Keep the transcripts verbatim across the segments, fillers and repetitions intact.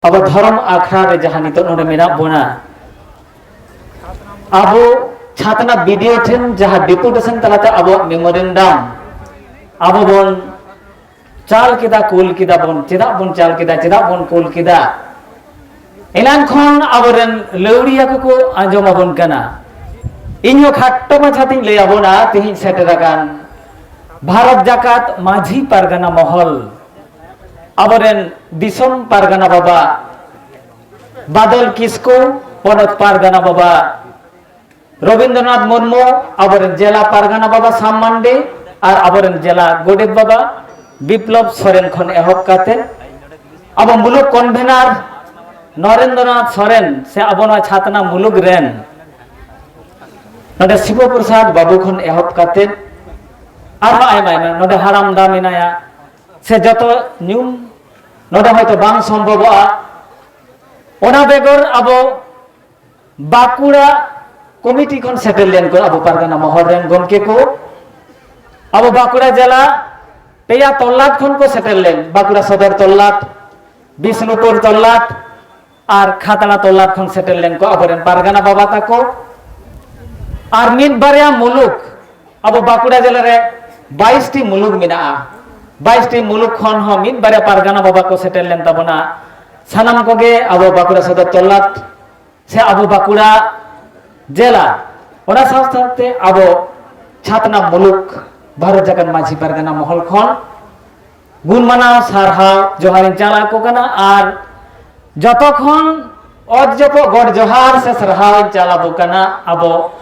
ᱟᱵᱚ ᱫᱷᱚᱨᱚᱢ ᱟᱠᱷᱲᱟ ᱨᱮ ᱡᱟᱦᱟᱸ ᱱᱤᱛᱚᱜ ᱱᱚᱰᱮ ᱢᱮᱱᱟᱜ ᱵᱚᱱᱟ, ᱟᱵᱚ ᱪᱷᱟᱛᱱᱟ ᱵᱤᱰᱤᱳ ᱴᱷᱮᱱ ᱡᱟᱦᱟᱸ ᱰᱮᱯᱩᱴᱮᱥᱚᱱ ᱛᱟᱞᱟᱛᱮ ᱟᱵᱚᱣᱟᱜ ᱢᱮᱢᱳᱨᱮᱱᱰᱟᱢ ᱟᱵᱚ ᱵᱚᱱ ᱪᱟᱞ ᱠᱮᱫᱟ, ᱠᱩᱞ ᱠᱮᱫᱟ ᱵᱚᱱ, ᱪᱮᱫᱟᱜ ᱵᱚᱱ ᱪᱟᱞ ᱠᱮᱫᱟ, ᱪᱮᱫᱟᱜ ᱵᱚᱱ ᱠᱩᱞ ᱠᱮᱫᱟ, ᱮᱱᱟᱱ ᱠᱷᱚᱱ ᱟᱵᱚᱨᱮᱱ ᱞᱟᱹᱣᱲᱤᱭᱟᱹ ᱠᱚᱠᱚ ᱟᱸᱡᱚᱢ ᱟᱵᱚᱱ ᱠᱟᱱᱟ᱾ ᱤᱧᱦᱚᱸ ᱠᱷᱟᱴᱚ ᱢᱟᱪᱷᱟᱛᱤᱧ ᱞᱟᱹᱭ ᱟᱵᱚᱱᱟ, ᱛᱮᱦᱮᱧ ᱥᱮᱴᱮᱨ ᱟᱠᱟᱱ ᱵᱷᱟᱨᱚᱛ ᱡᱟᱠᱟᱛ ᱢᱟᱹᱡᱷᱤ ᱯᱟᱨᱜᱟᱱᱟ ᱢᱚᱦᱚᱞ, ᱟᱵᱚᱨᱮᱱ ᱫᱤᱥᱚᱢ ᱯᱟᱨᱜᱟᱱᱟ ᱵᱟᱵᱟ ᱵᱟᱫᱚᱞ ᱠᱤᱥᱠᱩ, ᱯᱚᱱᱚᱛ ᱯᱟᱨᱜᱟᱱᱟ ᱵᱟᱵᱟ ᱨᱚᱵᱤᱱᱫᱨᱚᱱᱟᱛᱷ ᱢᱩᱨᱢᱩ, ᱟᱵᱚᱨᱮᱱ ᱡᱮᱞᱟ ᱯᱟᱨᱜᱟᱱᱟ ᱵᱟᱵᱟ ᱥᱟᱢ ᱢᱟᱱᱰᱤ ᱟᱨ ᱟᱵᱚᱨᱮᱱ ᱡᱮᱞᱟ ᱜᱚᱰᱮᱛ ᱵᱟᱵᱟ ᱵᱤᱯᱞᱚᱵ ᱥᱚᱨᱮᱱ ᱠᱷᱚᱱ ᱮᱦᱚᱵ ᱠᱟᱛᱮ ᱟᱵᱚ ᱢᱩᱞᱩᱠ ᱠᱚᱱᱵᱷᱮᱱᱟᱨ ᱱᱚᱨᱮᱱᱫᱨᱚᱱᱟᱛᱷ ᱥᱚᱨᱮᱱ, ᱥᱮ ᱟᱵᱚ ᱱᱚᱣᱟ ᱪᱷᱟᱛᱱᱟ ᱢᱩᱞᱩᱠ ᱨᱮᱱ ᱱᱚᱰᱮ ᱥᱤᱵᱚ ᱯᱨᱚᱥᱟᱫᱽ ᱵᱟᱵᱩ ᱠᱷᱚᱱ ᱮᱦᱚᱵ ᱠᱟᱛᱮ ᱟᱨᱦᱚᱸ ᱟᱭᱢᱟ ᱟᱭᱢᱟ, ᱱᱚᱰᱮ ᱦᱟᱲᱟᱢ ᱫᱟ ᱢᱮᱱᱟᱭᱟ, ᱥᱮ ᱡᱚᱛᱚ ᱧᱩᱢ ᱱᱚᱰᱮ ᱦᱚᱭᱛᱚ ᱵᱟᱝ ᱥᱚᱢᱵᱷᱚᱵᱚᱜᱼᱟ᱾ ᱚᱱᱟ ᱵᱮᱜᱚᱨ ᱟᱵᱚ ᱵᱟᱸᱠᱩᱲᱟ ᱠᱚᱢᱤᱴᱤ ᱠᱷᱚᱱ ᱥᱮᱴᱮᱨ ᱞᱮᱱ ᱠᱚ ᱟᱵᱚ ᱯᱟᱨᱜᱟᱱᱟ ᱢᱚᱦᱚᱞ ᱨᱮᱱ ᱜᱚᱢᱠᱮ ᱠᱚ, ᱟᱵᱚ ᱵᱟᱸᱠᱩᱲᱟ ᱡᱮᱞᱟ ᱯᱮᱭᱟ ᱛᱚᱞᱞᱟᱴ ᱠᱷᱚᱱ ᱠᱚ ᱥᱮᱴᱮᱨ ᱞᱮᱱ, ᱵᱟᱸᱠᱩᱲᱟ ᱥᱚᱫᱚᱨ ᱛᱚᱞᱞᱟᱴ, ᱵᱤᱥᱱᱩᱯᱩᱨ ᱛᱚᱞᱞᱟᱴ ᱟᱨ ᱠᱷᱟᱛᱲᱟ ᱛᱚᱞᱞᱟᱴ ᱠᱷᱚᱱ ᱥᱮᱴᱮᱨ ᱞᱮᱱ ᱠᱚ ᱟᱵᱚᱨᱮᱱ ᱯᱟᱨᱜᱟᱱᱟ ᱵᱟᱵᱟ ᱛᱟᱠᱚ᱾ ᱟᱨ ᱢᱤᱫ ᱵᱟᱨᱭᱟ ᱢᱩᱞᱩᱠ, ᱟᱵᱚ ᱵᱟᱸᱠᱩᱲᱟ ᱡᱮᱞᱟ ᱨᱮ ᱵᱟᱭᱤᱥ ᱴᱤ ᱢᱩᱞᱩᱠ ᱢᱮᱱᱟᱜᱼᱟ, ᱵᱟᱭᱤᱥ ᱴᱤ ᱢᱩᱞᱩᱠ ᱠᱷᱚᱱ ᱦᱚᱸ ᱢᱤᱫ ᱵᱟᱨᱭᱟ ᱯᱟᱨᱜᱟᱱᱟ ᱵᱟᱵᱟ ᱠᱚ ᱥᱮᱴᱮᱨ ᱞᱮᱱ ᱛᱟᱵᱚᱱᱟ᱾ ᱥᱟᱱᱟᱢ ᱠᱚᱜᱮ ᱟᱵᱚ ᱵᱟᱸᱠᱩᱲᱟ ᱥᱚᱫᱚᱨ ᱛᱚᱞᱞᱟᱴ ᱥᱮ ᱟᱵᱚ ᱵᱟᱸᱠᱩᱲᱟ ᱡᱮᱞᱟ, ᱚᱱᱟ ᱥᱟᱶ ᱥᱟᱶᱛᱮ ᱟᱵᱚ ᱪᱷᱟᱛᱱᱟ ᱢᱩᱞᱩᱠ ᱵᱷᱟᱨᱚᱛ ᱡᱟᱠᱟᱛ ᱢᱟᱹᱡᱷᱤ ᱯᱟᱨᱜᱟᱱᱟ ᱢᱚᱦᱚᱞ ᱠᱷᱚᱱ ᱜᱩᱱ ᱢᱟᱱᱟᱣ ᱥᱟᱨᱦᱟᱣ ᱡᱚᱦᱟᱨᱤᱧ ᱪᱟᱞ ᱟᱠᱚ ᱠᱟᱱᱟ᱾ ᱟᱨ ᱡᱚᱛᱚ ᱠᱷᱚᱱ ᱚᱛ ᱡᱚᱯᱚᱜ ᱜᱚᱰ ᱡᱚᱦᱟᱨ ᱥᱮ ᱥᱟᱨᱦᱟᱣᱤᱧ ᱪᱟᱞ ᱟᱵᱚ ᱠᱟᱱᱟ ᱟᱵᱚ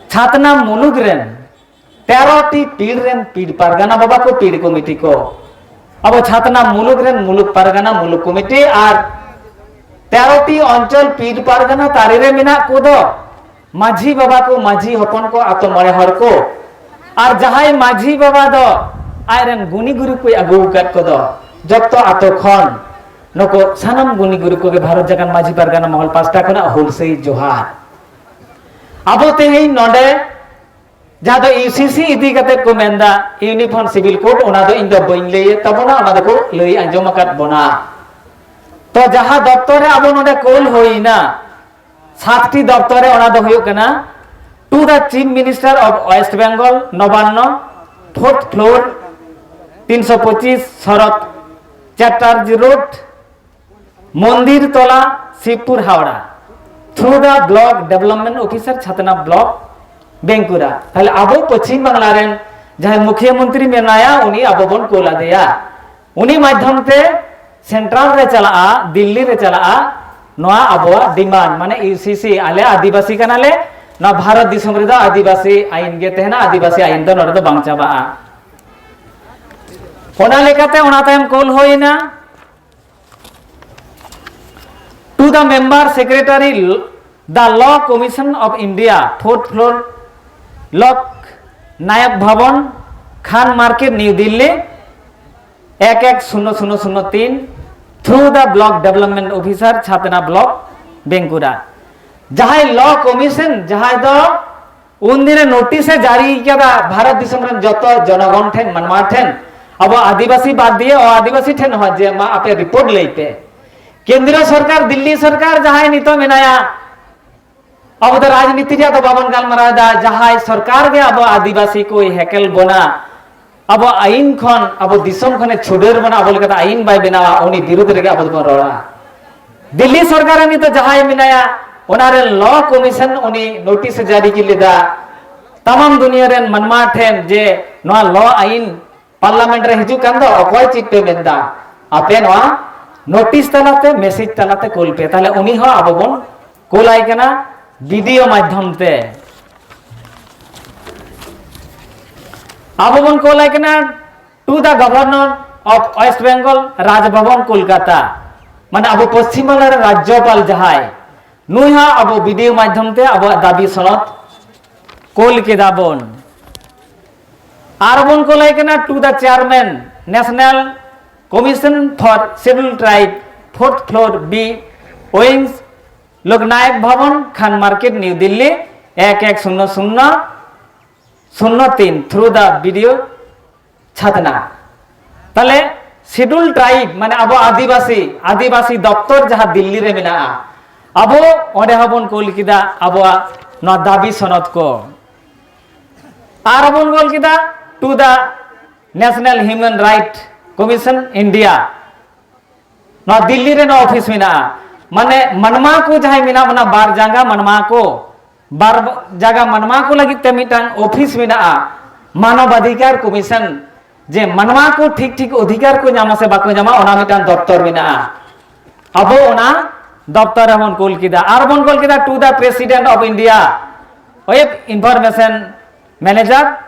ᱪᱷᱟᱛᱱᱟ ᱢᱩᱞᱩᱠ ᱨᱮᱱ ᱛᱮᱨᱚ ᱴᱤ ᱯᱤᱲ ᱨᱮᱱ ᱯᱤᱲ ᱯᱟᱨᱜᱟᱱᱟ ᱵᱟᱵᱟ ᱠᱚ, ᱯᱤᱲ ᱠᱚᱢᱤᱴᱤ ᱠᱚ, ᱟᱵᱚ ᱪᱷᱟᱛᱱᱟ ᱢᱩᱞᱩᱠ ᱨᱮᱱ ᱢᱩᱞᱩᱠ ᱯᱟᱨᱜᱟᱱᱟ, ᱢᱩᱞᱩᱠ ᱠᱚᱢᱤᱴᱤ ᱟᱨ ᱛᱮᱨᱚ ᱴᱤ ᱚᱧᱪᱚᱞ ᱯᱤᱲ ᱯᱟᱨᱜᱟᱱᱟ ᱛᱟᱹᱨᱤ ᱨᱮ ᱢᱮᱱᱟᱜ ᱠᱚᱫᱚ ᱢᱟᱹᱡᱷᱤ ᱵᱟᱵᱟ ᱠᱚ, ᱢᱟᱹᱡᱷᱤ ᱦᱚᱯᱚᱱ ᱠᱚ, ᱟᱛᱳ ᱢᱚᱬᱮ ᱦᱚᱲ ᱠᱚ᱾ ᱟᱨ ᱡᱟᱦᱟᱸᱭ ᱢᱟᱹᱡᱷᱤ ᱵᱟᱵᱟ ᱫᱚ ᱟᱡᱨᱮᱱ ᱜᱩᱱᱤ ᱜᱩᱨᱩ ᱠᱚᱭ ᱟᱹᱜᱩ ᱟᱠᱟᱫ ᱠᱚᱫᱚ ᱡᱚᱛᱚ ᱟᱛᱳ ᱠᱷᱚᱱ ᱱᱩᱠᱩ ᱥᱟᱱᱟᱢ ᱜᱩᱱᱤ ᱜᱩᱨᱩ ᱠᱚᱜᱮ ᱵᱷᱟᱨᱚᱛ ᱡᱟᱠᱟᱛ ᱢᱟᱹᱡᱷᱤ ᱯᱟᱨᱜᱟᱱᱟ ᱢᱚᱦᱚᱞ ᱯᱟᱥᱴᱟ ᱠᱷᱚᱱᱟᱜ ᱦᱩᱞᱥᱟᱹᱭ ᱡᱚᱦᱟᱨ᱾ ᱟᱵᱚ ᱛᱮᱦᱮᱧ ᱱᱚᱰᱮ ᱡᱟᱦᱟᱸ ᱫᱚ ᱤᱭᱩ ᱥᱤ ᱥᱤ ᱤᱫᱤ ᱠᱟᱛᱮ ᱠᱚ ᱢᱮᱱᱫᱟ ᱤᱭᱩᱱᱤᱯᱷᱚᱨᱢ ᱥᱤᱵᱤᱞ ᱠᱳᱰ, ᱚᱱᱟ ᱫᱚ ᱤᱧ ᱫᱚ ᱵᱟᱹᱧ ᱞᱟᱹᱭᱮᱫ ᱛᱟᱵᱚᱱᱟ, ᱚᱱᱟ ᱫᱚᱠᱚ ᱞᱟᱹᱭ ᱟᱸᱡᱚᱢ ᱟᱠᱟᱫ ᱵᱚᱱᱟ᱾ ᱛᱚ ᱡᱟᱦᱟᱸ ᱫᱚᱯᱛᱚᱨ ᱨᱮ ᱟᱵᱚ ᱱᱚᱰᱮ ᱠᱳᱞ ᱦᱩᱭᱱᱟ, ᱥᱟᱛᱴᱤ ᱫᱚᱯᱛᱚᱨ ᱨᱮ, ᱚᱱᱟ ᱫᱚ ᱦᱩᱭᱩᱜ ᱠᱟᱱᱟ, to the Chief Minister of West Bengal, ᱱᱚᱵᱟᱱᱱᱚ, fourth floor, ᱛᱤᱱᱥᱚ ᱯᱚᱸᱪᱤᱥ ᱥᱚᱨᱚᱛ ᱪᱟᱴᱟᱨᱡᱤ ᱨᱳᱰ, ᱢᱚᱱᱫᱤᱨ ᱛᱚᱞᱟ, ᱥᱤᱵᱯᱩᱨ, Howrah, through the Block Development Officer, Chhatna block, ᱵᱮᱸᱠᱩᱨᱟ᱾ ᱛᱟᱦᱞᱮ ᱟᱵᱚ ᱯᱚᱪᱷᱤᱢ ᱵᱟᱝᱞᱟ ᱨᱮᱱ ᱡᱟᱦᱟᱸᱭ ᱢᱩᱠᱷᱤᱭᱟᱹ ᱢᱚᱱᱛᱨᱤ ᱢᱮᱱᱟᱭᱟ, ᱩᱱᱤ ᱟᱵᱚ ᱵᱚᱱ ᱠᱳᱞ ᱟᱫᱮᱭᱟ᱾ ᱩᱱᱤ ᱢᱟᱫᱽᱫᱷᱚᱢ ᱛᱮ ᱥᱮᱱᱴᱨᱟᱞ ᱨᱮ ᱪᱟᱞᱟᱜᱼᱟ, ᱫᱤᱞᱞᱤ ᱨᱮ ᱪᱟᱞᱟᱜᱼᱟ, ᱱᱚᱣᱟ ᱟᱵᱚᱣᱟᱜ ᱰᱤᱢᱟᱱᱰ, ᱢᱟᱱᱮ ᱤᱭᱩ ᱥᱤ ᱥᱤ, ᱟᱞᱮ ᱟᱹᱫᱤᱵᱟᱹᱥᱤ ᱠᱟᱱᱟᱞᱮ, ᱱᱚᱣᱟ ᱵᱷᱟᱨᱚᱛ ᱫᱤᱥᱚᱢ ᱨᱮᱫᱚ ᱟᱹᱫᱤᱵᱟᱹᱥᱤ ᱟᱹᱭᱤᱱ ᱜᱮ ᱛᱟᱦᱮᱱᱟ, ᱟᱹᱫᱤᱵᱟᱹᱥᱤ ᱟᱹᱭᱤᱱ ᱫᱚ ᱱᱚᱰᱮ ᱫᱚ ᱵᱟᱝ ᱪᱟᱵᱟᱜᱼᱟ᱾ ᱚᱱᱟ ᱞᱮᱠᱟᱛᱮ ᱚᱱᱟ ᱛᱟᱭᱚᱢ ᱠᱳᱞ ᱦᱩᱭᱱᱟ to the member secretary, the Law Commission of India, fourth floor, Lok Nayak Bhavan, Khan Market, New Delhi, ᱮᱠ ᱮᱠ ᱥᱩᱱᱱᱚ ᱥᱩᱱᱱᱚ ᱥᱩᱱᱱᱚ ᱛᱤᱱ, through the Block Development Officer, Chhatna block, ᱵᱮᱸᱠᱩᱨᱟ᱾ ᱡᱟᱦᱟᱸᱭ ᱞᱚ ᱠᱚᱢᱤᱥᱚᱱ, ᱡᱟᱦᱟᱸᱭ ᱫᱚ ᱩᱱᱫᱤᱱ ᱨᱮ ᱱᱳᱴᱤᱥ ᱮ ᱡᱟᱹᱨᱤ ᱠᱟᱫᱟ ᱵᱷᱟᱨᱚᱛ ᱫᱤᱥᱚᱢ ᱨᱮᱱ ᱡᱚᱛᱚ ᱡᱚᱱᱚᱜᱚᱱ ᱴᱷᱮᱱ, ᱢᱟᱱᱣᱟ ᱴᱷᱮᱱ, ᱟᱵᱚ ᱟᱹᱫᱤᱵᱟᱹᱥᱤ ᱵᱟᱫ ᱫᱤᱭᱮ ᱚ ᱟᱹᱫᱤᱵᱟᱹᱥᱤ ᱴᱷᱮᱱ ᱦᱚᱸ, ᱡᱮ ᱢᱟ ᱟᱯᱮ ᱨᱤᱯᱳᱨᱴ ᱞᱟᱹᱭ ᱯᱮ᱾ ᱠᱮᱱᱫᱨᱤᱭᱚ ᱥᱚᱨᱠᱟᱨ, ᱫᱤᱞᱞᱤ ᱥᱚᱨᱠᱟᱨ ᱡᱟᱦᱟᱸᱭ ᱱᱤᱛᱚᱜ ᱢᱮᱱᱟᱭᱟ, ᱟᱵᱚ ᱫᱚ ᱨᱟᱡᱽᱱᱤᱛᱤ ᱨᱮᱭᱟᱜ ᱫᱚ ᱵᱟᱵᱚᱱ ᱜᱟᱞᱢᱟᱨᱟᱣ ᱮᱫᱟ, ᱡᱟᱦᱟᱸᱭ ᱥᱚᱨᱠᱟᱨ ᱜᱮ ᱟᱵᱚ ᱟᱹᱫᱤᱵᱟᱹᱥᱤ ᱠᱚᱭ ᱦᱮᱠᱮᱞ ᱵᱚᱱᱟ, ᱟᱵᱚ ᱟᱹᱭᱤᱱ ᱠᱷᱚᱱ, ᱟᱵᱚ ᱫᱤᱥᱚᱢ ᱠᱷᱚᱱᱮ ᱪᱷᱩᱰᱟᱹᱨ ᱵᱚᱱᱟ, ᱟᱵᱚ ᱞᱮᱠᱟᱛᱮ ᱟᱹᱭᱤᱱ ᱵᱟᱭ ᱵᱮᱱᱟᱣᱟ, ᱩᱱᱤ ᱵᱤᱨᱩᱫᱷ ᱨᱮᱜᱮ ᱟᱵᱚ ᱫᱚᱵᱚᱱ ᱨᱚᱲᱟ᱾ ᱫᱤᱞᱞᱤ ᱥᱚᱨᱠᱟᱨ ᱨᱮ ᱱᱤᱛᱚᱜ ᱡᱟᱦᱟᱸᱭ ᱢᱮᱱᱟᱭᱟ, ᱚᱱᱟ ᱨᱮᱱ ᱞᱚ ᱠᱚᱢᱤᱥᱚᱱ ᱩᱱᱤ ᱱᱳᱴᱤᱥ ᱮ ᱡᱟᱹᱨᱤ ᱞᱮᱫᱟ ᱛᱟᱢᱟᱢ ᱫᱩᱱᱤᱭᱟᱹ ᱨᱮᱱ ᱢᱟᱱᱣᱟ ᱴᱷᱮᱱ, ᱡᱮ ᱱᱚᱣᱟ ᱞᱚ ᱟᱹᱭᱤᱱ ᱯᱟᱨᱞᱟᱢᱮᱱᱴ ᱨᱮ ᱦᱤᱡᱩᱜ ᱠᱟᱱ ᱫᱚ, ᱚᱠᱚᱭ ᱪᱮᱫ ᱯᱮ ᱢᱮᱱᱫᱟ, ᱟᱯᱮ ᱱᱚᱣᱟ ᱱᱳᱴᱤᱥ ᱛᱟᱞᱟᱛᱮ, ᱢᱮᱥᱮᱡᱽ ᱛᱟᱞᱟᱛᱮ ᱠᱳᱞ ᱯᱮ᱾ ᱛᱟᱦᱞᱮ ᱩᱱᱤ ᱦᱚᱸ ᱟᱵᱚ ᱵᱚᱱ ᱠᱳᱞᱟᱭ ᱠᱟᱱᱟ ᱵᱤ ᱰᱤ ᱳ ᱢᱟᱫᱽᱫᱷᱚᱢ ᱛᱮ᱾ ᱟᱵᱚ ᱵᱚᱱ ᱠᱳᱞᱟᱭ ᱠᱟᱱᱟ to the Governor of West Bengal, ᱨᱟᱡᱽ ᱵᱷᱚᱵᱚᱱ, ᱠᱳᱞᱠᱟᱛᱟ, ᱢᱟᱱᱮ ᱟᱵᱚ ᱯᱚᱥᱪᱤᱢ ᱵᱟᱝᱞᱟ ᱨᱮᱱ ᱨᱟᱡᱽᱡᱚᱯᱟᱞ ᱡᱟᱦᱟᱸᱭ, ᱱᱩᱭ ᱦᱚᱸ ᱟᱵᱚ ᱵᱤ ᱰᱤ ᱳ ᱢᱟᱫᱽᱫᱷᱚᱢ ᱛᱮ ᱟᱵᱚᱣᱟᱜ ᱫᱟᱹᱵᱤ ᱥᱚᱱᱚᱛ ᱠᱳᱞ ᱠᱮᱫᱟ ᱵᱚᱱ᱾ ᱟᱨ ᱵᱚᱱ ᱠᱳᱞᱟᱭ ᱠᱟᱱᱟ to the Chairman, National Commission for Scheduled Tribe, fourth floor B wings, Loknayak ᱵᱷᱚᱵᱚᱱ, ᱠᱷᱟᱱ ᱢᱟᱨᱠᱮᱴ, ᱱᱤᱭᱩ ᱫᱤᱞᱞᱤ, ᱮᱠ ᱮᱠ ᱥᱩᱱᱱᱚ ᱥᱩᱱᱱᱚ ᱥᱩᱱᱱᱚ ᱛᱤᱱ, through the B D O, ᱪᱷᱟᱛᱱᱟ᱾ ᱛᱟᱦᱞᱮ ᱥᱤᱰᱩᱞ ᱴᱨᱟᱭᱤᱵᱽ, ᱢᱟᱱᱮ ᱟᱵᱚ ᱟᱹᱫᱤᱵᱟᱹᱥᱤ, ᱟᱹᱫᱤᱵᱟᱹᱥᱤ ᱫᱚᱯᱛᱚᱨ ᱡᱟᱦᱟᱸ ᱫᱤᱞᱞᱤ ᱨᱮ ᱢᱮᱱᱟᱜᱼᱟ, ᱟᱵᱚ ᱚᱸᱰᱮ ᱦᱚᱸᱵᱚᱱ ᱠᱩᱞ ᱠᱮᱫᱟ ᱟᱵᱚᱣᱟᱜ ᱱᱚᱣᱟ ᱫᱟᱹᱵᱤ ᱥᱚᱱᱚᱫ ᱠᱚ᱾ ᱟᱨ ᱵᱚᱱ ᱠᱩᱞ ᱠᱮᱫᱟ to the National Human Right Commission India, ᱱᱚᱣᱟ ᱫᱤᱞᱞᱤ ᱨᱮ ᱱᱚᱣᱟ ᱚᱯᱷᱤᱥ ᱢᱮᱱᱟᱜᱼᱟ᱾ ᱢᱟᱱᱮ ᱢᱟᱱᱣᱟ ᱠᱚ ᱡᱟᱦᱟᱸᱭ ᱢᱮᱱᱟᱜ ᱵᱚᱱᱟ, ᱵᱟᱨ ᱡᱟᱸᱜᱟ ᱢᱟᱱᱣᱟ ᱠᱚ, ᱵᱟᱨ ᱡᱟᱸᱜᱟ ᱢᱟᱱᱣᱟ ᱠᱚ ᱞᱟᱹᱜᱤᱫ ᱛᱮ ᱢᱤᱫᱴᱟᱝ ᱚᱯᱷᱤᱥ ᱢᱮᱱᱟᱜᱼᱟ, ᱢᱟᱱᱚᱵ ᱚᱫᱷᱤᱠᱟᱨ ᱠᱚᱢᱤᱥᱚᱱ, ᱡᱮ ᱢᱟᱱᱣᱟ ᱠᱚ ᱴᱷᱤᱠ ᱴᱷᱤᱠ ᱚᱫᱷᱤᱠᱟᱨ ᱠᱚ ᱧᱟᱢᱟ ᱥᱮ ᱵᱟᱠᱚ ᱧᱟᱢᱟ, ᱚᱱᱟ ᱢᱤᱫᱴᱟᱝ ᱫᱚᱯᱛᱚᱨ ᱢᱮᱱᱟᱜᱼᱟ᱾ ᱟᱵᱚ ᱚᱱᱟ ᱫᱚᱯᱛᱚᱨ ᱨᱮᱵᱚᱱ ᱠᱩᱞ ᱠᱮᱫᱟ᱾ ᱟᱨ ᱵᱚᱱ ᱠᱩᱞ ᱠᱮᱫᱟ to the President of India, web information manager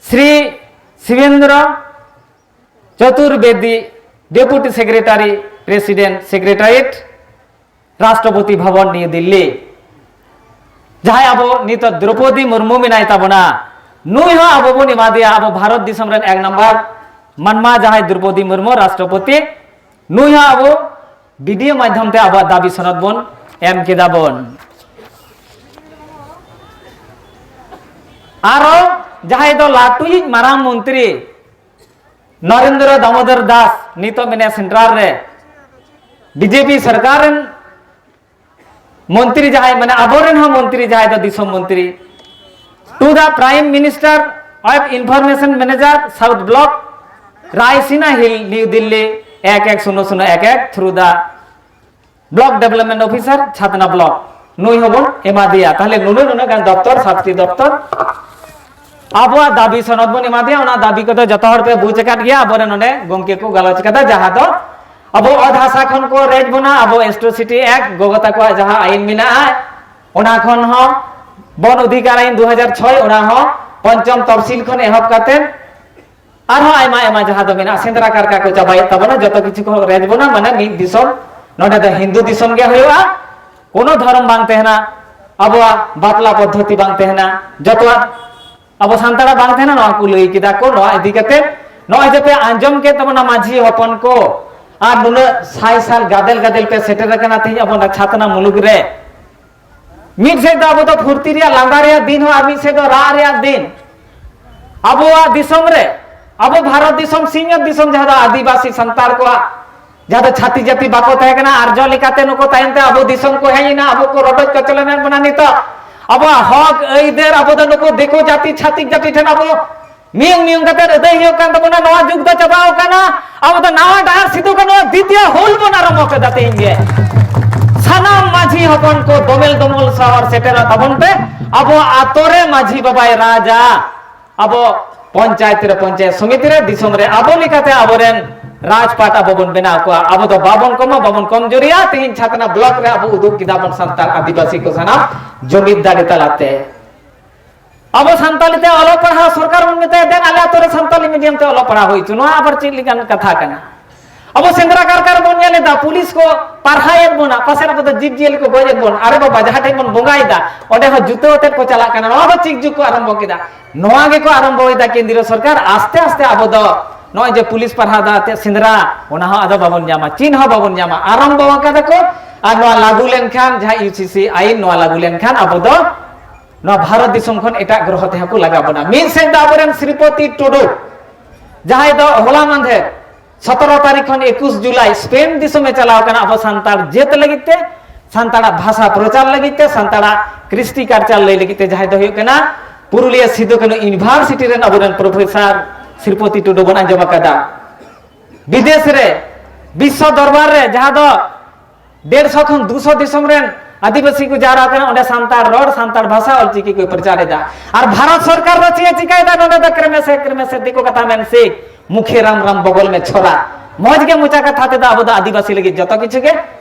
Sri Sibendra Chaturvedi, Deputy Secretary, President, Secretariat, ᱨᱟᱥᱴᱨᱚᱯᱚᱛᱤ ᱵᱷᱚᱵᱚᱱ, ᱱᱤᱭᱩ ᱫᱤᱞᱞᱤ᱾ ᱡᱟᱦᱟᱸᱭ ᱟᱵᱚ ᱱᱤᱛᱚᱜ ᱫᱨᱚᱯᱚᱫᱤ ᱢᱩᱨᱢᱩ ᱢᱮᱱᱟᱭ ᱛᱟᱵᱚᱱᱟ, ᱱᱩᱭ ᱦᱚᱸ ᱟᱵᱚ ᱵᱚᱱ ᱮᱢᱟ ᱫᱮᱭᱟ ᱟᱵᱚ ᱵᱷᱟᱨᱚᱛ ᱫᱤᱥᱚᱢ ᱨᱮᱱ ᱮᱠ ᱱᱟᱢᱵᱟᱨ ᱢᱟᱱᱢᱟ, ᱡᱟᱦᱟᱸᱭ ᱫᱨᱚᱯᱚᱫᱤ ᱢᱩᱨᱢᱩ ᱨᱟᱥᱴᱨᱚᱯᱚᱛᱤ, ᱱᱩᱭ ᱦᱚᱸ ᱟᱵᱚ ᱵᱤᱰᱤᱭᱳ ᱢᱟᱫᱽᱫᱷᱚᱢ ᱛᱮ ᱟᱵᱚᱣᱟᱜ ᱫᱟᱹᱵᱤ ᱥᱚᱱᱚᱫ ᱵᱚᱱ ᱮᱢ ᱠᱮᱫᱟ ᱵᱚᱱ᱾ ᱟᱨᱚ ᱡᱟᱦᱟᱸᱭ ᱫᱚ ᱞᱟᱹᱴᱩᱭᱤᱡ ᱢᱟᱨᱟᱝ ᱢᱚᱱᱛᱨᱤ ᱱᱚᱨᱮᱱᱫᱨᱚ ᱫᱟᱢᱳᱫᱚᱨ ᱫᱟᱥ, ᱱᱤᱛᱚᱜ ᱢᱮᱱᱟᱭᱟ ᱥᱮᱱᱴᱨᱟᱞ ᱨᱮ, ᱵᱤᱡᱮᱯᱤ ᱥᱚᱨᱠᱟᱨ ᱨᱮᱱ ᱢᱚᱱᱛᱨᱤ ᱡᱟᱦᱟᱸᱭ, ᱢᱟᱱᱮ ᱟᱵᱚᱨᱮᱱ ᱦᱚᱸ ᱢᱚᱱᱛᱨᱤ ᱡᱟᱦᱟᱸᱭ ᱫᱚ ᱫᱤᱥᱚᱢ ᱢᱚᱱᱛᱨᱤ, to the Prime Minister of Information Manager South Block, Raisina Hill, New Delhi, ᱮᱠ ᱮᱠ ᱥᱩᱱᱱᱚ ᱥᱩᱱᱱᱚ ᱮᱠ ᱮᱠ, through the Block Development Officer, Chhatna block, ᱱᱩᱭ ᱦᱚᱸᱵᱚᱱ ᱮᱢᱟ ᱫᱮᱭᱟ᱾ ᱛᱟᱦᱞᱮ ᱱᱩᱱᱟᱹᱜ ᱱᱩᱱᱟᱹᱜ ᱜᱟᱱ ᱫᱚᱯᱛᱚᱨ, ᱥᱟᱛᱴᱤ ᱫᱚᱯᱛᱚᱨ ᱟᱵᱚᱣᱟᱜ ᱫᱟᱹᱵᱤ ᱥᱚᱱᱚᱫ ᱵᱚᱱ ᱮᱢᱟ ᱫᱮᱭᱟ᱾ ᱚᱱᱟ ᱫᱟᱹᱵᱤ ᱠᱚᱫᱚ ᱡᱚᱛᱚ ᱦᱚᱲ ᱯᱮ ᱵᱩᱡᱽ ᱟᱠᱟᱫ ᱜᱮᱭᱟ, ᱟᱵᱚᱨᱮᱱ ᱱᱚᱰᱮ ᱜᱚᱢᱠᱮ ᱠᱚ ᱜᱟᱞᱚᱪ ᱠᱟᱫᱟ, ᱡᱟᱦᱟᱸ ᱫᱚ ᱟᱵᱚ ᱚᱛ ᱦᱟᱥᱟ ᱠᱷᱚᱱ ᱠᱚ ᱨᱮᱡ ᱵᱚᱱᱟ, ᱟᱵᱚ Atrocity Act, ᱜᱚᱜᱚ ᱛᱟᱠᱚᱣᱟᱜ ᱡᱟᱦᱟᱸ ᱟᱹᱭᱤᱱ ᱢᱮᱱᱟᱜᱼᱟ, ᱚᱱᱟ ᱠᱷᱚᱱ ᱦᱚᱸ ᱵᱚᱱ ᱚᱫᱷᱤᱠᱟᱨ ᱟᱹᱭᱤᱱ ᱫᱩ ᱦᱟᱡᱟᱨ ᱪᱷᱚᱭ, ᱚᱱᱟ ᱦᱚᱸ ᱯᱚᱧᱪᱚᱢ ᱛᱚᱯᱥᱤᱞ ᱠᱷᱚᱱ ᱮᱦᱚᱵ ᱠᱟᱛᱮ ᱟᱨᱦᱚᱸ ᱟᱭᱢᱟ ᱟᱭᱢᱟ ᱡᱟᱦᱟᱸ ᱫᱚ ᱢᱮᱱᱟᱜᱼᱟ, ᱥᱮᱸᱫᱽᱨᱟ ᱠᱟᱨᱠᱟ ᱠᱚ ᱪᱟᱵᱟᱭᱮᱫ ᱛᱟᱵᱚᱱᱟ, ᱡᱚᱛᱚ ᱠᱤᱪᱷᱩ ᱠᱚ ᱨᱮᱡ ᱵᱚᱱᱟ, ᱢᱟᱱᱮ ᱢᱤᱫ ᱫᱤᱥᱚᱢ, ᱱᱚᱰᱮ ᱫᱚ ᱦᱤᱱᱫᱩ ᱫᱤᱥᱚᱢ ᱜᱮ ᱦᱩᱭᱩᱜᱼᱟ, ᱠᱳᱱᱳ ᱫᱷᱚᱨᱚᱢ ᱵᱟᱝ ᱛᱟᱦᱮᱱᱟ, ᱟᱵᱚᱣᱟᱜ ᱵᱟᱯᱞᱟ ᱯᱚᱫᱽᱫᱷᱚᱛᱤ ᱵᱟᱝ ᱛᱟᱦᱮᱱᱟ, ᱡᱚᱛᱚᱣᱟᱜ ᱟᱵᱚ ᱥᱟᱱᱛᱟᱲᱟᱜ ᱵᱟᱝ ᱛᱟᱦᱮᱱᱟ, ᱱᱚᱣᱟ ᱠᱚ ᱞᱟᱹᱭ ᱠᱮᱫᱟ ᱠᱚ᱾ ᱱᱚᱣᱟ ᱤᱫᱤ ᱠᱟᱛᱮ ᱱᱚᱜᱼᱚᱭ ᱡᱮ ᱯᱮ ᱟᱸᱡᱚᱢ ᱠᱮᱫ ᱛᱟᱵᱚᱱᱟ ᱢᱟᱹᱡᱷᱤ ᱦᱚᱯᱚᱱ ᱠᱚ, ᱟᱨ ᱱᱩᱱᱟᱹᱜ ᱥᱟᱭ ᱥᱟᱞ ᱜᱟᱫᱮᱞ ᱜᱟᱫᱮᱞ ᱯᱮ ᱥᱮᱴᱮᱨ ᱟᱠᱟᱱᱟ ᱛᱮᱦᱮᱧ ᱟᱵᱚ ᱚᱱᱟ ᱪᱷᱟᱛᱱᱟ ᱢᱩᱞᱩᱠ ᱨᱮ, ᱢᱤᱫ ᱥᱮᱫ ᱫᱚ ᱟᱵᱚ ᱫᱚ ᱯᱷᱩᱨᱛᱤ ᱨᱮᱭᱟᱜ, ᱞᱟᱸᱫᱟ ᱨᱮᱭᱟᱜ ᱫᱤᱱ ᱦᱚᱸ, ᱟᱨ ᱢᱤᱫ ᱥᱮᱫ ᱫᱚ ᱨᱟᱜ ᱨᱮᱭᱟᱜ ᱫᱤᱱ᱾ ᱟᱵᱚᱣᱟᱜ ᱫᱤᱥᱚᱢ ᱨᱮ ᱟᱵᱚ ᱵᱷᱟᱨᱚᱛ ᱫᱤᱥᱚᱢ, ᱥᱤᱧᱚᱛ ᱫᱤᱥᱚᱢ, ᱡᱟᱦᱟᱸ ᱫᱚ ᱟᱹᱫᱤᱵᱟᱹᱥᱤ ᱥᱟᱱᱛᱟᱲ ᱠᱚᱣᱟᱜ, ᱡᱟᱦᱟᱸ ᱫᱚ ᱪᱷᱟᱹᱛᱤᱠ ᱡᱟᱹᱛᱤ ᱵᱟᱠᱚ ᱛᱟᱦᱮᱸ ᱠᱟᱱᱟ, ᱟᱨᱡᱚ ᱞᱮᱠᱟᱛᱮ ᱱᱩᱠᱩ ᱛᱟᱭᱚᱢ ᱛᱮ ᱟᱵᱚ ᱫᱤᱥᱚᱢ ᱠᱚ ᱦᱮᱡ ᱮᱱᱟ, ᱟᱵᱚ ᱠᱚ ᱨᱚᱰᱚᱡ ᱠᱚᱪᱞᱚᱱᱮᱫ ᱵᱚᱱᱟ᱾ ᱱᱤᱛᱚᱜ ᱟᱵᱚᱣᱟᱜ ᱦᱚᱠ ᱟᱹᱭᱫᱟᱹᱨ ᱟᱵᱚ ᱫᱚ ᱱᱩᱠᱩ ᱫᱤᱠᱩ ᱡᱟᱹᱛᱤ, ᱪᱷᱟᱹᱛᱤᱠ ᱡᱟᱹᱛᱤ ᱴᱷᱮᱱ ᱟᱵᱚ ᱢᱤᱭᱩᱝ ᱢᱤᱭᱩᱝ ᱠᱟᱛᱮ ᱟᱹᱫᱟᱹᱭ ᱦᱩᱭᱩᱜ ᱠᱟᱱ ᱛᱟᱵᱚᱱᱟ᱾ ᱱᱚᱣᱟ ᱡᱩᱜᱽ ᱫᱚ ᱪᱟᱵᱟᱣ ᱠᱟᱱᱟ᱾ ᱟᱵᱚ ᱫᱚ ᱱᱟᱣᱟ ᱰᱟᱦᱟᱨ ᱥᱤᱫᱩ ᱠᱟᱹᱱᱦᱩ ᱫᱤᱛᱤᱭᱚ ᱦᱩᱞ ᱵᱚᱱ ᱟᱨᱟᱢᱵᱚ ᱠᱮᱫᱟ ᱛᱮᱦᱮᱧ ᱜᱮ᱾ ᱥᱟᱱᱟᱢ ᱢᱟᱹᱡᱷᱤ ᱦᱚᱯᱚᱱ ᱠᱚ ᱫᱚᱢᱮᱞ ᱫᱚᱢᱚᱞ ᱥᱟᱶᱟᱨ ᱥᱮᱴᱮᱨᱚᱜ ᱛᱟᱵᱚᱱ ᱯᱮ᱾ ᱟᱵᱚᱣᱟᱜ ᱟᱛᱳ ᱨᱮ ᱢᱟᱹᱡᱷᱤ ᱵᱟᱵᱟᱭ ᱨᱟᱡᱟ᱾ ᱟᱵᱚ ᱯᱚᱧᱪᱟᱭᱮᱛ ᱨᱮ ᱯᱚᱧᱪᱟᱭᱮᱛ ᱥᱚᱢᱤᱛᱤ ᱨᱮ ᱫᱤᱥᱚᱢ ᱨᱮ ᱟᱵᱚ ᱞᱮᱠᱟᱛᱮ ᱟᱵᱚᱨᱮᱱ ᱨᱟᱡᱽᱯᱟᱴ ᱟᱵᱚ ᱵᱚᱱ ᱵᱮᱱᱟᱣ ᱠᱚᱣᱟ᱾ ᱟᱵᱚ ᱫᱚ ᱵᱟᱵᱚᱱ ᱠᱚᱢᱟ, ᱵᱟᱵᱚᱱ ᱠᱚᱢᱡᱳᱨᱤᱭᱟ᱾ ᱛᱮᱦᱮᱧ ᱪᱷᱟᱛᱱᱟ ᱵᱞᱚᱠ ᱨᱮ ᱟᱵᱚ ᱩᱫᱩᱜ ᱠᱮᱫᱟ ᱵᱚᱱ ᱥᱟᱱᱛᱟᱲ ᱟᱹᱫᱤᱵᱟᱹᱥᱤ ᱠᱚ ᱥᱟᱱᱟᱢ ᱡᱩᱢᱤᱫ ᱫᱟᱲᱮ ᱛᱟᱞᱟᱛᱮ᱾ ᱟᱵᱚ ᱥᱟᱱᱛᱟᱲᱤ ᱛᱮ ᱚᱞᱚᱜ ᱯᱟᱲᱦᱟᱣ ᱥᱚᱨᱠᱟᱨ ᱵᱚᱱ ᱢᱮᱛᱟᱭᱟ, ᱫᱮᱱ ᱟᱞᱮ ᱟᱛᱳ ᱨᱮ ᱥᱟᱱᱛᱟᱲᱤ ᱢᱤᱰᱤᱭᱟᱢ ᱛᱮ ᱚᱞᱚᱜ ᱯᱟᱲᱦᱟᱣ ᱦᱩᱭ ᱦᱚᱪᱚ᱾ ᱱᱚᱣᱟ ᱟᱵᱟᱨ ᱪᱮᱫ ᱞᱮᱠᱟᱱ ᱠᱟᱛᱷᱟ ᱠᱟᱱᱟ? ᱟᱵᱚ ᱥᱮᱸᱫᱽᱨᱟ ᱠᱟᱨᱠᱟ ᱨᱮᱵᱚᱱ ᱧᱮᱞ ᱮᱫᱟ, ᱯᱩᱞᱤᱥ ᱠᱚ ᱯᱟᱨᱦᱟᱭᱮᱫ ᱵᱚᱱᱟ, ᱯᱟᱥᱮᱡ ᱟᱵᱚ ᱫᱚ ᱡᱤᱵᱽ ᱡᱤᱭᱟᱹᱞᱤ ᱠᱚ ᱜᱚᱡ ᱮᱫ ᱵᱚᱱ᱾ ᱟᱨᱮ ᱵᱟᱵᱟ, ᱡᱟᱦᱟᱸ ᱴᱷᱮᱱ ᱵᱚᱱ ᱵᱚᱸᱜᱟᱭᱮᱫᱟ, ᱚᱸᱰᱮ ᱦᱚᱸ ᱡᱩᱛᱟᱹ ᱟᱛᱮᱫ ᱠᱚ ᱪᱟᱞᱟᱜ ᱠᱟᱱᱟ᱾ ᱱᱚᱣᱟ ᱫᱚ ᱪᱮᱫ ᱡᱩᱜᱽ ᱠᱚ ᱟᱨᱟᱢᱵᱚ ᱠᱮᱫᱟ? ᱱᱚᱣᱟ ᱜᱮᱠᱚ ᱟᱨᱟᱢᱵᱚᱭᱮᱫᱟ ᱠᱮᱱᱫᱨᱤᱭᱚ ᱥᱚᱨᱠᱟᱨ᱾ ᱟᱥᱛᱮ ᱟᱥᱛᱮ ᱟᱵᱚ ᱫᱚ ᱱᱚᱜᱼᱚᱭ ᱡᱮ ᱯᱩᱞᱤᱥ ᱯᱟᱨᱦᱟ ᱫᱟ ᱟᱛᱮ ᱥᱮᱸᱫᱽᱨᱟ, ᱚᱱᱟ ᱦᱚᱸ ᱟᱫᱚ ᱵᱟᱵᱚᱱ ᱧᱟᱢᱟ, ᱪᱮᱫ ᱦᱚᱸ ᱵᱟᱵᱚᱱ ᱧᱟᱢᱟ᱾ ᱟᱨᱟᱢᱵᱚ ᱟᱠᱟᱫᱟ ᱠᱚ, ᱟᱨ ᱱᱚᱣᱟ ᱞᱟᱹᱜᱩ ᱞᱮᱱᱠᱷᱟᱱ, ᱡᱟᱦᱟᱸ ᱤᱭᱩ ᱥᱤ ᱥᱤ ᱟᱭᱤᱱ ᱱᱚᱣᱟ ᱞᱟᱹᱜᱩ ᱞᱮᱱᱠᱷᱟᱱ, ᱟᱵᱚ ᱫᱚ ᱱᱚᱣᱟ ᱵᱷᱟᱨᱚᱛ ᱫᱤᱥᱚᱢ ᱠᱷᱚᱱ ᱮᱴᱟᱜ ᱜᱨᱚᱦᱚ ᱛᱮᱦᱚᱸ ᱠᱚ ᱞᱟᱜᱟ ᱵᱚᱱᱟ᱾ ᱢᱤᱫ ᱥᱮᱫ ᱫᱚ ᱟᱵᱚᱨᱮᱱ ᱥᱨᱤᱯᱚᱛᱤ ᱴᱩᱰᱩ, ᱡᱟᱦᱟᱸᱭ ᱫᱚ ᱦᱚᱞᱟ ᱢᱟᱫᱷᱮᱨ ᱥᱚᱛᱨᱚ ᱛᱟᱹᱨᱤᱠᱷ ᱠᱷᱚᱱ ᱮᱠᱩᱥ ᱡᱩᱞᱟᱭ ᱥᱯᱮᱱ ᱫᱤᱥᱚᱢᱮ ᱪᱟᱞᱟᱣ ᱠᱟᱱᱟ ᱟᱵᱚ ᱥᱟᱱᱛᱟᱲ ᱡᱟᱹᱛ ᱞᱟᱹᱜᱤᱫ ᱛᱮ, ᱥᱟᱱᱛᱟᱲᱟᱜ ᱵᱷᱟᱥᱟ ᱯᱨᱚᱪᱟᱨ ᱞᱟᱹᱜᱤᱫ ᱛᱮ, ᱥᱟᱱᱛᱟᱲᱟᱜ ᱠᱨᱤᱥᱴᱤ ᱠᱟᱞᱪᱟᱨ ᱞᱟᱹᱭ ᱞᱟᱹᱜᱤᱫ ᱛᱮ, ᱡᱟᱦᱟᱸᱭ ᱫᱚ ᱦᱩᱭᱩᱜ ᱠᱟᱱᱟ ᱯᱩᱨᱩᱞᱤᱭᱟᱹ ᱥᱤᱫᱩ ᱠᱟᱹᱱᱦᱩ ᱤᱭᱩᱱᱤᱵᱷᱟᱨᱥᱤᱴᱤ ᱨᱮᱱ ᱟᱵᱚᱨᱮᱱ ᱯᱨᱚᱯᱷᱮᱥᱚᱨ ᱥᱨᱤᱯᱚᱛᱤ ᱴᱩᱰᱩ ᱵᱚᱱ ᱟᱸᱡᱚᱢ ᱟᱠᱟᱫᱟ᱾ ᱵᱤᱫᱮᱥ ᱨᱮ, ᱵᱤᱥᱥᱚ ᱫᱚᱨᱵᱟᱨ ᱨᱮ, ᱡᱟᱦᱟᱸ ᱫᱚ ᱰᱮᱲᱥᱚ ᱠᱷᱚᱱ ᱫᱩᱥᱚ ᱫᱤᱥᱚᱢ ᱨᱮᱱ ᱟᱹᱫᱤᱵᱟᱹᱥᱤ ᱠᱚ ᱡᱟᱣᱨᱟ ᱠᱟᱱᱟ, ᱚᱸᱰᱮ ᱥᱟᱱᱛᱟᱲ ᱨᱚᱲ, ᱥᱟᱱᱛᱟᱲ ᱵᱷᱟᱥᱟ, ᱚᱞᱪᱤᱠᱤ ᱠᱚᱭ ᱯᱨᱚᱪᱟᱨ ᱮᱫᱟ᱾ ᱟᱨ ᱵᱷᱟᱨᱚᱛ ᱥᱚᱨᱠᱟᱨ ᱫᱚ ᱪᱮᱫ ᱮ ᱪᱤᱠᱟᱹᱭᱮᱫᱟ? ᱱᱚᱸᱰᱮ ᱫᱚ ᱠᱨᱮᱢᱮ ᱥᱮ, ᱠᱨᱮᱢᱮ ᱥᱮ, ᱫᱤᱠᱩ ᱠᱟᱛᱷᱟ ᱢᱮᱱ ᱥᱤᱠ, ᱢᱩᱠᱷᱮ ᱨᱟᱢ ᱨᱟᱢ ᱵᱚᱜᱚᱞ ᱢᱮ ᱪᱷᱚᱨᱟ᱾ ᱢᱚᱡᱽ ᱜᱮ ᱢᱚᱪᱟ ᱠᱟᱛᱷᱟ ᱛᱮᱫᱚ ᱟᱵᱚ ᱫᱚ ᱟᱹᱫᱤᱵᱟᱹᱥᱤ ᱞᱟᱹᱜᱤᱫ ᱡᱚᱛᱚ ᱠᱤᱪᱷᱩ ᱜᱮ,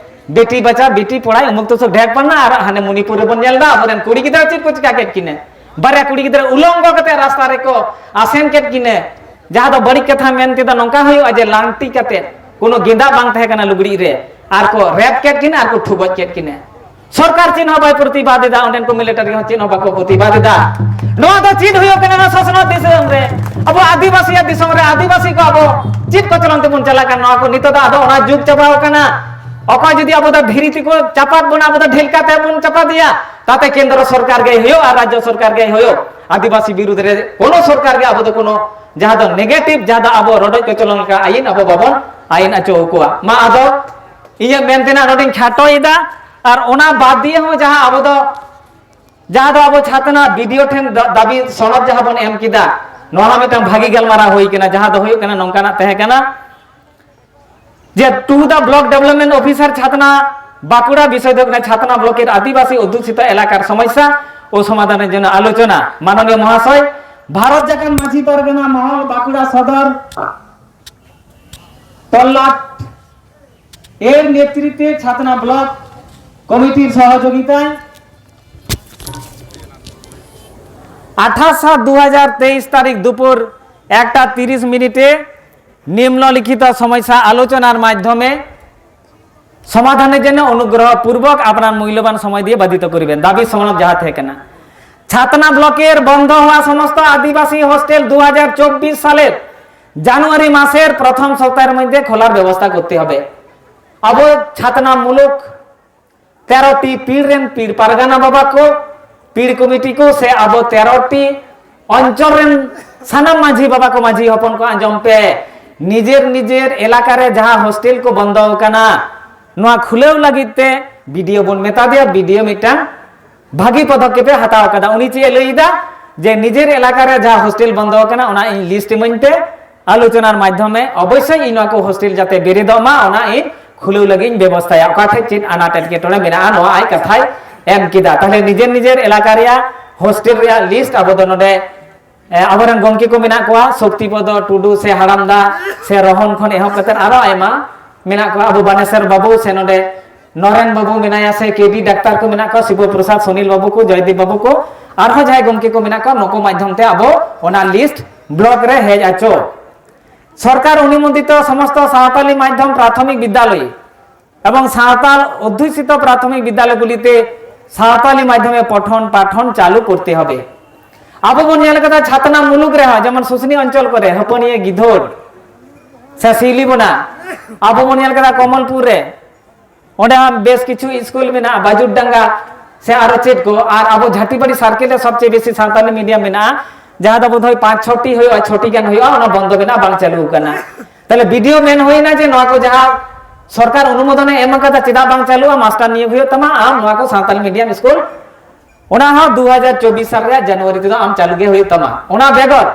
ᱵᱮᱴᱤ ᱵᱟᱪᱟ, ᱵᱮᱴᱤ ᱯᱚᱲᱟᱭ, ᱩᱢᱩᱠ ᱛᱩᱥᱩᱠ ᱰᱷᱮᱨ ᱯᱟᱱᱟ, ᱟᱨ ᱦᱟᱱᱮ ᱢᱚᱱᱤᱯᱩᱨ ᱨᱮᱵᱚᱱ ᱧᱮᱞ ᱮᱫᱟ, ᱟᱵᱚᱨᱮᱱ ᱠᱩᱲᱤ ᱜᱤᱫᱽᱨᱟᱹ ᱪᱮᱫ ᱠᱚ ᱪᱤᱠᱟ ᱠᱮᱫ ᱠᱤᱱᱟ? ᱵᱟᱨᱭᱟ ᱠᱩᱲᱤ ᱜᱤᱫᱽᱨᱟᱹ ᱩᱞᱚᱝᱜᱚ ᱠᱟᱛᱮ ᱨᱟᱥᱛᱟ ᱨᱮᱠᱚ ᱟᱥᱮᱱ ᱠᱮᱫ ᱠᱤᱱᱟ᱾ ᱡᱟᱦᱟᱸ ᱫᱚ ᱵᱟᱹᱲᱤᱡ ᱠᱟᱛᱷᱟ ᱢᱮᱱ ᱠᱮᱫᱟ, ᱱᱚᱝᱠᱟ ᱦᱩᱭᱩᱜᱼᱟ ᱡᱮ ᱞᱟᱝᱴᱤ ᱠᱟᱛᱮ, ᱠᱳᱱᱳ ᱜᱮᱸᱫᱟᱜ ᱵᱟᱝ ᱛᱟᱦᱮᱸ ᱠᱟᱱᱟ ᱞᱩᱜᱽᱲᱤᱡ ᱨᱮ, ᱟᱨ ᱠᱚ ᱨᱮᱯ ᱠᱮᱫ ᱠᱤᱱᱟ ᱟᱨ ᱠᱚ ᱴᱷᱩ ᱜᱚᱡ ᱠᱮᱫ ᱠᱤᱱᱟ᱾ ᱥᱚᱨᱠᱟᱨ ᱪᱮᱫ ᱦᱚᱸ ᱵᱟᱭ ᱯᱨᱚᱛᱤᱵᱟᱫ ᱮᱫᱟ, ᱚᱸᱰᱮᱱ ᱠᱚ ᱢᱤᱞᱤᱴᱟᱨᱤ ᱦᱚᱸ ᱪᱮᱫ ᱦᱚᱸ ᱵᱟᱠᱚ ᱯᱨᱚᱛᱤᱵᱟᱫ ᱮᱫᱟ᱾ ᱱᱚᱣᱟ ᱫᱚ ᱪᱮᱫ ᱦᱩᱭᱩᱜ ᱠᱟᱱᱟ? ᱱᱚᱣᱟ ᱥᱚᱥᱱᱚᱜ ᱫᱤᱥᱚᱢ ᱨᱮ ᱟᱵᱚ ᱟᱹᱫᱤᱵᱟᱹᱥᱤᱭᱟᱜ ᱫᱤᱥᱚᱢ ᱨᱮ ᱟᱹᱫᱤᱵᱟᱹᱥᱤ ᱠᱚ ᱟᱵᱚ ᱪᱮᱫ ᱠᱚᱪᱞᱚᱱ ᱛᱮᱵᱚᱱ ᱪᱟᱞᱟᱜ ᱠᱟᱱᱟ? ᱱᱚᱣᱟ ᱠᱚ ᱱᱤᱛᱚᱜ ᱫᱚ ᱟᱫᱚ ᱚᱱᱟ ᱡᱩᱜᱽ ᱪᱟᱵᱟᱣ ᱠᱟᱱᱟ᱾ ᱚᱠᱚᱭ ᱡᱩᱫᱤ ᱟᱵᱚ ᱫᱚ ᱫᱷᱤᱨᱤ ᱛᱮᱠᱚ ᱪᱟᱯᱟᱫ ᱵᱚᱱᱟ, ᱟᱵᱚ ᱫᱚ ᱰᱷᱮᱞᱠᱟ ᱛᱮ ᱵᱚᱱ ᱪᱟᱯᱟᱫᱮᱭᱟ, ᱛᱟᱛᱮ ᱠᱮᱱᱫᱨᱚ ᱥᱚᱨᱠᱟᱨ ᱜᱮ ᱦᱩᱭᱩᱜ ᱟᱨ ᱨᱟᱡᱽᱡᱚ ᱥᱚᱨᱠᱟᱨ ᱜᱮ ᱦᱩᱭᱩᱜ, ᱟᱹᱫᱤᱵᱟᱹᱥᱤ ᱵᱤᱨᱩᱫᱷ ᱨᱮ ᱠᱳᱱᱳ ᱥᱚᱨᱠᱟᱨ ᱜᱮ ᱟᱵᱚ ᱫᱚ ᱠᱳᱱᱳ ᱡᱟᱦᱟᱸ ᱫᱚ negative, ᱡᱟᱦᱟᱸ ᱫᱚ ᱟᱵᱚ ᱨᱚᱰᱚᱡ ᱠᱚᱪᱞᱚᱱ ᱞᱮᱠᱟ ᱟᱹᱭᱤᱱ ᱟᱵᱚ ᱵᱟᱵᱚᱱ ᱟᱹᱭᱤᱱ ᱚᱪᱚ ᱟᱠᱚᱣᱟ᱾ ᱢᱟ ᱟᱫᱚ ᱤᱧᱟᱹᱜ ᱢᱮᱱ ᱛᱮᱱᱟᱜ ᱱᱚᱰᱮᱧ ᱠᱷᱟᱴᱚᱭᱮᱫᱟ᱾ ᱟᱨ ᱚᱱᱟ ᱵᱟᱫ ᱫᱤᱭᱮ ᱦᱚᱸ ᱡᱟᱦᱟᱸ ᱟᱵᱚ ᱫᱚ, ᱡᱟᱦᱟᱸ ᱫᱚ ᱟᱵᱚ ᱪᱷᱟᱛᱱᱟ ᱵᱤ ᱰᱤ ᱳ ᱴᱷᱮᱱ ᱫᱟ-, ᱫᱟᱹᱵᱤ ᱥᱚᱱᱚᱫ ᱡᱟᱦᱟᱸ ᱵᱚᱱ ᱮᱢ ᱠᱮᱫᱟ, ᱱᱚᱣᱟ ᱦᱚᱸ ᱢᱤᱫᱴᱟᱝ ᱵᱷᱟᱹᱜᱤ ᱜᱟᱞᱢᱟᱨᱟᱣ ᱦᱩᱭ ᱠᱟᱱᱟ᱾ ᱡᱟᱦᱟᱸ ᱫᱚ ᱦᱩᱭᱩᱜ ᱠᱟᱱᱟ, ᱱᱚᱝᱠᱟᱱᱟᱜ ᱛᱟᱦᱮᱸ ᱠᱟᱱᱟ ᱡᱮ to the block development officer ᱪᱷᱟᱛᱱᱟ ᱵᱟᱸᱠᱩᱲᱟ, ᱵᱤᱥᱚᱭ ᱫᱚ ᱦᱩᱭᱩᱜ ᱠᱟᱱᱟ ᱪᱷᱟᱛᱱᱟ ᱵᱞᱚᱠ ᱮᱨ ᱟᱹᱫᱤᱵᱟᱹᱥᱤ ᱚᱫᱽᱫᱷᱩᱥᱤᱛ ᱮᱞᱟᱠᱟᱨ ᱥᱚᱢᱚᱥᱥᱟ ᱳ ᱥᱚᱢᱟᱫᱷᱟᱱᱮᱨ ᱡᱚᱱᱱᱚ ᱟᱞᱳᱪᱚᱱᱟ᱾ ᱢᱟᱱᱚᱱᱤᱭᱚ ᱢᱚᱦᱟᱥᱚᱭ, ᱵᱷᱟᱨᱚᱛ ᱡᱟᱠᱟᱛ ᱢᱟᱹᱡᱷᱤ ᱯᱟᱨᱜᱟᱱᱟ ᱢᱚᱦᱚᱞ ᱵᱟᱸᱠᱩᱲᱟ ᱥᱚᱫᱚᱨ ᱛᱚᱞᱞᱟᱴ ᱮর নেতৃত্বে ছাতনা ব্লক কমিটির সহযোগিতায় আঠাশ সাত দু হাজার তেইশ তারিখ দুপুর একটা তিরিশ মিনিটে নিম্নলিখিত সমস্যা আলোচনার মাধ্যমে সমাধানের জন্য অনুগ্রহপূর্বক আপনার মূল্যবান সময় দিয়ে বাধিত করবেন। দাবি সনদ যাহা থেকে না, ছাতনা ব্লকের বন্ধ হওয়া সমস্ত আদিবাসী হোস্টেল দু হাজার চব্বিশ সালের জানুয়ারি মাসের প্রথম সপ্তাহের মধ্যে খোলার ব্যবস্থা করতে হবে। ᱟᱵᱚ ᱪᱷᱟᱛᱱᱟ ᱢᱩᱞᱩᱠ ᱛᱮᱨᱚ ᱴᱤ ᱯᱤᱲ ᱨᱮᱱ ᱯᱤᱲ ᱯᱟᱨᱜᱟᱱᱟ ᱵᱟᱵᱟ ᱠᱚ, ᱯᱤᱲ ᱠᱚᱢᱤᱴᱤ ᱠᱚ, ᱥᱮ ᱟᱵᱚ ᱛᱮᱨᱚ ᱴᱤ ᱚᱧᱪᱚᱞ ᱨᱮᱱ ᱥᱟᱱᱟᱢ ᱢᱟᱹᱡᱷᱤ ᱵᱟᱵᱟ ᱠᱚ, ᱢᱟᱹᱡᱷᱤ ᱦᱚᱯᱚᱱ ᱠᱚ, ᱟᱸᱡᱚᱢ ᱯᱮ, ᱱᱤᱡᱮᱨ ᱱᱤᱡᱮᱨ ᱮᱞᱟᱠᱟ ᱨᱮ ᱡᱟᱦᱟᱸ ᱦᱳᱥᱴᱮᱞ ᱠᱚ ᱵᱚᱱᱫᱚ ᱟᱠᱟᱱᱟ, ᱱᱚᱣᱟ ᱠᱷᱩᱞᱟᱹᱣ ᱞᱟᱹᱜᱤᱫ ᱛᱮ ᱵᱤ ᱰᱤ ᱳ ᱵᱚᱱ ᱢᱮᱛᱟ ᱫᱮᱭᱟ᱾ ᱵᱤ ᱰᱤ ᱳ ᱢᱤᱫᱴᱟᱝ ᱵᱷᱟᱹᱜᱤ ᱯᱚᱫᱚᱠᱷᱮᱯ ᱮ ᱦᱟᱛᱟᱣ ᱟᱠᱟᱫᱟ᱾ ᱩᱱᱤ ᱪᱮᱫ ᱮ ᱞᱟᱹᱭ ᱮᱫᱟ ᱡᱮ ᱱᱤᱡᱮᱨ ᱮᱞᱟᱠᱟ ᱨᱮ ᱡᱟᱦᱟᱸ ᱦᱳᱥᱴᱮᱞ ᱵᱚᱱᱫᱚ ᱟᱠᱟᱱᱟ, ᱚᱱᱟ ᱤᱧ ᱞᱤᱥᱴ ᱤᱢᱟᱹᱧ ᱯᱮ, ᱟᱞᱳᱪᱚᱱᱟᱨ ᱢᱟᱫᱽᱫᱷᱚᱢᱮ ᱚᱵᱚᱥᱥᱳᱭ ᱤᱧ ᱱᱚᱣᱟ ᱠᱚ ᱦᱳᱥᱴᱮᱞ ᱡᱟᱛᱮ ᱵᱮᱨᱮᱫᱚᱜ ᱢᱟ, ᱚᱱᱟ ᱤᱧ ᱠᱷᱩᱞᱟᱹᱣ ᱞᱟᱹᱜᱤᱫ ᱤᱧ ᱵᱮᱵᱚᱥᱛᱷᱟᱭᱟ᱾ ᱚᱠᱟ ᱴᱷᱮᱡ ᱪᱮᱫ ᱟᱱᱟᱴ ᱮᱴᱠᱮᱴᱚᱬᱮ ᱢᱮᱱᱟᱜᱼᱟ, ᱱᱚᱣᱟ ᱟᱡ ᱠᱟᱛᱷᱟᱭ ᱮᱢ ᱠᱮᱫᱟ᱾ ᱛᱟᱦᱞᱮ ᱱᱤᱡᱮᱨ ᱱᱤᱡᱮᱨ ᱮᱞᱟᱠᱟ ᱨᱮᱭᱟᱜ ᱦᱳᱥᱴᱮᱞ ᱨᱮᱭᱟᱜ ᱞᱤᱥᱴ ᱟᱵᱚ ᱫᱚ ᱱᱚᱰᱮ, ᱮ, ᱟᱵᱚᱨᱮᱱ ᱜᱚᱢᱠᱮ ᱠᱚ ᱢᱮᱱᱟᱜ ᱠᱚᱣᱟ, ᱥᱚᱠᱛᱤᱯᱚᱫᱚ ᱴᱩᱰᱩ ᱥᱮ ᱦᱟᱲᱟᱢᱫᱟ ᱥᱮ ᱨᱚᱦᱚᱱ ᱠᱷᱚᱱ ᱮᱦᱚᱵ ᱠᱟᱛᱮ ᱟᱨᱚ ᱟᱭᱢᱟ ᱢᱮᱱᱟᱜ ᱠᱚᱣᱟ᱾ ᱟᱵᱚ ᱵᱟᱱᱮᱥᱚᱨ ᱵᱟᱹᱵᱩ ᱥᱮ ᱱᱚᱰᱮ ᱱᱚᱨᱮᱱ ᱵᱟᱹᱵᱩ ᱢᱮᱱᱟᱭᱟ, ᱥᱮ ᱠᱮ ᱵᱤ ᱰᱟᱠᱛᱟᱨ ᱠᱚ ᱢᱮᱱᱟᱜ ᱠᱚᱣᱟ, ᱥᱤᱵᱚ ᱯᱨᱚᱥᱟᱫᱽ, ᱥᱚᱱᱤᱞ ᱵᱟᱹᱵᱩ ᱠᱚ, ᱡᱚᱭᱫᱤᱯ ᱵᱟᱹᱵᱩ ᱠᱚ, ᱟᱨᱦᱚᱸ ᱡᱟᱦᱟᱸᱭ ᱜᱚᱢᱠᱮ ᱠᱚ ᱢᱮᱱᱟᱜ ᱠᱚᱣᱟ, ᱱᱩᱠᱩ ᱢᱟᱫᱽᱫᱷᱚᱢ ᱛᱮ ᱟᱵᱚ ᱚᱱᱟ ᱞᱤᱥᱴ ᱵᱞᱚᱠ ᱨᱮ ᱦᱮᱡ ᱟᱪᱚ᱾ ᱥᱚᱨᱠᱟᱨ ᱚᱱᱩᱢᱳᱫᱤᱛᱚ ᱥᱚᱢᱚᱥᱛᱚ ᱥᱟᱶᱛᱟᱞᱤ ᱢᱟᱫᱽᱫᱷᱚᱢ ᱯᱨᱟᱛᱷᱚᱢᱤᱠ ᱵᱤᱫᱽᱫᱟᱞᱚᱭ ᱮᱵᱚᱝ ᱥᱟᱶᱛᱟᱞ ᱚᱫᱽᱫᱷᱩᱥᱤᱛᱚ ᱯᱨᱟᱛᱷᱚᱢᱤᱠ ᱵᱤᱫᱽᱫᱟᱞᱚᱭ ᱜᱩᱞᱤᱛᱮ ᱥᱟᱶᱛᱟᱞᱤ ᱢᱟᱫᱽᱫᱷᱚᱢᱮ ᱯᱚᱴᱷᱚᱱ ᱯᱟᱴᱷᱚᱱ ᱪᱟᱞᱩ ᱠᱚᱨᱛᱮ ᱦᱚᱵᱮ᱾ ᱟᱵᱚ ᱵᱚᱱ ᱧᱮᱞ ᱠᱟᱫᱟ ᱪᱷᱟᱛᱱᱟ ᱢᱩᱞᱩᱠ ᱨᱮᱦᱚᱸ, ᱡᱮᱢᱚᱱ ᱥᱩᱥᱱᱤ ᱚᱧᱪᱚᱞ ᱠᱚᱨᱮ, ᱦᱟᱹᱯᱟᱹᱱᱤᱭᱟᱹ, ᱜᱤᱫᱷᱳᱲ ᱥᱮ ᱥᱤᱣᱞᱤᱵᱚᱱᱟ, ᱟᱵᱚ ᱵᱚᱱ ᱧᱮᱞ ᱠᱟᱫᱟ ᱠᱚᱢᱚᱞᱯᱩᱨ ᱨᱮ, ᱚᱸᱰᱮ ᱦᱚᱸ ᱵᱮᱥ ᱠᱤᱪᱷᱩ ᱥᱠᱩᱞ ᱢᱮᱱᱟᱜᱼᱟ, ᱵᱟᱡᱩᱨᱰᱟᱸᱜᱟ ᱥᱮ ᱟᱨᱚ ᱪᱮᱫ ᱠᱚ, ᱟᱨ ᱟᱵᱚ ᱡᱷᱟᱴᱤᱵᱟᱲᱤ ᱥᱟᱨᱠᱮᱞ ᱨᱮ ᱥᱚᱵᱪᱮᱭᱮ ᱵᱮᱥᱤ ᱥᱟᱱᱛᱟᱞᱤ ᱢᱤᱰᱤᱭᱟᱢ ᱢᱮᱱᱟᱜᱼᱟ, ᱡᱟᱦᱟᱸ ᱫᱚ ᱵᱳᱫᱷᱚᱭ ᱯᱟᱸᱪ ᱪᱷᱚᱴᱤ ᱦᱩᱭᱩᱜᱼᱟ, ᱪᱷᱚᱴᱤ ᱜᱟᱱ ᱦᱩᱭᱩᱜᱼᱟ, ᱚᱱᱟ ᱵᱚᱱᱫᱚ ᱢᱮᱱᱟᱜᱼᱟ, ᱵᱟᱝ ᱪᱟᱹᱞᱩ ᱟᱠᱟᱱᱟ᱾ ᱛᱟᱦᱞᱮ ᱵᱤᱰᱤᱭᱳ ᱢᱮᱱ ᱦᱩᱭᱱᱟ ᱡᱮ ᱱᱚᱣᱟ ᱠᱚ ᱡᱟᱦᱟᱸ ᱥᱚᱨᱠᱟᱨ ᱚᱱᱩᱢᱳᱫᱚᱱᱮ ᱮᱢ ᱟᱠᱟᱫᱟ, ᱪᱮᱫᱟᱜ ᱵᱟᱝ ᱪᱟᱹᱞᱩᱜᱼᱟ? ᱢᱟᱥᱴᱟᱨ ᱱᱤᱭᱳᱜᱽ ᱦᱩᱭᱩᱜ ᱛᱟᱢᱟ, ᱟᱢ ᱱᱚᱣᱟ ᱠᱚ ᱥᱟᱱᱛᱟᱞᱤ ᱢᱤᱰᱤᱭᱟᱢ ᱥᱠᱩᱞ, ᱚᱱᱟ ᱦᱚᱸ ᱫᱩ ᱦᱟᱡᱟᱨ ᱪᱚᱵᱵᱤᱥ ᱥᱟᱞ ᱨᱮᱭᱟᱜ ᱡᱟᱱᱩᱣᱟᱨᱤ ᱛᱮᱫᱚ ᱟᱢ ᱪᱟᱹᱞᱩ ᱜᱮ ᱦᱩᱭᱩᱜ ᱛᱟᱢᱟ᱾ ᱚᱱᱟ ᱵᱮᱜᱚᱨ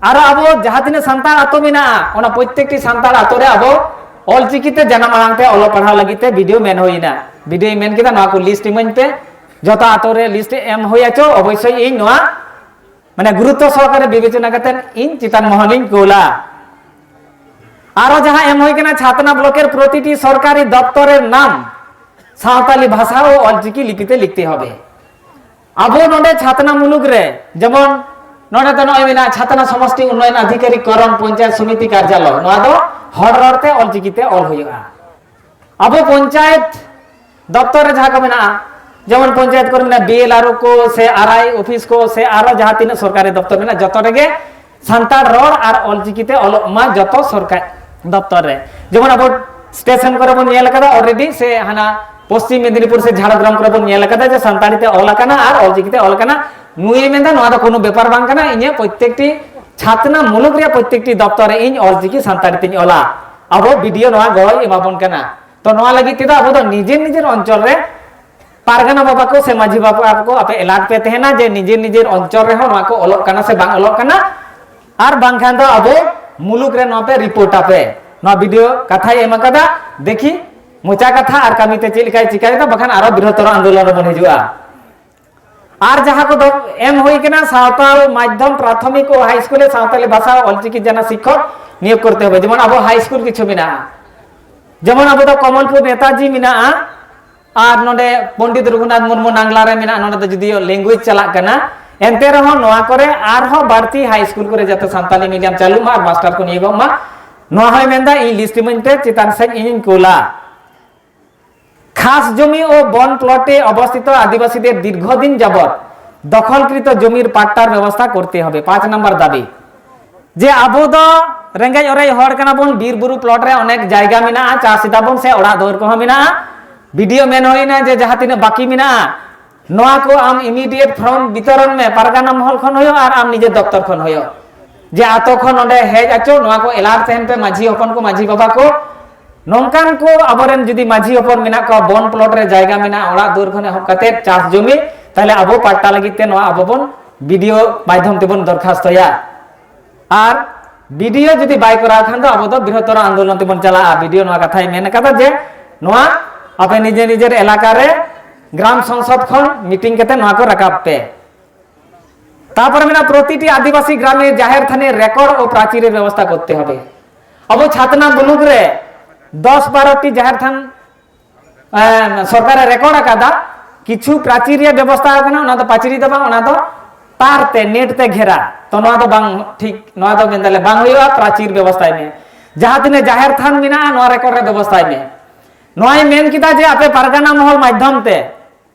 ᱟᱨᱚ ᱟᱵᱚ ᱡᱟᱦᱟᱸ ᱛᱤᱱᱟᱹᱜ ᱥᱟᱱᱛᱟᱲ ᱟᱛᱳ ᱢᱮᱱᱟᱜᱼᱟ, ᱚᱱᱟ ᱯᱨᱚᱛᱛᱮᱠᱴᱤ ᱥᱟᱱᱛᱟᱲ ᱟᱛᱳ ᱨᱮ ᱟᱵᱚ ᱚᱞᱪᱤᱠᱤ ᱛᱮ ᱡᱟᱱᱟᱢ ᱟᱲᱟᱝ ᱛᱮ ᱚᱞᱚᱜ ᱯᱟᱲᱦᱟᱣ ᱞᱟᱹᱜᱤᱫ ᱛᱮ ᱵᱤᱰᱤᱭᱳ ᱢᱮᱱ ᱦᱩᱭᱱᱟ, ᱵᱤᱰᱤᱭᱳ ᱢᱮᱱ ᱠᱮᱫᱟ, ᱱᱚᱣᱟ ᱠᱚ ᱞᱤᱥᱴ ᱤᱢᱟᱹᱧ ᱯᱮ, ᱡᱚᱛᱚ ᱟᱛᱳ ᱨᱮ ᱞᱤᱥᱴ ᱮᱢ ᱦᱩᱭ ᱦᱚᱪᱚ, ᱚᱵᱚᱥᱥᱳᱭ ᱤᱧ ᱱᱚᱣᱟ ᱢᱟᱱᱮ ᱜᱩᱨᱩᱛᱛᱚ ᱥᱚᱦᱚᱠᱟᱨᱮ ᱵᱤᱵᱮᱪᱚᱱᱟ ᱠᱟᱛᱮ ᱤᱧ ᱪᱮᱛᱟᱱ ᱢᱚᱦᱚᱞᱤᱧ ᱠᱳᱞᱟ᱾ ᱟᱨᱚ ᱡᱟᱦᱟᱸ ᱮᱢ ᱦᱩᱭ ᱠᱟᱱᱟ, ᱪᱷᱟᱛᱱᱟ ᱵᱞᱚᱠᱮᱨ ᱯᱨᱚᱛᱤᱴᱤ ᱥᱚᱨᱠᱟᱨᱤ ᱫᱚᱯᱛᱚᱨᱮᱨ ᱱᱟᱢ ᱥᱟᱶᱛᱟᱞᱤ ᱵᱷᱟᱥᱟ ᱳ ᱚᱞᱪᱤᱠᱤ ᱞᱤᱯᱤᱛᱮ ᱞᱤᱠᱷᱛᱮ ᱦᱚᱵᱮ᱾ ᱟᱵᱚ ᱱᱚᱰᱮ ᱪᱷᱟᱛᱱᱟ ᱢᱩᱞᱩᱠ ᱨᱮ, ᱡᱮᱢᱚᱱ ᱱᱚᱰᱮ ᱫᱚ ᱱᱚᱜᱼᱚᱭ ᱢᱮᱱᱟᱜᱼᱟ ᱪᱷᱟᱛᱱᱟ ᱥᱚᱢᱚᱥᱴᱤ ᱩᱱᱱᱚᱭᱚᱱ ᱚᱫᱷᱤᱠᱟᱨᱤ ᱠᱚᱨᱚᱱ ᱯᱚᱧᱪᱟᱭᱮᱛ ᱥᱚᱢᱤᱛᱤ ᱠᱟᱨᱡᱟᱞᱚᱭ, ᱱᱚᱣᱟ ᱫᱚ ᱦᱚᱲ ᱨᱚᱲ ᱛᱮ ᱚᱞᱪᱤᱠᱤ ᱛᱮ ᱚᱞ ᱦᱩᱭᱩᱜᱼᱟ᱾ ᱟᱵᱚ ᱯᱚᱧᱪᱟᱭᱮᱛ ᱫᱚᱯᱛᱚᱨ ᱨᱮ ᱡᱟᱦᱟᱸ ᱠᱚ ᱢᱮᱱᱟᱜᱼᱟ, ᱡᱮᱢᱚᱱ ᱯᱚᱧᱪᱟᱭᱮᱛ ᱠᱚᱨᱮ ᱢᱮᱱᱟᱜᱼᱟ ᱵᱤ ᱮᱞ ᱟᱨ ᱳ ᱠᱚ ᱥᱮ ᱟᱨ ᱟᱭ ᱚᱯᱷᱤᱥ ᱠᱚ ᱥᱮ ᱟᱨᱚ ᱡᱟᱦᱟᱸ ᱛᱤᱱᱟᱹᱜ ᱥᱚᱨᱠᱟᱨᱤ ᱫᱚᱯᱛᱚᱨ ᱢᱮᱱᱟᱜᱼᱟ, ᱡᱚᱛᱚ ᱨᱮᱜᱮ ᱥᱟᱱᱛᱟᱲ ᱨᱚᱲ ᱟᱨ ᱚᱞᱪᱤᱠᱤ ᱛᱮ ᱚᱞᱚᱜ ᱢᱟ ᱡᱚᱛᱚ ᱥᱚᱨᱠᱟᱨ ᱫᱚᱯᱛᱚᱨ ᱨᱮ᱾ ᱡᱮᱢᱚᱱ ᱟᱵᱚ ᱥᱴᱮᱥᱚᱱ ᱠᱚᱨᱮ ᱵᱚᱱ ᱧᱮᱞ ᱟᱠᱟᱫᱟ ᱚᱞᱨᱮᱰᱤ, ᱥᱮ ᱦᱟᱱᱟ ᱯᱚᱥᱪᱤᱢ ᱢᱮᱫᱽᱱᱤᱯᱩᱨ ᱥᱮ ᱡᱷᱟᱲᱜᱨᱟᱢ ᱠᱚᱨᱮ ᱵᱚᱱ ᱧᱮᱞ ᱟᱠᱟᱫᱟ ᱡᱮ ᱥᱟᱱᱛᱟᱲᱤ ᱛᱮ ᱚᱞ ᱟᱠᱟᱱᱟ ᱟᱨ ᱚᱞᱪᱤᱠᱤ ᱛᱮ ᱚᱞ ᱟᱠᱟᱱᱟ᱾ ᱱᱩᱭᱮ ᱢᱮᱱᱫᱟ ᱱᱚᱣᱟ ᱫᱚ ᱠᱳᱱᱳ ᱵᱮᱯᱟᱨ ᱵᱟᱝ ᱠᱟᱱᱟ, ᱤᱧᱟᱹᱜ ᱯᱨᱚᱛᱛᱮᱠᱴᱤ ᱪᱷᱟᱛᱱᱟ ᱢᱩᱞᱩᱠ ᱨᱮᱭᱟᱜ ᱯᱨᱚᱛᱛᱮᱠᱴᱤ ᱫᱚᱯᱛᱚᱨ ᱨᱮ ᱤᱧ ᱚᱞᱪᱤᱠᱤ ᱥᱟᱱᱛᱟᱲᱤ ᱛᱮᱧ ᱚᱞᱟ᱾ ᱟᱵᱚ ᱵᱤᱰᱤᱭᱳ ᱱᱚᱣᱟ ᱜᱚᱲᱚᱭ ᱮᱢᱟᱵᱚᱱ ᱠᱟᱱᱟ᱾ ᱛᱚ ᱱᱚᱣᱟ ᱞᱟᱹᱜᱤᱫ ᱛᱮᱫᱚ ᱟᱵᱚ ᱫᱚ ᱱᱤᱡᱮᱨ ᱱᱤᱡᱮᱨ ᱚᱧᱪᱚᱞ ᱨᱮ ᱯᱟᱨᱜᱟᱱᱟ ᱵᱟᱵᱟ ᱠᱚ ᱥᱮ ᱢᱟᱹᱡᱷᱤ ᱵᱟᱵᱟ ᱠᱚ ᱟᱯᱮ ᱮᱞᱟᱨᱴ ᱯᱮ ᱛᱟᱦᱮᱱᱟ ᱡᱮ ᱱᱤᱡᱮᱨ ᱱᱤᱡᱮᱨ ᱚᱧᱪᱚᱞ ᱨᱮᱦᱚᱸ ᱱᱚᱣᱟ ᱠᱚ ᱚᱞᱚᱜ ᱠᱟᱱᱟ ᱥᱮ ᱵᱟᱝ ᱚᱞᱚᱜ ᱠᱟᱱᱟ, ᱟᱨ ᱵᱟᱝᱠᱷᱟᱱ ᱫᱚ ᱟᱵᱚ ᱢᱩᱞᱩᱠ ᱨᱮ ᱱᱚᱣᱟ ᱯᱮ ᱨᱤᱯᱳᱨᱴ ᱟᱯᱮ᱾ ᱱᱚᱣᱟ ᱵᱤᱰᱤᱭᱳ ᱠᱟᱛᱷᱟᱭ ᱮᱢ ᱟᱠᱟᱫᱟ, ᱫᱮᱠᱷᱤ ᱢᱚᱪᱟ ᱠᱟᱛᱷᱟ ᱟᱨ ᱠᱟᱹᱢᱤ ᱛᱮ ᱪᱮᱫ ᱞᱮᱠᱟᱭ ᱪᱤᱠᱟᱭᱮᱫᱟ, ᱵᱟᱠᱷᱟᱱ ᱟᱨᱚ ᱵᱨᱤᱦᱚᱛᱚᱨ ᱟᱱᱫᱳᱞᱚᱱ ᱨᱮᱵᱚᱱ ᱦᱤᱡᱩᱜᱼᱟ᱾ ᱟᱨ ᱡᱟᱦᱟᱸ ᱠᱚᱫᱚ ᱮᱢ ᱦᱩᱭ ᱠᱟᱱᱟ, ᱥᱟᱶᱛᱟᱞ ᱢᱟᱫᱽᱫᱷᱚᱢ ᱯᱨᱟᱛᱷᱚᱢᱤᱠ ᱳ ᱦᱟᱭ ᱥᱠᱩᱞ ᱨᱮ ᱥᱟᱶᱛᱟᱞᱤ ᱵᱷᱟᱥᱟ ᱳ ᱚᱞᱪᱤᱠᱤ ᱡᱟᱱᱟ ᱥᱤᱠᱠᱷᱚᱠ ᱱᱤᱭᱳᱜᱽ ᱠᱚᱨᱛᱮ ᱦᱚᱵᱮ᱾ ᱡᱮᱢᱚᱱ ᱟᱵᱚ ᱦᱟᱭ ᱥᱠᱩᱞ ᱠᱤᱪᱷᱩ ᱢᱮᱱᱟᱜᱼᱟ, ᱡᱮᱢᱚᱱ ᱟᱵᱚ ᱫᱚ ᱠᱚᱢᱚᱞᱯᱩᱨ ᱱᱮᱛᱟᱡᱤ ᱢᱮᱱᱟᱜᱼᱟ, ᱟᱨ ᱱᱚᱰᱮ ᱯᱚᱱᱰᱤᱛ ᱨᱚᱜᱷᱩᱱᱟᱛᱷ ᱢᱩᱨᱢᱩ ᱱᱟᱝᱞᱟ ᱨᱮ ᱢᱮᱱᱟᱜᱼᱟ, ᱱᱚᱰᱮ ᱫᱚ ᱡᱩᱫᱤᱭᱳ ᱞᱮᱝᱜᱩᱭᱮᱡᱽ ᱪᱟᱞᱟᱜ ᱠᱟᱱᱟ, ᱮᱱᱛᱮ ᱨᱮᱦᱚᱸ ᱱᱚᱣᱟ ᱠᱚᱨᱮ ᱟᱨᱦᱚᱸ ᱵᱟᱹᱲᱛᱤ ᱦᱟᱭ ᱥᱠᱩᱞ ᱠᱚᱨᱮ ᱡᱟᱛᱮ ᱥᱟᱱᱛᱟᱞᱤ ᱢᱤᱰᱤᱭᱟᱢ ᱪᱟᱹᱞᱩᱜ ᱢᱟ ᱟᱨ ᱢᱟᱥᱴᱟᱨ ᱠᱚ ᱱᱤᱭᱳᱜᱚᱜ ᱢᱟ, ᱱᱚᱣᱟ ᱦᱚᱸᱭ ᱢᱮᱱᱫᱟ ᱤᱧ ᱞᱤᱥᱴ ᱤᱢᱟᱹᱧ ᱯᱮ, ᱪᱮᱛᱟᱱ ᱥᱮᱫ ᱤᱧᱤᱧ ᱠᱳᱞᱟ᱾ খাস জমি ও বন প্লটে অবস্থিত আদিবাসীদের দীর্ঘদিন যাবৎ দখলকৃত জমির পাট্টার ব্যবস্থা করতে হবে, পাঁচ নম্বর দাবি। যে ᱟᱵᱚ ᱫᱚ ᱨᱮᱸᱜᱮᱡ ᱚᱨᱮᱡ ᱦᱚᱲ ᱠᱟᱱᱟ ᱵᱚᱱ, ᱵᱤᱨ ᱵᱩᱨᱩ plot ᱨᱮ ᱚᱱᱮᱠ ᱡᱟᱭᱜᱟ ᱢᱮᱱᱟᱜᱼᱟ, ᱪᱟᱥ ᱮᱫᱟ ᱵᱚᱱ ᱥᱮ ᱚᱲᱟᱜ ᱫᱩᱣᱟᱹᱨ ᱠᱚᱦᱚᱸ ᱢᱮᱱᱟᱜᱼᱟ᱾ ᱵᱤᱰᱤᱳ ᱢᱮᱱ ᱦᱩᱭᱱᱟ ᱡᱮ ᱡᱟᱦᱟᱸ ᱛᱤᱱᱟᱹᱜ ᱵᱟᱹᱠᱤ ᱢᱮᱱᱟᱜᱼᱟ, ᱱᱚᱣᱟ ᱠᱚ ᱟᱢ immediate form ᱵᱤᱛᱚᱨᱚᱱ ᱢᱮ, ᱯᱟᱨᱜᱟᱱᱟ ᱢᱚᱦᱚᱞ ᱠᱷᱚᱱ ᱦᱩᱭᱩᱜ ᱟᱨ ᱟᱢ ᱱᱤᱡᱮ ᱫᱚᱯᱛᱚᱨ ᱠᱷᱚᱱ ᱦᱩᱭᱩᱜ, ᱡᱮ ᱟᱛᱳ ᱠᱷᱚᱱ ᱱᱚᱰᱮ ᱦᱮᱡ ᱟᱪᱚ, ᱱᱚᱣᱟ ᱠᱚ alert ᱛᱟᱦᱮᱱ ᱯᱮ ᱢᱟᱹᱡᱷᱤ ᱦᱚᱯᱚᱱ ᱠᱚ, ᱢᱟᱹᱡᱷᱤ ᱵᱟᱵᱟ ᱠᱚ᱾ ᱱᱚᱝᱠᱟᱱ ᱠᱚ ᱟᱵᱚᱨᱮᱱ ᱡᱩᱫᱤ ᱢᱟᱹᱡᱷᱤ ᱦᱚᱯᱚᱱ ᱢᱮᱱᱟᱜ ᱠᱚᱣᱟ, ᱵᱚᱱ plot ᱨᱮ ᱡᱟᱭᱜᱟ ᱢᱮᱱᱟᱜᱼᱟ, ᱚᱲᱟᱜ ᱫᱩᱣᱟᱹᱨ ᱠᱷᱚᱱ ᱮᱦᱚᱵ ᱠᱟᱛᱮ ᱪᱟᱥ ᱡᱚᱢᱤ, ᱛᱟᱦᱞᱮ ᱟᱵᱚ ᱯᱟᱴᱴᱟ ᱞᱟᱹᱜᱤᱫ ᱛᱮ ᱱᱚᱣᱟ ᱟᱵᱚ ᱵᱚᱱ ᱵᱤᱰᱤᱳ ᱢᱟᱫᱽᱫᱷᱚᱢ ᱛᱮᱵᱚᱱ ᱫᱚᱨᱠᱷᱟᱥᱛᱚᱭᱟ᱾ ᱟᱨ ᱵᱤᱰᱤᱳ ᱡᱩᱫᱤ ᱵᱟᱭ ᱠᱚᱨᱟᱣ ᱠᱷᱟᱱ ᱫᱚ ᱟᱵᱚ ᱫᱚ ᱵᱨᱤᱦᱚᱛᱚᱨ ᱟᱱᱫᱳᱞᱚᱱ ᱛᱮᱵᱚᱱ ᱪᱟᱞᱟᱜᱼᱟ᱾ ᱵᱤᱰᱤᱳ ᱱᱚᱣᱟ ᱠᱟᱛᱷᱟᱭ ᱢᱮᱱ ᱠᱟᱫᱟ ᱡᱮ ᱱᱚᱣᱟ ᱟᱯᱮ ᱱᱤᱡᱮᱨ ᱱᱤᱡᱮᱨ ᱮᱞᱟᱠᱟ ᱨᱮ ᱜᱨᱟᱢ ᱥᱚᱝᱥᱚᱫ ᱠᱷᱚᱱ meeting ᱠᱟᱛᱮ ᱱᱚᱣᱟ ᱠᱚ ᱨᱟᱠᱟᱵ ᱯᱮ᱾ ᱛᱟᱨᱯᱚᱨᱮ ᱢᱮᱱᱟᱜᱼᱟ, ᱯᱨᱚᱛᱤᱴᱤ ᱟᱹᱫᱤᱵᱟᱹᱥᱤ ᱜᱨᱟᱢᱮ ᱡᱟᱦᱮᱨ ᱛᱷᱟᱱᱮ record ও প্রাচীরের ব্যবস্থা করতে হবে। ᱟᱵᱚ ᱪᱷᱟᱛᱱᱟ ᱢᱩᱞᱩᱠ ᱨᱮ ᱫᱚᱥ ᱵᱟᱨᱚ ᱴᱤ ᱡᱟᱦᱮᱨ ᱛᱷᱟᱱ, ᱮᱸ, ᱥᱚᱨᱠᱟᱨᱮ record ᱟᱠᱟᱫᱟ, ᱠᱤᱪᱷᱩ ᱯᱨᱟᱪᱤᱨ ᱨᱮᱭᱟᱜ ᱵᱮᱵᱚᱥᱛᱷᱟ ᱟᱠᱟᱱᱟ, ᱚᱱᱟ ᱫᱚ ᱯᱟᱹᱪᱨᱤ ᱫᱚ ᱵᱟᱝ, ᱚᱱᱟ ᱫᱚ ᱛᱟᱨ ᱛᱮ, net ᱛᱮ ᱜᱷᱮᱨᱟ᱾ ᱛᱚ ᱱᱚᱣᱟ ᱫᱚ ᱵᱟᱝ ᱴᱷᱤᱠ, ᱱᱚᱣᱟ ᱫᱚ ᱢᱮᱱ ᱫᱟᱞᱮ ᱵᱟᱝ ᱦᱩᱭᱩᱜᱼᱟ, ᱯᱨᱟᱪᱤᱨ ᱵᱮᱵᱚᱥᱛᱷᱟᱭ ᱢᱮ᱾ ᱡᱟᱦᱟᱸ ᱛᱤᱱᱟᱹᱜ ᱡᱟᱦᱮᱨ ᱛᱷᱟᱱ ᱢᱮᱱᱟᱜᱼᱟ, ᱱᱚᱣᱟ record ᱨᱮ ᱵᱮᱵᱚᱥᱛᱷᱟᱭ ᱢᱮ᱾ ᱱᱚᱣᱟᱭ ᱢᱮᱱ ᱠᱮᱫᱟ ᱡᱮ ᱟᱯᱮ ᱯᱟᱨᱜᱟᱱᱟ ᱢᱚᱦᱚᱞ ᱢᱟᱫᱽᱫᱷᱚᱢ ᱛᱮ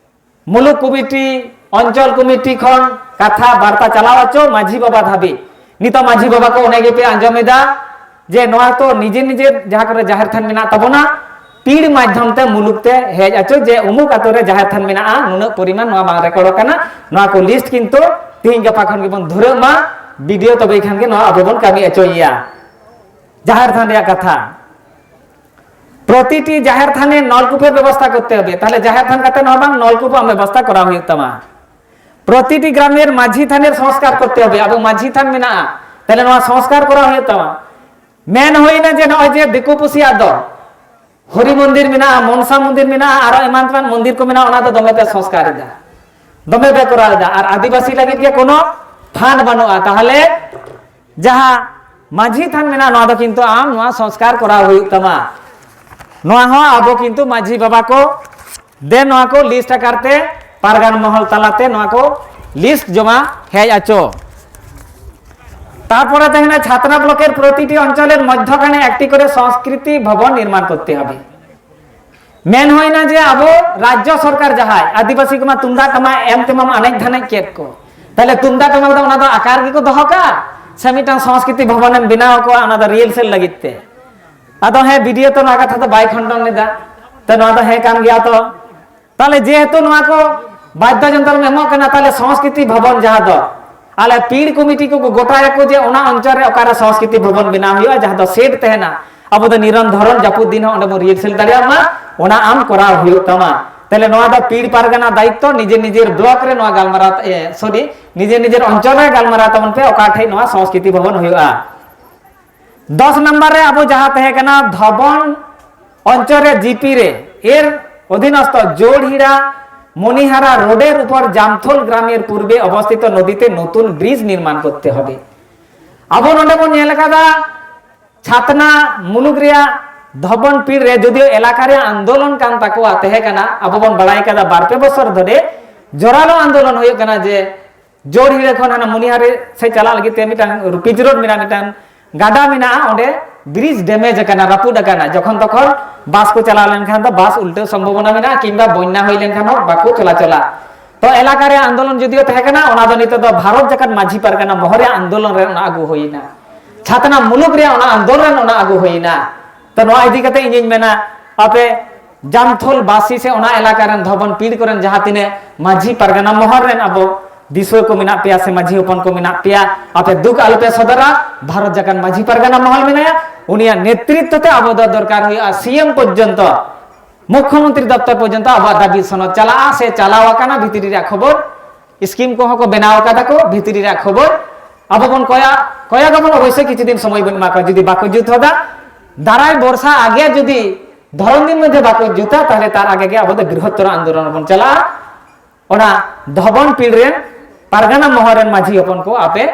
ᱢᱩᱞᱩᱠ ᱠᱚᱢᱤᱴᱤ, ᱚᱧᱪᱚᱞ ᱠᱚᱢᱤᱴᱤ ᱠᱷᱚᱱ ᱠᱟᱛᱷᱟ ᱵᱟᱨᱛᱟ ᱪᱟᱞᱟᱣ ᱦᱚᱪᱚ ᱢᱟᱹᱡᱷᱤ ᱵᱟᱵᱟ ᱫᱷᱟᱹᱵᱤᱡ᱾ ᱱᱤᱛᱚᱜ ᱢᱟᱹᱡᱷᱤ ᱵᱟᱵᱟ ᱠᱚ ᱚᱱᱮ ᱜᱮᱯᱮ ᱟᱸᱡᱚᱢ ᱮᱫᱟ ᱡᱮ ᱱᱚᱣᱟ ᱛᱚ ᱱᱤᱡᱮᱨ ᱱᱤᱡᱮᱨ ᱡᱟᱦᱟᱸ ᱠᱚᱨᱮ ᱡᱟᱦᱮᱨ ᱛᱷᱟᱱ ᱢᱮᱱᱟᱜ ᱛᱟᱵᱚᱱᱟ, ᱯᱤᱲ ᱢᱟᱫᱽᱫᱷᱚᱢ ᱛᱮ ᱢᱩᱞᱩᱠ ᱛᱮ ᱦᱮᱡ ᱦᱚᱪᱚ ᱡᱮ ᱩᱢᱩᱠ ᱟᱛᱳ ᱨᱮ ᱡᱟᱦᱮᱨ ᱛᱷᱟᱱ ᱢᱮᱱᱟᱜᱼᱟ, ᱱᱩᱱᱟᱹᱜ ᱯᱚᱨᱤᱢᱟᱱ ᱱᱚᱣᱟ ᱵᱟᱝ record ᱟᱠᱟᱱᱟ, ᱱᱚᱣᱟ ᱠᱚ list ᱠᱤᱱᱛᱩ ᱛᱤᱦᱤᱧ ᱜᱟᱯᱟ ᱠᱷᱚᱱ ᱜᱮᱵᱚᱱ ᱫᱷᱩᱨᱟᱹᱜ ᱢᱟ᱾ ᱵᱤᱰᱤᱳ ᱛᱚᱵᱮ ᱠᱷᱟᱱ ᱜᱮ ᱱᱚᱣᱟ ᱟᱵᱚ ᱵᱚᱱ ᱠᱟᱹᱢᱤ ᱦᱚᱪᱚᱭᱮᱭᱟ᱾ ᱡᱟᱦᱮᱨ ᱛᱷᱟᱱ ᱨᱮᱭᱟᱜ ᱠᱟᱛᱷᱟ, ᱯᱨᱚᱛᱤᱴᱤ ᱡᱟᱦᱮᱨ ᱛᱷᱟᱱᱮ ᱱᱚᱞᱠᱩᱯᱮᱨ ᱵᱮᱵᱚᱥᱛᱷᱟ ᱠᱚᱨᱛᱮ ᱦᱚᱵᱮ᱾ ᱛᱟᱦᱞᱮ ᱡᱟᱦᱮᱨ ᱛᱷᱟᱱ ᱠᱟᱛᱮ ᱱᱚᱣᱟ ᱵᱟᱝ, ᱱᱚᱞᱠᱩᱯ ᱟᱢ ᱵᱮᱵᱚᱥᱛᱷᱟ ᱠᱚᱨᱟᱣ ᱦᱩᱭᱩᱜ ᱛᱟᱢᱟ᱾ ᱯᱨᱚᱛᱤᱴᱤ ᱜᱨᱟᱢᱮᱨ ᱢᱟᱹᱡᱷᱤ ᱛᱷᱟᱱᱮᱨ ᱥᱚᱝᱥᱠᱟᱨ ᱠᱚᱨᱛᱮ ᱦᱚᱵᱮ᱾ ᱟᱵᱚ ᱢᱟᱹᱡᱷᱤ ᱛᱷᱟᱱ ᱢᱮᱱᱟᱜᱼᱟ, ᱛᱟᱦᱞᱮ ᱱᱚᱣᱟ ᱥᱚᱝᱥᱠᱟᱨ ᱠᱚᱨᱟᱣ ᱦᱩᱭᱩᱜ ᱛᱟᱢᱟ᱾ ᱢᱮᱱ ᱦᱩᱭᱱᱟ ᱡᱮ ᱱᱚᱜᱼᱚᱭ ᱡᱮ ᱫᱤᱠᱩ ᱯᱩᱥᱤᱭᱟᱜ ᱫᱚ ᱦᱚᱨᱤ ᱢᱚᱱᱫᱤᱨ ᱢᱮᱱᱟᱜᱼᱟ, ᱢᱚᱱᱥᱟ ᱢᱚᱱᱫᱤᱨ ᱢᱮᱱᱟᱜᱼᱟ, ᱟᱨᱚ ᱮᱢᱟᱱ ᱛᱮᱢᱟᱱ ᱢᱚᱱᱫᱤᱨ ᱠᱚ ᱢᱮᱱᱟᱜᱼᱟ, ᱚᱱᱟ ᱫᱚ ᱫᱚᱢᱮ ᱯᱮ ᱥᱚᱝᱥᱠᱟᱨ ᱮᱫᱟ, ᱫᱚᱢᱮ ᱯᱮ ᱠᱚᱨᱟᱣ ᱮᱫᱟ, ᱟᱨ ᱟᱹᱫᱤᱵᱟᱹᱥᱤ ᱞᱟᱹᱜᱤᱫ ᱜᱮ ᱠᱳᱱᱳ ᱛᱷᱟᱱ ᱵᱟᱹᱱᱩᱜᱼᱟ᱾ ᱛᱟᱦᱞᱮ ᱡᱟᱦᱟᱸ ᱢᱟᱹᱡᱷᱤ ᱛᱷᱟᱱ ᱢᱮᱱᱟᱜᱼᱟ, ᱱᱚᱣᱟ ᱫᱚ ᱠᱤᱱᱛᱩ ᱟᱢ ᱱᱚᱣᱟ ᱥᱚᱝᱥᱠᱟᱨ ᱠᱚᱨᱟᱣ ᱦᱩᱭᱩᱜ ᱛᱟᱢᱟ᱾ ᱱᱚᱣᱟ ᱦᱚᱸ ᱟᱵᱚ ᱠᱤᱱᱛᱩ ᱢᱟᱹᱡᱷᱤ ᱵᱟᱵᱟ ᱠᱚ ᱫᱮ ᱱᱚᱣᱟ ᱠᱚ list ᱟᱠᱟᱨ ᱛᱮ ᱯᱟᱨᱜᱟᱱ ᱢᱚᱦᱚᱞ ᱛᱟᱞᱟᱛᱮ ᱱᱚᱣᱟ ᱠᱚ list ᱡᱚᱢᱟ ᱦᱮᱡ ᱟᱪᱚ᱾ তারপরে দেখেন ছাতনা ব্লকের প্রতিটি অঞ্চলের মধ্যখানে একটি করে সংস্কৃতি ভবন নির্মাণ করতে হবে। ᱢᱮᱱ ᱦᱩᱭᱱᱟ ᱡᱮ ᱟᱵᱚ ᱨᱟᱡᱽᱡᱚ ᱥᱚᱨᱠᱟᱨ ᱡᱟᱦᱟᱸᱭ ᱟᱹᱫᱤᱵᱟᱹᱥᱤ ᱠᱚᱢᱟ ᱛᱩᱢᱫᱟᱜ ᱴᱟᱢᱟᱠ ᱮᱢ ᱛᱮᱢᱟᱢ ᱮᱱᱮᱡ ᱫᱷᱟᱱᱮᱡ ᱠᱮᱫ ᱠᱚ, ᱛᱟᱦᱞᱮ ᱛᱩᱢᱫᱟᱜ ᱴᱟᱢᱟᱠ ᱫᱚ ᱚᱱᱟ ᱫᱚ ᱟᱠᱟᱨ ᱜᱮᱠᱚ ᱫᱚᱦᱚ ᱠᱟᱜᱼᱟ᱾ ᱥᱮ ᱢᱤᱫᱴᱟᱝ ᱥᱚᱝᱥᱠᱨᱤᱛᱤ ᱵᱷᱚᱵᱚᱱᱮᱢ ᱵᱮᱱᱟᱣ ᱠᱚᱣᱟ, ᱚᱱᱟ ᱫᱚ ᱨᱤᱦᱟᱨᱥᱮᱞ ᱞᱟᱹᱜᱤᱫ ᱛᱮ᱾ ᱟᱫᱚ ᱦᱮᱸ, ᱵᱤᱰᱤᱳ ᱛᱚ ᱱᱚᱣᱟ ᱠᱟᱛᱷᱟ ᱫᱚ ᱵᱟᱭ ᱠᱷᱚᱱᱰᱚᱱ ᱞᱮᱫᱟ, ᱛᱚ ᱱᱚᱣᱟ ᱫᱚ ᱦᱮᱸ ᱠᱟᱱ ᱜᱮᱭᱟ᱾ ᱛᱚ ᱛᱟᱦᱞᱮ ᱡᱮᱦᱮᱛᱩ ᱱᱚᱣᱟ ᱠᱚ ᱵᱟᱫᱽᱫᱷᱚ ᱡᱚᱱᱛᱨᱚᱢ ᱮᱢᱚᱜ ᱠᱟᱱᱟ, ᱛᱟᱦᱞᱮ ᱥᱚᱝᱥᱠᱨᱤᱛᱤ ᱵᱷᱚᱵᱚᱱ, ᱡᱟᱦᱟᱸ ᱫᱚ ᱟᱞᱮ ᱯᱤᱲ ᱠᱚᱢᱤᱴᱤ ᱠᱚ ᱜᱚᱴᱟᱭᱟᱠᱚ ᱡᱮ ᱚᱱᱟ ᱚᱧᱪᱚᱞ ᱨᱮ ᱚᱠᱟᱨᱮ ᱥᱚᱝᱥᱠᱨᱤᱛᱤ ᱵᱷᱚᱵᱚᱱ ᱵᱮᱱᱟᱣ ᱦᱩᱭᱩᱜᱼᱟ, ᱡᱟᱦᱟᱸ ᱫᱚ ᱥᱮᱴ ᱛᱟᱦᱮᱱᱟ, ᱟᱵᱚ ᱫᱚ ᱱᱤᱨᱚᱱ ᱫᱷᱚᱨᱚᱱ ᱡᱟᱹᱯᱩᱫ ᱫᱤᱱ ᱦᱚᱸ ᱚᱸᱰᱮ ᱵᱚᱱ ᱨᱤᱦᱟᱨᱥᱮᱞ ᱫᱟᱲᱮᱭᱟᱜ ᱢᱟ, ᱚᱱᱟ ᱟᱢ ᱠᱚᱨᱟᱣ ᱦᱩᱭᱩᱜ ᱛᱟᱢᱟ᱾ ᱛᱟᱦᱞᱮ ᱱᱚᱣᱟ ᱫᱚ ᱯᱤᱲ ᱯᱟᱨᱜᱟᱱᱟ ᱫᱟᱭᱤᱛᱛᱚ, ᱱᱤᱡᱮᱨ ᱱᱤᱡᱮᱨ ᱵᱞᱚᱠ ᱨᱮ ᱱᱚᱣᱟ ᱜᱟᱞᱢᱟᱨᱟᱣ, ᱥᱚᱨᱤ, ᱱᱤᱡᱮᱨ ᱱᱤᱡᱮᱨ ᱚᱧᱪᱚᱞ ᱨᱮ ᱜᱟᱞᱢᱟᱨᱟᱣ ᱛᱟᱵᱚᱱ ᱯᱮ, ᱚᱠᱟ ᱴᱷᱮᱡ ᱱᱚᱣᱟ ᱥᱚᱝᱥᱠᱨᱤᱛᱤ ᱵᱷᱚᱵᱚᱱ ᱦᱩᱭᱩᱜᱼᱟ᱾ ᱫᱚᱥ ᱱᱟᱢᱵᱟᱨ ᱨᱮ ᱟᱵᱚ ᱡᱟᱦᱟᱸ ᱛᱟᱦᱮᱸ ᱠᱟᱱᱟ ᱫᱷᱚᱵᱚᱱ ᱚᱧᱪᱚᱞ ᱨᱮ ᱡᱤᱯᱤ ᱨᱮ ᱮᱨ ᱚᱫᱷᱤᱱᱚᱥᱛᱷᱚ ᱡᱳᱲᱦᱤᱲᱟ ᱢᱚᱱᱤᱦᱟᱨᱟ ᱨᱳᱰᱮᱨ ᱩᱯᱚᱨ ᱡᱟᱢᱛᱷᱳᱞ ᱜᱨᱟᱢᱮᱨ ᱯᱩᱨᱵᱮ ᱚᱵᱚᱥᱛᱷᱤᱛ ᱱᱚᱫᱤᱛᱮ ᱱᱚᱛᱩᱱ ᱵᱨᱤᱡᱽ ᱱᱤᱨᱢᱟᱱ ᱠᱚᱨᱛᱮ ᱦᱚᱵᱮ᱾ ᱟᱵᱚ ᱱᱚᱰᱮ ᱵᱚᱱ ᱧᱮᱞ ᱟᱠᱟᱫᱟ, ᱪᱷᱟᱛᱱᱟ ᱢᱩᱞᱩᱠ ᱨᱮᱭᱟᱜ ᱫᱷᱚᱵᱚᱱ ᱯᱤᱲ ᱨᱮ ᱡᱩᱫᱤᱭᱳ ᱮᱞᱟᱠᱟ ᱨᱮᱭᱟᱜ ᱟᱱᱫᱳᱞᱚᱱ ᱠᱟᱱ ᱛᱟᱠᱚᱣᱟ, ᱛᱟᱦᱮᱸ ᱠᱟᱱᱟ, ᱟᱵᱚ ᱵᱚᱱ ᱵᱟᱲᱟᱭ ᱠᱟᱫᱟ ᱵᱟᱨ ᱯᱮ ᱵᱚᱪᱷᱚᱨ ᱫᱷᱚᱨᱮ ᱡᱳᱨᱟᱞᱳ ᱟᱱᱫᱳᱞᱚᱱ ᱦᱩᱭᱩᱜ ᱠᱟᱱᱟ ᱡᱮ ᱡᱳᱲᱦᱤᱲᱟ ᱠᱷᱚᱱ ᱦᱟᱱᱟ ᱢᱚᱱᱤᱦᱟᱨᱤ ᱥᱮᱫ ᱪᱟᱞᱟᱜ ᱞᱟᱹᱜᱤᱫ ᱛᱮ ᱢᱤᱫᱴᱟᱝ ᱯᱤᱪ ᱨᱳᱰ ᱢᱮᱱᱟᱜᱼᱟ, ᱢᱤᱫᱴᱟᱝ ᱜᱟᱰᱟ ᱢᱮᱱᱟᱜᱼᱟ, ᱚᱸᱰᱮ ᱵᱨᱤᱡᱽ ᱰᱮᱢᱮᱡᱽ ᱟᱠᱟᱱᱟ, ᱨᱟᱹᱯᱩᱫ ᱟᱠᱟᱱᱟ᱾ ᱡᱚᱠᱷᱚᱱ ᱛᱚᱠᱷᱚᱱ ᱵᱟᱥ ᱠᱚ ᱪᱟᱞᱟᱣ ᱞᱮᱱᱠᱷᱟᱱ ᱫᱚ ᱵᱟᱥ ᱩᱞᱴᱟᱹᱣ ᱥᱚᱢᱵᱷᱚᱵᱚᱱᱟ ᱢᱮᱱᱟᱜᱼᱟ, ᱠᱤᱝᱵᱟ ᱵᱚᱱᱱᱟ ᱦᱩᱭ ᱞᱮᱱᱠᱷᱟᱱ ᱦᱚᱸ ᱵᱟᱠᱚ ᱪᱚᱞᱟᱪᱚᱞᱟ᱾ ᱛᱚ ᱮᱞᱟᱠᱟ ᱨᱮ ᱟᱱᱫᱳᱞᱚᱱ ᱡᱩᱫᱤᱭᱳ ᱛᱟᱦᱮᱸ ᱠᱟᱱᱟ, ᱚᱱᱟ ᱫᱚ ᱱᱤᱛᱚᱜ ᱫᱚ ᱵᱷᱟᱨᱚᱛ ᱡᱟᱠᱟᱛ ᱢᱟᱹᱡᱷᱤ ᱯᱟᱨᱜᱟᱱᱟ ᱢᱚᱦᱚᱞ ᱨᱮ ᱟᱱᱫᱳᱞᱚᱱ ᱨᱮ ᱚᱱᱟ ᱟᱹᱜᱩ ᱦᱩᱭᱱᱟ, ᱪᱷᱟᱛᱱᱟ ᱢᱩᱞᱩᱠ ᱨᱮ ᱚᱱᱟ ᱟᱱᱫᱳᱞᱚᱱ ᱚᱱᱟ ᱟᱹᱜᱩ ᱦᱩᱭᱱᱟ᱾ ᱛᱚ ᱱᱚᱣᱟ ᱤᱫᱤ ᱠᱟᱛᱮ ᱤᱧᱤᱧ ᱢᱮᱱᱟ, ᱟᱯᱮ ᱡᱟᱢᱛᱷᱳᱞ ᱵᱟᱥᱤ ᱥᱮ ᱚᱱᱟ ᱮᱞᱟᱠᱟ ᱨᱮᱱ ᱫᱷᱚᱵᱚᱱ ᱯᱤᱲ ᱠᱚᱨᱮᱱ ᱡᱟᱦᱟᱸ ᱛᱤᱱᱟᱹᱜ ᱢᱟᱹᱡᱷᱤ ᱯᱟᱨᱜᱟᱱᱟ ᱢᱚᱦᱚᱞ ᱨᱮᱱ ᱟᱵᱚ ᱫᱤᱥᱩᱣᱟᱹ ᱠᱚ ᱢᱮᱱᱟᱜ ᱯᱮᱭᱟ ᱥᱮ ᱢᱟᱹᱡᱷᱤ ᱦᱚᱯᱚᱱ ᱠᱚ ᱢᱮᱱᱟᱜ ᱯᱮᱭᱟ, ᱟᱯᱮ ᱫᱩᱠ ᱟᱞᱚᱯᱮ ᱥᱚᱫᱚᱨᱟ᱾ ᱵᱷᱟᱨᱚᱛ ᱡᱟᱠᱟᱛ ᱢᱟᱹᱡᱷᱤ ᱯᱟᱨᱜᱟᱱᱟ ᱢᱚᱦᱚᱞ ᱢᱮᱱᱟᱭᱟ, ᱩᱱᱤᱭᱟᱜ ᱱᱮᱛᱨᱤᱛᱛᱚ ᱛᱮ ᱟᱵᱚ ᱫᱚ ᱫᱚᱨᱠᱟᱨ ᱦᱩᱭᱩᱜᱼᱟ ᱥᱤ ᱮᱢ ᱯᱚᱨᱡᱚᱱᱛᱚ, ᱢᱩᱠᱷᱭᱚᱢᱚᱱᱛᱨᱤ ᱫᱚᱯᱛᱚᱨ ᱯᱚᱨᱡᱚᱱᱛᱚ ᱟᱵᱚᱣᱟᱜ ᱫᱟᱹᱵᱤ ᱥᱚᱱᱚᱫ ᱪᱟᱞᱟᱜᱼᱟ ᱥᱮ ᱪᱟᱞᱟᱣ ᱟᱠᱟᱱᱟ, ᱵᱷᱤᱛᱨᱤ ᱨᱮᱭᱟᱜ ᱠᱷᱚᱵᱚᱨ, ᱥᱠᱤᱢ ᱠᱚᱦᱚᱸ ᱠᱚ ᱵᱮᱱᱟᱣ ᱟᱠᱟᱫᱟ ᱠᱚ, ᱵᱷᱤᱛᱨᱤ ᱨᱮᱭᱟᱜ ᱠᱷᱚᱵᱚᱨ ᱟᱵᱚ ᱵᱚᱱ ᱠᱚᱭᱟ, ᱠᱚᱭᱟ ᱜᱟᱵᱚᱱ, ᱚᱵᱚᱥᱥᱳᱭ ᱠᱤᱪᱷᱩ ᱫᱤᱱ ᱥᱚᱢᱚᱭ ᱵᱚᱱ ᱮᱢᱟ ᱠᱚᱣᱟ᱾ ᱡᱩᱫᱤ ᱵᱟᱠᱚ ᱡᱩᱛ ᱦᱚᱫᱟ, ᱫᱟᱨᱟᱭ ᱵᱚᱨᱥᱟ ᱟᱜᱮ ᱡᱩᱫᱤ ᱫᱷᱚᱨᱚᱢ ᱫᱤᱱ ᱢᱚᱫᱽᱫᱷᱮ ᱵᱟᱠᱚ ᱡᱩᱛᱟ, ᱛᱟᱦᱞᱮ ᱛᱟᱨ ᱟᱜᱮ ᱜᱮ ᱟᱵᱚ ᱫᱚ ᱵᱨᱤᱦᱚᱛᱛᱚᱨ ᱟᱱᱫᱳᱞᱚᱱ ᱵᱚᱱ ᱪᱟᱞᱟᱜᱼᱟ᱾ ᱚᱱᱟ ᱫᱷᱚᱵᱚᱱ ᱯᱤᱲ ᱨᱮᱱ ᱯᱟᱨᱜᱟᱱᱟ ᱢᱚᱦᱚᱞ ᱨᱮᱱ ᱢᱟᱹᱡᱷᱤ ᱦᱚᱯᱚᱱ ᱠᱚ, ᱟᱯᱮ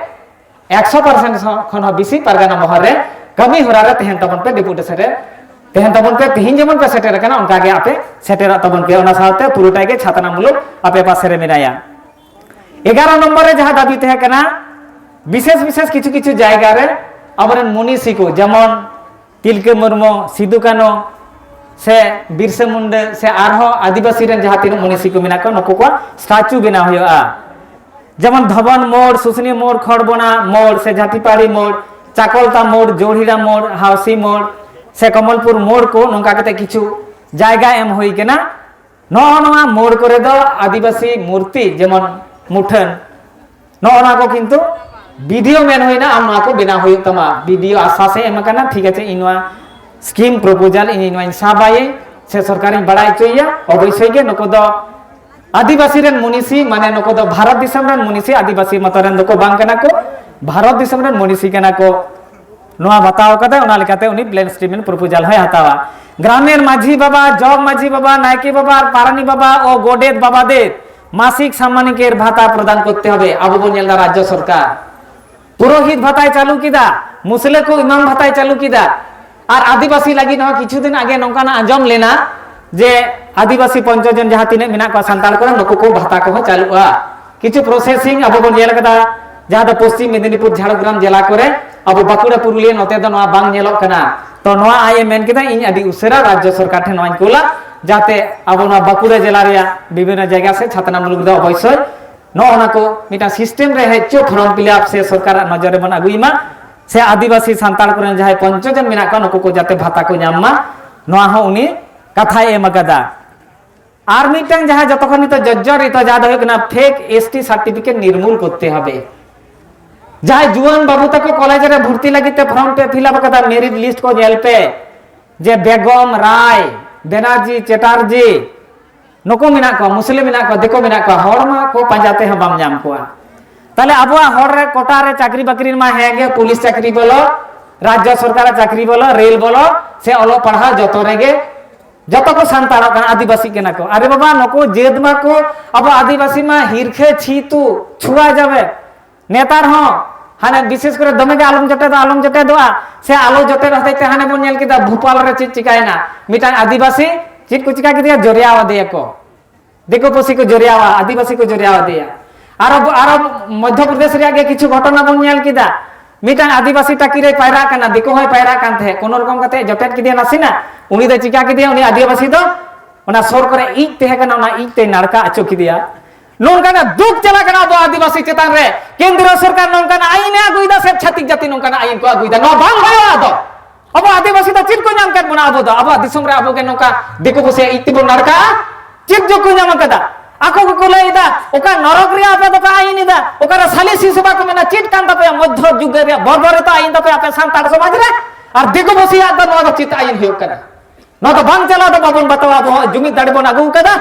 ᱮᱠᱥᱚ ᱯᱟᱨᱥᱮᱱᱴ ᱠᱷᱚᱱ ᱦᱚᱸ ᱵᱮᱥᱤ ᱯᱟᱨᱜᱟᱱᱟ ᱢᱚᱦᱚᱞ ᱨᱮ ᱠᱟᱹᱢᱤ ᱦᱚᱨᱟ ᱨᱮ ᱛᱟᱦᱮᱱ ᱛᱟᱵᱚᱱ ᱯᱮ, ᱰᱮᱯᱩᱴᱮᱥᱚᱱ ᱨᱮ ᱛᱟᱦᱮᱱ ᱛᱟᱵᱚᱱ ᱯᱮ᱾ ᱛᱤᱦᱤᱧ ᱡᱮᱢᱚᱱ ᱯᱮ ᱥᱮᱴᱮᱨ ᱟᱠᱟᱱᱟ, ᱚᱱᱠᱟ ᱜᱮ ᱟᱯᱮ ᱥᱮᱴᱮᱨᱚᱜ ᱛᱟᱵᱚᱱ ᱯᱮ᱾ ᱚᱱᱟ ᱥᱟᱶᱛᱮ ᱯᱩᱨᱟᱹᱴᱟ ᱜᱮ ᱪᱷᱟᱛᱱᱟ ᱢᱩᱞᱩᱠ ᱟᱯᱮ ᱯᱟᱥᱮ ᱨᱮ ᱢᱮᱱᱟᱭᱟ᱾ ᱮᱜᱟᱨᱚ ᱱᱚᱢᱵᱚᱨ ᱨᱮ ᱡᱟᱦᱟᱸ ᱫᱟᱹᱵᱤ ᱛᱟᱦᱮᱸ ᱠᱟᱱᱟ, ᱵᱤᱥᱮᱥ ᱵᱤᱥᱮᱥ ᱠᱤᱪᱷᱩ ᱠᱤᱪᱷᱩ ᱡᱟᱭᱜᱟ ᱨᱮ ᱟᱵᱚᱨᱮᱱ ᱢᱩᱱᱤᱥᱤ ᱠᱚ, ᱡᱮᱢᱚᱱ ᱛᱤᱞᱠᱟᱹ ᱢᱩᱨᱢᱩ, ᱥᱤᱫᱩ ᱠᱟᱹᱱᱩ, ᱥᱮ ᱵᱤᱨᱥᱟᱹ ᱢᱩᱱᱰᱟᱹ, ᱥᱮ ᱟᱨᱦᱚᱸ ᱟᱹᱫᱤᱵᱟᱹᱥᱤ ᱨᱮᱱ ᱡᱟᱦᱟᱸ ᱛᱤᱱᱟᱹᱜ ᱢᱩᱱᱤᱥᱤ ᱠᱚ ᱢᱮᱱᱟᱜ ᱠᱚᱣᱟ, ᱱᱩᱠᱩ ᱠᱚᱣᱟᱜ ᱥᱴᱟᱪᱩ ᱵᱮᱱᱟᱣ ᱦᱩᱭᱩᱜᱼᱟ᱾ ᱡᱮᱢᱚᱱ ᱫᱷᱚᱵᱚᱱ ᱢᱳᱲ, ᱥᱩᱥᱱᱤ ᱢᱳᱲ, ᱠᱷᱚᱲᱵᱚᱱᱟ ᱢᱳᱲ ᱥᱮ ᱡᱷᱟᱹᱛᱤᱯᱟᱲᱤ ᱢᱳᱲ, ᱪᱟᱠᱚᱞᱛᱟ ᱢᱳᱲ, ᱡᱳᱲᱦᱤᱲᱟ ᱢᱳᱲ, ᱦᱟᱣᱥᱤ ᱢᱳᱲ ᱥᱮ ᱠᱚᱢᱚᱞᱯᱩᱨ ᱢᱳᱲ ᱠᱚ, ᱱᱚᱝᱠᱟ ᱠᱟᱛᱮ ᱠᱤᱪᱷᱩ ᱡᱟᱭᱜᱟ ᱮᱢ ᱦᱩᱭ ᱠᱟᱱᱟ᱾ ᱱᱚᱜᱼᱚ ᱱᱚᱣᱟ ᱢᱳᱲ ᱠᱚᱨᱮ ᱫᱚ ᱟᱹᱫᱤᱵᱟᱹᱥᱤ ᱢᱩᱨᱛᱤ, ᱡᱮᱢᱚᱱ ᱢᱩᱴᱷᱟᱹᱱ, ᱱᱚᱜᱼᱚ ᱱᱚᱣᱟ ᱠᱚ ᱠᱤᱱᱛᱩ ᱵᱤᱰᱤᱳ ᱢᱮᱱ ᱦᱩᱭᱱᱟ, ᱟᱢ ᱱᱚᱣᱟ ᱠᱚ ᱵᱮᱱᱟᱣ ᱦᱩᱭᱩᱜ ᱛᱟᱢᱟ᱾ ᱵᱤᱰᱤᱳ ᱟᱥᱟᱥ ᱮ ᱮᱢ ᱟᱠᱟᱱᱟ, ᱴᱷᱤᱠ ᱟᱪᱷᱮ, ᱤᱧ ᱱᱚᱣᱟ ᱥᱠᱤᱢ ᱯᱨᱚᱯᱳᱡᱟᱞ ᱤᱧ ᱱᱚᱣᱟᱧ ᱥᱟᱵᱟᱭᱟᱹᱧ ᱥᱮ ᱥᱚᱨᱠᱟᱨᱤᱧ ᱵᱟᱲᱟᱭ ᱦᱚᱪᱚᱭᱮᱭᱟ᱾ ᱚᱵᱚᱥᱥᱳᱭ ᱜᱮ ᱱᱩᱠᱩ ᱫᱚ ᱟᱹᱫᱤᱵᱟᱹᱥᱤ ᱨᱮᱱ ᱢᱩᱱᱤᱥᱤ, ᱢᱟᱱᱮ ᱱᱩᱠᱩ ᱫᱚ ᱵᱷᱟᱨᱚᱛ ᱫᱤᱥᱚᱢ ᱨᱮᱱ ᱢᱩᱱᱤᱥᱤ, ᱟᱹᱫᱤᱵᱟᱹᱥᱤ ᱢᱚᱛᱚ ᱨᱮᱱ ᱫᱚᱠᱚ ᱵᱟᱝ ᱠᱟᱱᱟ ᱠᱚ, ᱵᱷᱟᱨᱚᱛ ᱫᱤᱥᱚᱢ ᱨᱮᱱ ᱢᱩᱱᱤᱥᱤ ᱠᱟᱱᱟ ᱠᱚ᱾ ᱱᱚᱣᱟ ᱵᱟᱛᱟᱣ ᱠᱟᱛᱮ ᱚᱱᱟ ᱞᱮᱠᱟᱛᱮ ᱩᱱᱤ ᱯᱞᱮᱱ ᱥᱴᱮᱴᱢᱮᱱᱴ ᱯᱨᱚᱯᱳᱡᱟᱞ ᱦᱚᱸᱭ ᱦᱟᱛᱟᱣᱟ᱾ ᱜᱨᱟᱢᱮᱨ ᱢᱟᱹᱡᱷᱤ ᱵᱟᱵᱟ, ᱡᱚᱜᱽ ᱢᱟᱹᱡᱷᱤ ᱵᱟᱵᱟ, ᱱᱟᱭᱠᱮ ᱵᱟᱵᱟ ᱟᱨ ᱯᱟᱨᱟᱱᱤ ᱵᱟᱵᱟ ᱳ ᱜᱚᱰᱮᱛ ᱵᱟᱵᱟᱫᱮᱨ ᱢᱟᱥᱤᱠ ᱥᱟᱢᱢᱟᱱᱤᱠᱮᱨ ᱵᱷᱟᱛᱟ ᱯᱨᱚᱫᱟᱱ ᱠᱚᱨᱛᱮ ᱦᱚᱵᱮ᱾ ᱟᱵᱚ ᱵᱚᱱ ᱧᱮᱞ ᱮᱫᱟ ᱨᱟᱡᱽᱡᱚ ᱥᱚᱨᱠᱟᱨ ᱯᱩᱨᱳᱦᱤᱛ ᱵᱷᱟᱛᱟᱭ ᱪᱟᱹᱞᱩ ᱠᱮᱫᱟ, ᱢᱩᱥᱞᱟᱹ ᱠᱚ ᱤᱢᱟᱢ ᱵᱷᱟᱛᱟᱭ ᱪᱟᱹᱞᱩ ᱠᱮᱫᱟ᱾ ᱟᱨ ᱟᱹᱫᱤᱵᱟᱹᱥᱤ ᱞᱟᱹᱜᱤᱫ ᱦᱚᱸ ᱠᱤᱪᱷᱩ ᱫᱤᱱ ᱟᱜᱮ ᱱᱚᱝᱠᱟᱱᱟᱜ ᱟᱸᱡᱚᱢ ᱞᱮᱱᱟ ᱡᱮ ᱟᱹᱫᱤᱵᱟᱹᱥᱤ ᱯᱚᱧᱪᱚ ᱡᱚᱱ ᱡᱟᱦᱟᱸ ᱛᱤᱱᱟᱹᱜ ᱢᱮᱱᱟᱜ ᱠᱚᱣᱟ ᱥᱟᱱᱛᱟᱲ ᱠᱚᱨᱮᱱ, ᱱᱩᱠᱩ ᱠᱚ ᱵᱷᱟᱛᱟ ᱠᱚᱦᱚᱸ ᱪᱟᱹᱞᱩᱜᱼᱟ᱾ ᱠᱤᱪᱷᱩ ᱯᱨᱚᱥᱮᱥᱤᱝ ᱟᱵᱚ ᱵᱚᱱ ᱧᱮᱞ ᱠᱟᱫᱟ, ᱡᱟᱦᱟᱸ ᱫᱚ ᱯᱚᱥᱪᱤᱢ ᱢᱮᱫᱤᱱᱤᱯᱩᱨ, ᱡᱷᱟᱲᱜᱨᱟᱢ ᱡᱮᱞᱟ ᱠᱚᱨᱮ, ᱟᱵᱚ ᱵᱟᱸᱠᱩᱲᱟ, ᱯᱩᱨᱩᱞᱤᱭᱟᱹ ᱱᱚᱛᱮ ᱫᱚ ᱱᱚᱣᱟ ᱵᱟᱝ ᱧᱮᱞᱚᱜ ᱠᱟᱱᱟ᱾ ᱛᱚ ᱱᱚᱣᱟ ᱟᱡ ᱮ ᱢᱮᱱ ᱠᱮᱫᱟ, ᱤᱧ ᱟᱹᱰᱤ ᱩᱥᱟᱹᱨᱟ ᱨᱟᱡᱽᱡᱚ ᱥᱚᱨᱠᱟᱨ ᱴᱷᱮᱱ ᱱᱚᱣᱟᱧ ᱠᱳᱞᱟ, ᱡᱟᱛᱮ ᱟᱵᱚ ᱱᱚᱣᱟ ᱵᱟᱸᱠᱩᱲᱟ ᱡᱮᱞᱟ ᱨᱮᱭᱟᱜ ᱵᱤᱵᱷᱤᱱᱱᱚ ᱡᱟᱭᱜᱟ ᱥᱮ ᱪᱷᱟᱛᱱᱟ ᱢᱩᱞᱩᱠ ᱨᱮ ᱚᱵᱚᱥᱥᱳᱭ ᱱᱚᱜᱼᱚ ᱱᱟ ᱠᱚ ᱢᱤᱫᱴᱟᱝ ᱥᱤᱥᱴᱮᱢ ᱨᱮ ᱦᱮᱡ ᱦᱚᱪᱚ, ᱯᱷᱚᱨᱚᱢ ᱯᱷᱤᱞᱟᱯ ᱥᱮ ᱥᱚᱨᱠᱟᱨᱟᱜ ᱱᱚᱡᱚᱨ ᱨᱮᱵᱚᱱ ᱟᱹᱜᱩᱭ ᱢᱟ, ᱥᱮ ᱟᱹᱫᱤᱵᱟᱹᱥᱤ ᱥᱟᱱᱛᱟᱲ ᱠᱚᱨᱮᱱ ᱡᱟᱦᱟᱸᱭ ᱯᱚᱧᱪᱚ ᱡᱚᱱ ᱢᱮᱱᱟᱜ ᱠᱚᱣᱟ, ᱱᱩᱠᱩ ᱠᱚ ᱡᱟᱛᱮ ᱵᱷᱟᱛᱟ ᱠᱚ ᱧᱟᱢ ᱢᱟ, ᱱᱚᱣᱟ ᱦᱚᱸ ᱩᱱᱤ ᱠᱟᱛᱷᱟᱭ ᱮᱢ ᱟᱠᱟᱫᱟ᱾ ᱟᱨ ᱢᱤᱫᱴᱟᱝ ᱡᱟᱦᱟᱸ ᱡᱚᱛᱚ ᱠᱷᱚᱱ ᱱᱤᱛᱚᱜ ᱡᱚᱨᱡᱚᱨᱤᱛᱚ, ᱡᱟᱦᱟᱸ ᱫᱚ ᱦᱩᱭᱩᱜ ᱠᱟᱱᱟ ᱯᱷᱮᱠ ᱮᱥ ᱴᱤ ᱥᱟᱨᱴᱤᱯᱷᱤᱠᱮᱴ ᱱᱤᱨᱢᱩᱞ ᱠᱚᱨᱛᱮ ᱦᱚᱵᱮ᱾ ᱡᱟᱦᱟᱸᱭ ᱡᱩᱣᱟᱹᱱ ᱵᱟᱹᱵᱩ ᱛᱟᱠᱚ ᱠᱚᱞᱮᱡᱽ ᱨᱮ ᱵᱷᱚᱨᱛᱤ ᱞᱟᱹᱜᱤᱫ ᱛᱮ ᱯᱷᱚᱨᱚᱢ ᱯᱮ ᱯᱷᱤᱞᱟᱯ ᱟᱠᱟᱫᱟ, ᱢᱮᱨᱤᱴ ᱞᱤᱥᱴ ᱠᱚ ᱧᱮᱞ ᱯᱮ, ᱡᱮ ᱵᱮᱜᱚᱢ, ᱨᱟᱭ, ᱵᱮᱱᱟᱨᱡᱤ, ᱪᱮᱴᱟᱨᱡᱤ, ᱱᱩᱠᱩ ᱢᱮᱱᱟᱜ ᱠᱚᱣᱟ, ᱢᱩᱥᱞᱤᱢ ᱢᱮᱱᱟᱜ ᱠᱚᱣᱟ, ᱫᱤᱠᱩ ᱢᱮᱱᱟᱜ ᱠᱚᱣᱟ, ᱦᱚᱲ ᱢᱟ ᱠᱚ ᱯᱟᱸᱡᱟ ᱛᱮᱦᱚᱸ ᱵᱟᱢ ᱧᱟᱢ ᱠᱚᱣᱟ᱾ ᱛᱟᱦᱞᱮ ᱟᱵᱚᱣᱟᱜ ᱦᱚᱲ ᱨᱮ ᱠᱳᱴᱟ ᱨᱮ ᱪᱟᱹᱠᱨᱤ ᱵᱟᱹᱠᱨᱤ ᱢᱟ ᱦᱮᱸ ᱜᱮ, ᱯᱩᱞᱤᱥ ᱪᱟᱹᱠᱨᱤ ᱵᱚᱞᱚ, ᱨᱟᱡᱽᱡᱚ ᱥᱚᱨᱠᱟᱨᱟᱜ ᱪᱟᱹᱠᱨᱤ ᱵᱚᱞᱚ, ᱨᱮᱞ ᱵᱚᱞᱚ, ᱥᱮ ᱚᱞᱚᱜ ᱯᱟᱲᱦᱟᱣ, ᱡᱚᱛᱚ ᱨᱮᱜᱮ ᱡᱚᱛᱚ ᱠᱚ ᱥᱟᱱᱛᱟᱲᱚᱜ ᱠᱟᱱᱟ, ᱟᱹᱫᱤᱵᱟᱹᱥᱤ ᱠᱟᱱᱟ ᱠᱚ᱾ ᱟᱨᱮ ᱵᱟᱵᱟ, ᱱᱩᱠᱩ ᱡᱟᱹᱛ ᱢᱟ ᱠᱚ ᱟᱵᱚ ᱟᱹᱫᱤᱵᱟᱹᱥᱤ ᱢᱟ ᱦᱤᱨᱠᱷᱟᱹ ᱪᱷᱤᱛᱩ ᱪᱷᱩᱣᱟ ᱡᱟᱵᱮ᱾ ᱱᱮᱛᱟᱨ ᱦᱚᱸ ᱦᱟᱱᱮ ᱵᱤᱥᱮᱥ ᱠᱚᱨᱮ ᱫᱚᱢᱮ ᱜᱮ ᱟᱞᱚᱢ ᱡᱚᱴᱮᱫᱚᱜᱼᱟ, ᱟᱞᱚᱢ ᱡᱚᱴᱮᱫᱚᱜᱼᱟ, ᱥᱮ ᱟᱞᱚ ᱡᱚᱴᱮᱫ ᱦᱚᱛᱮᱡ ᱛᱮ ᱦᱟᱱᱮ ᱵᱚᱱ ᱧᱮᱞ ᱠᱮᱫᱟ ᱵᱷᱩᱯᱟᱞ ᱨᱮ ᱪᱮᱫ ᱪᱤᱠᱟᱭᱮᱱᱟ, ᱢᱤᱫᱴᱟᱝ ᱟᱹᱫᱤᱵᱟᱹᱥᱤ ᱪᱮᱫ ᱠᱚ ᱪᱤᱠᱟ ᱠᱮᱫᱮᱭᱟ, ᱡᱚᱨᱭᱟᱣ ᱟᱫᱮᱭᱟ ᱠᱚ, ᱫᱤᱠᱩ ᱯᱩᱥᱤ ᱠᱚ ᱡᱚᱨᱭᱟᱣᱟ, ᱟᱹᱫᱤᱵᱟᱹᱥᱤ ᱠᱚ ᱡᱚᱨᱭᱟᱣ ᱟᱫᱮᱭᱟ᱾ ᱟᱨᱚ, ᱟᱨᱚ ᱢᱚᱫᱽᱫᱷᱚ ᱯᱨᱚᱫᱮᱥ ᱨᱮᱭᱟᱜ ᱜᱮ ᱠᱤᱪᱷᱩ ᱜᱷᱚᱴᱚᱱᱟ ᱵᱚᱱ ᱧᱮᱞ ᱠᱮᱫᱟ, ᱢᱤᱫᱴᱟᱝ ᱟᱹᱫᱤᱵᱟᱹᱥᱤ ᱴᱟᱹᱠᱤ ᱨᱮᱭ ᱯᱟᱭᱨᱟᱜ ᱠᱟᱱᱟ, ᱫᱤᱠᱩ ᱦᱚᱸᱭ ᱯᱟᱭᱨᱟᱜ ᱠᱟᱱ ᱛᱟᱦᱮᱸᱫ, ᱠᱳᱱᱳ ᱨᱚᱠᱚᱢ ᱠᱟᱛᱮ ᱡᱚᱴᱮᱫ ᱠᱮᱫᱮᱭᱟ ᱱᱟᱥᱮᱱᱟᱜ, ᱩᱱᱤ ᱫᱚ ᱪᱤᱠᱟ ᱠᱮᱫᱮᱭᱟ, ᱩᱱᱤ ᱟᱹᱫᱤᱵᱟᱹᱥᱤ ᱫᱚ ᱚᱱᱟ ᱥᱩᱨ ᱠᱚᱨᱮ ᱤᱡ ᱛᱟᱦᱮᱸ ᱠᱟᱱᱟ, ᱚᱱᱟ ᱤᱡ ᱛᱮᱭ ᱱᱟᱲᱠᱟ ᱦᱚᱪᱚ ᱠᱮᱫᱮᱭᱟ᱾ ᱱᱚᱝᱠᱟᱱᱟᱜ ᱫᱩᱠ ᱪᱟᱞᱟᱜ ᱠᱟᱱᱟ ᱟᱵᱚ ᱟᱹᱫᱤᱵᱟᱹᱥᱤ ᱪᱮᱛᱟᱱ ᱨᱮ᱾ ᱠᱮᱱᱫᱨᱚ ᱥᱚᱨᱠᱟᱨ ᱱᱚᱝᱠᱟᱱᱟᱜ ᱟᱹᱭᱤᱱ ᱮ ᱟᱹᱜᱩᱭᱮᱫᱟ ᱥᱮ ᱪᱷᱟᱹᱛᱤᱠ ᱡᱟᱹᱛᱤ ᱱᱚᱝᱠᱟᱱᱟᱜ ᱟᱹᱭᱤᱱ ᱠᱚ ᱟᱹᱜᱩᱭᱮᱫᱟ? ᱱᱚᱣᱟ ᱵᱟᱝ ᱦᱩᱭᱩᱜᱼᱟ᱾ ᱟᱫᱚ ᱟᱵᱚ ᱟᱹᱫᱤᱵᱟᱹᱥᱤ ᱫᱚ ᱪᱮᱫ ᱠᱚ ᱧᱟᱢ ᱠᱮᱫ ᱵᱚᱱᱟ? ᱟᱵᱚ ᱫᱚ ᱟᱵᱚᱣᱟᱜ ᱫᱤᱥᱚᱢ ᱨᱮ ᱟᱵᱚ ᱜᱮ ᱱᱚᱝᱠᱟ ᱫᱤᱠᱩ ᱯᱩᱥᱤᱭᱟᱜ ᱤᱡ ᱛᱮᱵᱚᱱ ᱱᱟᱲᱠᱟᱜᱼᱟ? ᱪᱮᱫ ᱡᱳᱜᱽ ᱠᱚ ᱧᱟᱢ ᱟᱠᱟᱫᱟ? ᱟᱠᱚ ᱜᱮᱠᱚ ᱞᱟᱹᱭ ᱮᱫᱟ, ᱚᱠᱟ ᱱᱚᱨᱚᱠ ᱨᱮᱭᱟᱜ ᱟᱯᱮ ᱫᱚᱯᱮ ᱟᱹᱭᱤᱱ ᱮᱫᱟ, ᱚᱠᱟᱨᱮ ᱥᱟᱞᱤᱥᱤ ᱥᱮᱵᱟ ᱠᱚ ᱢᱮᱱᱟ? ᱪᱮᱫ ᱠᱟᱱ ᱛᱟᱯᱮᱭᱟ? ᱢᱚᱫᱽᱫᱷᱚ ᱡᱩᱜᱽ ᱨᱮᱭᱟᱜ ᱵᱚᱨᱵᱚᱨᱤᱛ ᱟᱹᱭᱤᱱ ᱛᱟᱯᱮ ᱟᱯᱮ ᱥᱟᱱᱛᱟᱲ ᱥᱚᱢᱟᱡᱽ ᱨᱮ᱾ ᱟᱨ ᱫᱤᱠᱩ ᱯᱩᱥᱤᱭᱟᱜ ᱫᱚ ᱱᱚᱣᱟ ᱫᱚ ᱪᱮᱫ ᱟᱹᱭᱤᱱ ᱦᱩᱭᱩᱜ ᱠᱟᱱᱟ? ᱱᱚᱣᱟ ᱫᱚ ᱵᱟᱝ ᱪᱟᱞᱟᱣ ᱫᱚ ᱵᱟᱵᱚᱱ ᱵᱟᱛᱟᱣᱟ᱾ ᱟᱵᱚ ᱦᱚᱸ ᱡᱩᱢᱤᱫ ᱫᱟᱲᱮ ᱵᱚᱱ ᱟᱹᱜᱩ ᱟᱠᱟᱫᱟ᱾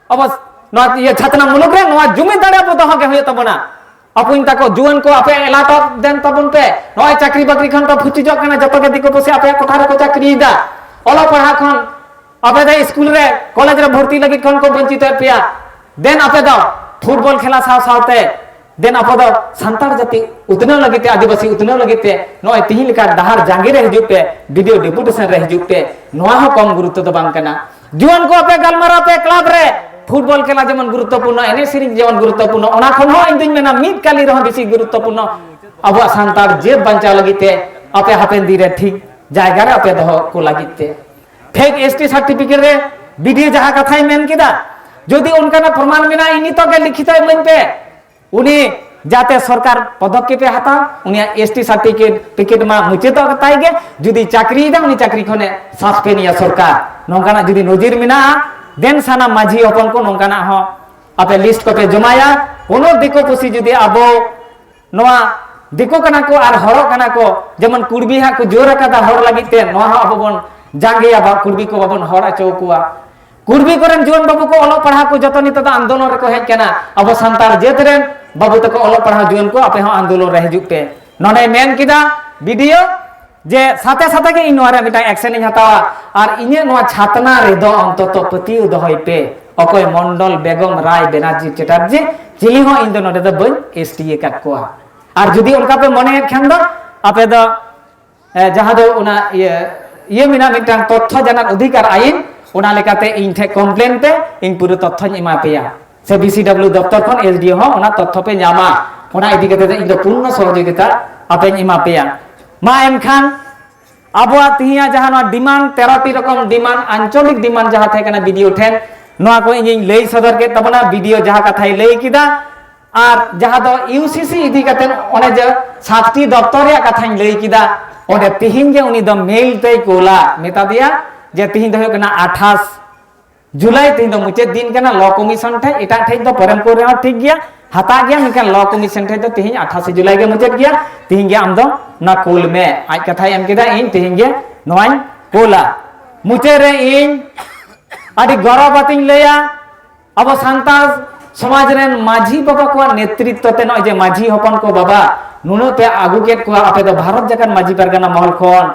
ᱟᱵᱚ ᱱᱚᱣᱟ ᱤᱭᱟᱹ ᱪᱷᱟᱛᱱᱟ ᱢᱩᱞᱩᱠ ᱨᱮ ᱱᱚᱣᱟ ᱡᱩᱢᱤᱫ ᱫᱟᱲᱮ ᱟᱵᱚ ᱫᱚᱦᱚ ᱜᱮ ᱦᱩᱭᱩᱜ ᱛᱟᱵᱚᱱᱟ᱾ ᱟᱯᱩᱧ ᱛᱟᱠᱚ, ᱡᱩᱣᱟᱹᱱ ᱠᱚ, ᱟᱯᱮ ᱮᱞᱟᱴᱚᱜ ᱫᱮᱱ ᱛᱟᱵᱚᱱ ᱯᱮ᱾ ᱱᱚᱜᱼᱚᱭ ᱪᱟᱹᱠᱨᱤ ᱵᱟᱹᱠᱨᱤ ᱠᱷᱚᱱ ᱯᱮ ᱯᱷᱩᱪᱩᱡᱚᱜ ᱠᱟᱱᱟ, ᱡᱚᱛᱚ ᱜᱮ ᱫᱤᱠᱩ ᱯᱩᱥᱤ ᱟᱯᱮᱭᱟᱜ ᱠᱚᱴᱷᱟ ᱨᱮᱠᱚ ᱪᱟᱹᱠᱨᱤᱭᱮᱫᱟ᱾ ᱚᱞᱚᱜ ᱯᱟᱲᱦᱟᱜ ᱠᱷᱚᱱ ᱟᱯᱮ ᱫᱚ ᱥᱠᱩᱞ ᱨᱮ, ᱠᱚᱞᱮᱡᱽ ᱨᱮ ᱵᱷᱚᱨᱛᱤ ᱞᱟᱹᱜᱤᱫ ᱠᱷᱚᱱ ᱠᱚ ᱵᱚᱧᱪᱤᱛᱮᱫ ᱯᱮᱭᱟ᱾ ᱫᱮᱱ ᱟᱯᱮ ᱫᱚ ᱯᱷᱩᱴᱵᱚᱞ ᱠᱷᱮᱞᱟ ᱥᱟᱶ ᱥᱟᱶᱛᱮ ᱫᱮᱱ ᱟᱵᱚ ᱫᱚ ᱥᱟᱱᱛᱟᱲ ᱡᱟᱹᱛᱤ ᱩᱛᱱᱟᱹᱣ ᱞᱟᱹᱜᱤᱫ ᱛᱮ, ᱟᱹᱫᱤᱵᱟᱹᱥᱤ ᱩᱛᱱᱟᱹᱣ ᱞᱟᱹᱜᱤᱫ ᱛᱮ ᱱᱚᱜᱼᱚᱭ ᱛᱤᱦᱤᱧ ᱞᱮᱠᱟ ᱰᱟᱦᱟᱨ ᱡᱟᱸᱜᱮ ᱨᱮ ᱦᱤᱡᱩᱜ ᱯᱮ, ᱵᱤᱰᱤᱳ ᱰᱮᱯᱩᱴᱮᱥᱚᱱ ᱨᱮ ᱦᱤᱡᱩᱜ ᱯᱮ᱾ ᱱᱚᱣᱟ ᱦᱚᱸ ᱠᱚᱢ ᱜᱩᱨᱩᱛᱛᱚ ᱫᱚ ᱵᱟᱝ ᱠᱟᱱᱟ᱾ ᱡᱩᱣᱟᱹᱱ ᱠᱚ ᱟᱯᱮ ᱜᱟᱞᱢᱟᱨᱟᱣ ᱯᱮ ᱠᱞᱟᱵᱽ ᱨᱮ, ᱯᱷᱩᱴᱵᱚᱞ ᱠᱷᱮᱞᱟ ᱡᱮᱢᱚᱱ ᱜᱩᱨᱩᱛᱛᱚᱯᱩᱨᱱᱚ, ᱮᱱᱮᱡ ᱥᱮᱨᱮᱧ ᱡᱮᱢᱚᱱ ᱜᱩᱨᱩᱛᱛᱚᱯᱩᱨᱱᱚ, ᱚᱱᱟ ᱠᱷᱚᱱ ᱦᱚᱸ ᱤᱧ ᱫᱩᱧ ᱢᱮᱱᱟ ᱢᱤᱫ ᱠᱟᱹᱞᱤ ᱨᱮᱦᱚᱸ ᱵᱮᱥᱤ ᱜᱩᱨᱩᱛᱛᱚᱯᱩᱨᱱᱚ ᱟᱵᱚᱣᱟᱜ ᱥᱟᱱᱛᱟᱲ ᱡᱟᱹᱛ ᱵᱟᱧᱪᱟᱣ ᱞᱟᱹᱜᱤᱫ ᱛᱮ, ᱟᱯᱮ ᱦᱟᱯᱮᱱ ᱫᱤᱱ ᱨᱮ ᱴᱷᱤᱠ ᱡᱟᱭᱜᱟ ᱨᱮ ᱟᱯᱮ ᱫᱚᱦᱚ ᱠᱚ ᱞᱟᱹᱜᱤᱫ ᱛᱮ᱾ ᱯᱷᱮᱠ ᱮᱥ ᱴᱤ ᱥᱟᱨᱴᱤᱯᱷᱤᱠᱮᱴ ᱨᱮ ᱵᱤᱰᱤᱳ ᱡᱟᱦᱟᱸ ᱠᱟᱛᱷᱟᱭ ᱢᱮᱱ ᱠᱮᱫᱟ, ᱡᱩᱫᱤ ᱚᱱᱠᱟᱱᱟᱜ ᱯᱨᱚᱢᱟᱱ ᱢᱮᱱᱟᱜᱼᱟ, ᱤᱧ ᱱᱤᱛᱚᱜ ᱜᱮ ᱞᱤᱠᱷᱤᱛ ᱤᱢᱟᱹᱧ ᱯᱮ᱾ ᱩᱱᱤ ᱡᱟᱛᱮ ᱥᱚᱨᱠᱟᱨ ᱯᱚᱫᱚᱠᱷᱮᱯ ᱮ ᱦᱟᱛᱟᱣ, ᱩᱱᱤᱭᱟᱜ ᱮᱥ ᱴᱤ ᱥᱟᱨᱴᱤᱯᱷᱤᱠᱮᱴ ᱢᱟ ᱢᱩᱪᱟᱹᱫᱚᱜ ᱛᱟᱭ ᱜᱮ᱾ ᱡᱩᱫᱤ ᱪᱟᱹᱠᱨᱤᱭᱮᱫᱟ, ᱩᱱᱤ ᱪᱟᱹᱠᱨᱤ ᱠᱷᱚᱱᱮ ᱥᱟᱥᱯᱮᱱᱰ ᱮᱭᱟ ᱥᱚᱨᱠᱟᱨ᱾ ᱱᱚᱝᱠᱟᱱᱟᱜ ᱡᱩᱫᱤ ᱱᱚᱡᱤᱨ ᱢᱮᱱᱟᱜᱼᱟ, ᱫᱮᱱ ᱥᱟᱱᱟᱢ ᱢᱟᱹᱡᱷᱤ ᱦᱚᱯᱚᱱ ᱠᱚ ᱱᱚᱝᱠᱟᱱᱟᱜ ᱦᱚᱸ ᱟᱯᱮ ᱞᱤᱥᱴ ᱠᱚᱯᱮ ᱡᱚᱢᱟᱭᱟ᱾ ᱠᱳᱱᱳ ᱫᱤᱠᱩ ᱯᱩᱥᱤ ᱡᱩᱫᱤ ᱟᱵᱚ ᱱᱚᱣᱟ ᱫᱤᱠᱩ ᱠᱟᱱᱟ ᱠᱚ ᱟᱨ ᱦᱚᱲᱚᱜ ᱠᱟᱱᱟ ᱠᱚ, ᱡᱮᱢᱚᱱ ᱠᱩᱲᱵᱤ ᱦᱟᱸᱜ ᱠᱚ ᱡᱳᱨ ᱟᱠᱟᱫᱟ ᱦᱚᱲ ᱞᱟᱹᱜᱤᱫ ᱛᱮ, ᱱᱚᱣᱟ ᱦᱚᱸ ᱟᱵᱚ ᱵᱚᱱ ᱡᱟᱸᱜᱮᱭᱟ, ᱵᱟ ᱠᱩᱲᱵᱤ ᱠᱚ ᱵᱟᱵᱚᱱ ᱦᱚᱲ ᱦᱚᱪᱚ ᱠᱚᱣᱟ᱾ ᱠᱩᱲᱵᱤ ᱠᱚᱨᱮᱱ ᱡᱩᱣᱟᱹᱱ ᱵᱟᱹᱵᱩ ᱠᱚ ᱚᱞᱚᱜ ᱯᱟᱲᱦᱟᱣ ᱠᱚ ᱡᱚᱛᱚ ᱱᱤᱛᱚᱜ ᱫᱚ ᱟᱱᱫᱳᱞᱚᱱ ᱨᱮᱠᱚ ᱦᱮᱡ ᱠᱟᱱᱟ᱾ ᱟᱵᱚ ᱥᱟᱱᱛᱟᱲ ᱡᱟᱹᱛ ᱨᱮᱱ ᱵᱟᱹᱵᱩ ᱛᱟᱠᱚ ᱚᱞᱚᱜ ᱯᱟᱲᱦᱟᱣ ᱡᱩᱣᱟᱹᱱ ᱠᱚ, ᱟᱯᱮ ᱦᱚᱸ ᱟᱱᱫᱳᱞᱚᱱ ᱨᱮ ᱦᱤᱡᱩᱜ ᱯᱮ᱾ ᱱᱚᱰᱮ ᱢᱮᱱ ᱠᱮᱫᱟ ᱵᱤᱰᱤᱳ ᱡᱮ ᱥᱟᱛᱮ ᱥᱟᱛᱮ ᱜᱮ ᱤᱧ ᱱᱚᱣᱟ ᱨᱮ ᱢᱤᱫᱴᱟᱝ ᱮᱠᱥᱮᱱ ᱤᱧ ᱦᱟᱛᱟᱣᱟ, ᱟᱨ ᱤᱧᱟᱹᱜ ᱱᱚᱣᱟ ᱪᱷᱟᱛᱱᱟ ᱨᱮᱫᱚ ᱚᱱᱛᱚᱛᱚ ᱯᱟᱹᱛᱭᱟᱹᱣ ᱫᱚᱦᱚᱭ ᱯᱮ᱾ ᱚᱠᱚᱭ ᱢᱚᱱᱰᱚᱞ, ᱵᱮᱜᱚᱢ, ᱨᱟᱭ, ᱵᱮᱱᱟᱨᱡᱤ, ᱪᱮᱴᱟᱨᱡᱤ, ᱪᱤᱞᱤ ᱦᱚᱸ ᱤᱧ ᱫᱚ ᱱᱚᱰᱮ ᱫᱚ ᱵᱟᱹᱧ ᱮᱥ ᱴᱤ ᱟᱠᱟᱫ ᱠᱚᱣᱟ᱾ ᱟᱨ ᱡᱩᱫᱤ ᱚᱱᱠᱟ ᱯᱮ ᱢᱚᱱᱮᱭᱮᱫ ᱠᱷᱟᱱ ᱫᱚ ᱟᱯᱮ ᱫᱚ ᱮ, ᱡᱟᱦᱟᱸ ᱫᱚ ᱚᱱᱟ ᱤᱭᱟᱹ, ᱤᱭᱟᱹ ᱢᱮᱱᱟᱜ, ᱢᱤᱫᱴᱟᱝ ᱛᱚᱛᱛᱷᱚ ᱡᱟᱱᱟᱨ ᱚᱫᱷᱤᱠᱟᱨ ᱟᱭᱤᱱ, ᱚᱱᱟ ᱞᱮᱠᱟᱛᱮ ᱤᱧ ᱴᱷᱮᱱ ᱠᱚᱢᱯᱞᱮᱱ ᱯᱮ, ᱤᱧ ᱯᱩᱨᱟᱹ ᱛᱚᱛᱛᱷᱚᱧ ᱮᱢᱟ ᱯᱮᱭᱟ᱾ ᱥᱮ ᱵᱤ ᱥᱤ ᱰᱟᱵᱞᱤᱭᱩ ᱫᱚᱯᱛᱚᱨ ᱠᱷᱚᱱ ᱮᱥ ᱰᱤ ᱳ ᱦᱚᱸ ᱚᱱᱟ ᱛᱚᱛᱛᱷᱚ ᱯᱮ ᱧᱟᱢᱟ᱾ ᱚᱱᱟ ᱤᱫᱤ ᱠᱟᱛᱮ ᱫᱚ ᱤᱧ ᱫᱚ ᱯᱩᱨᱱᱚ ᱥᱚᱦᱚᱡᱳᱜᱤᱛᱟ ᱟᱯᱮᱧ ᱮᱢᱟ ᱯᱮᱭᱟ᱾ ᱢᱟ ᱮᱱᱠᱷᱟᱱ ᱟᱵᱚᱣᱟᱜ ᱛᱤᱦᱤᱧᱟᱜ ᱡᱟᱦᱟᱸ ᱱᱚᱣᱟ ᱰᱤᱢᱟᱱᱰ, ᱛᱮᱨᱚ ᱴᱤ ᱨᱚᱠᱚᱢ ᱰᱤᱢᱟᱱᱰ, ᱟᱧᱪᱚᱞᱤᱠ ᱰᱤᱢᱟᱱᱰ ᱡᱟᱦᱟᱸ ᱛᱟᱦᱮᱸ ᱠᱟᱱᱟ ᱵᱤ ᱰᱤ ᱳ ᱴᱷᱮᱱ, ᱱᱚᱣᱟ ᱠᱚ ᱤᱧᱤᱧ ᱞᱟᱹᱭ ᱥᱚᱫᱚᱨ ᱠᱮᱫ ᱛᱟᱵᱚᱱᱟ, ᱵᱤᱰᱤᱳ ᱡᱟᱦᱟᱸ ᱠᱟᱛᱷᱟᱭ ᱞᱟᱹᱭ ᱠᱮᱫᱟ, ᱟᱨ ᱡᱟᱦᱟᱸ ᱫᱚ ᱤᱭᱩᱥᱤᱥᱤ ᱤᱫᱤ ᱠᱟᱛᱮ ᱚᱱᱮ ᱡᱮ ᱥᱟᱛᱴᱤ ᱫᱚᱯᱛᱚᱨ ᱨᱮᱭᱟᱜ ᱠᱟᱛᱷᱟᱧ ᱞᱟᱹᱭ ᱠᱮᱫᱟ, ᱚᱸᱰᱮ ᱛᱤᱦᱤᱧ ᱜᱮ ᱩᱱᱤ ᱫᱚ ᱢᱮᱞ ᱛᱮᱭ ᱠᱳᱞᱟ, ᱢᱮᱛᱟ ᱫᱮᱭᱟ ᱡᱮ ᱛᱤᱦᱤᱧ ᱫᱚ ᱦᱩᱭᱩᱜ ᱠᱟᱱᱟ ᱟᱴᱷᱟᱥ ᱡᱩᱞᱟᱭ, ᱛᱤᱦᱤᱧ ᱫᱚ ᱢᱩᱪᱟᱹᱫ ᱫᱤᱱ ᱠᱟᱱᱟ᱾ ᱞᱚ ᱠᱚᱢᱤᱥᱚᱱ ᱴᱷᱮᱡ, ᱮᱴᱟᱜ ᱴᱷᱮᱡ ᱫᱚ ᱯᱚᱨᱮᱢ ᱠᱳᱞ ᱨᱮᱦᱚᱸ ᱴᱷᱤᱠ ᱜᱮᱭᱟ, ᱦᱟᱛᱟᱜ ᱜᱮᱭᱟ, ᱢᱮᱱᱠᱷᱟᱱ ᱞᱚ ᱠᱚᱢᱤᱥᱚᱱ ᱴᱷᱮᱡ ᱫᱚ ᱛᱤᱦᱤᱧ ᱟᱴᱷᱟᱥᱮ ᱡᱩᱞᱟᱭ ᱜᱮ ᱢᱩᱪᱟᱹᱫ ᱜᱮᱭᱟ, ᱛᱤᱦᱤᱧ ᱜᱮ ᱟᱢ ᱫᱚ ᱚᱱᱟ ᱠᱳᱞ ᱢᱮ᱾ ᱟᱡ ᱠᱟᱛᱷᱟᱭ ᱮᱢ ᱠᱮᱫᱟ, ᱤᱧ ᱛᱤᱦᱤᱧ ᱜᱮ ᱱᱚᱣᱟᱧ ᱠᱳᱞᱟ᱾ ᱢᱩᱪᱟᱹᱫ ᱨᱮ ᱤᱧ ᱟᱹᱰᱤ ᱜᱚᱨᱚᱵᱽ ᱟᱛᱤᱧ ᱞᱟᱹᱭᱟ, ᱟᱵᱚ ᱥᱟᱱᱛᱟᱲ ᱥᱚᱢᱟᱡᱽ ᱨᱮᱱ ᱢᱟᱹᱡᱷᱤ ᱵᱟᱵᱟ ᱠᱚᱣᱟᱜ ᱱᱮᱛᱨᱤᱛᱛᱚ ᱛᱮ ᱱᱚᱜᱼᱚᱭ ᱡᱮ ᱢᱟᱹᱡᱷᱤ ᱦᱚᱯᱚᱱ ᱠᱚ ᱵᱟᱵᱟ ᱱᱩᱱᱟᱹᱜ ᱯᱮ ᱟᱹᱜᱩ ᱠᱮᱫ ᱠᱚᱣᱟ, ᱟᱯᱮ ᱫᱚ ᱵᱷᱟᱨᱚᱛ ᱡᱟᱠᱟᱛ ᱢᱟᱹᱡᱷᱤ ᱯᱟᱨᱜᱟᱱᱟ ᱢᱚᱦᱚᱞ ᱠᱷᱚᱱ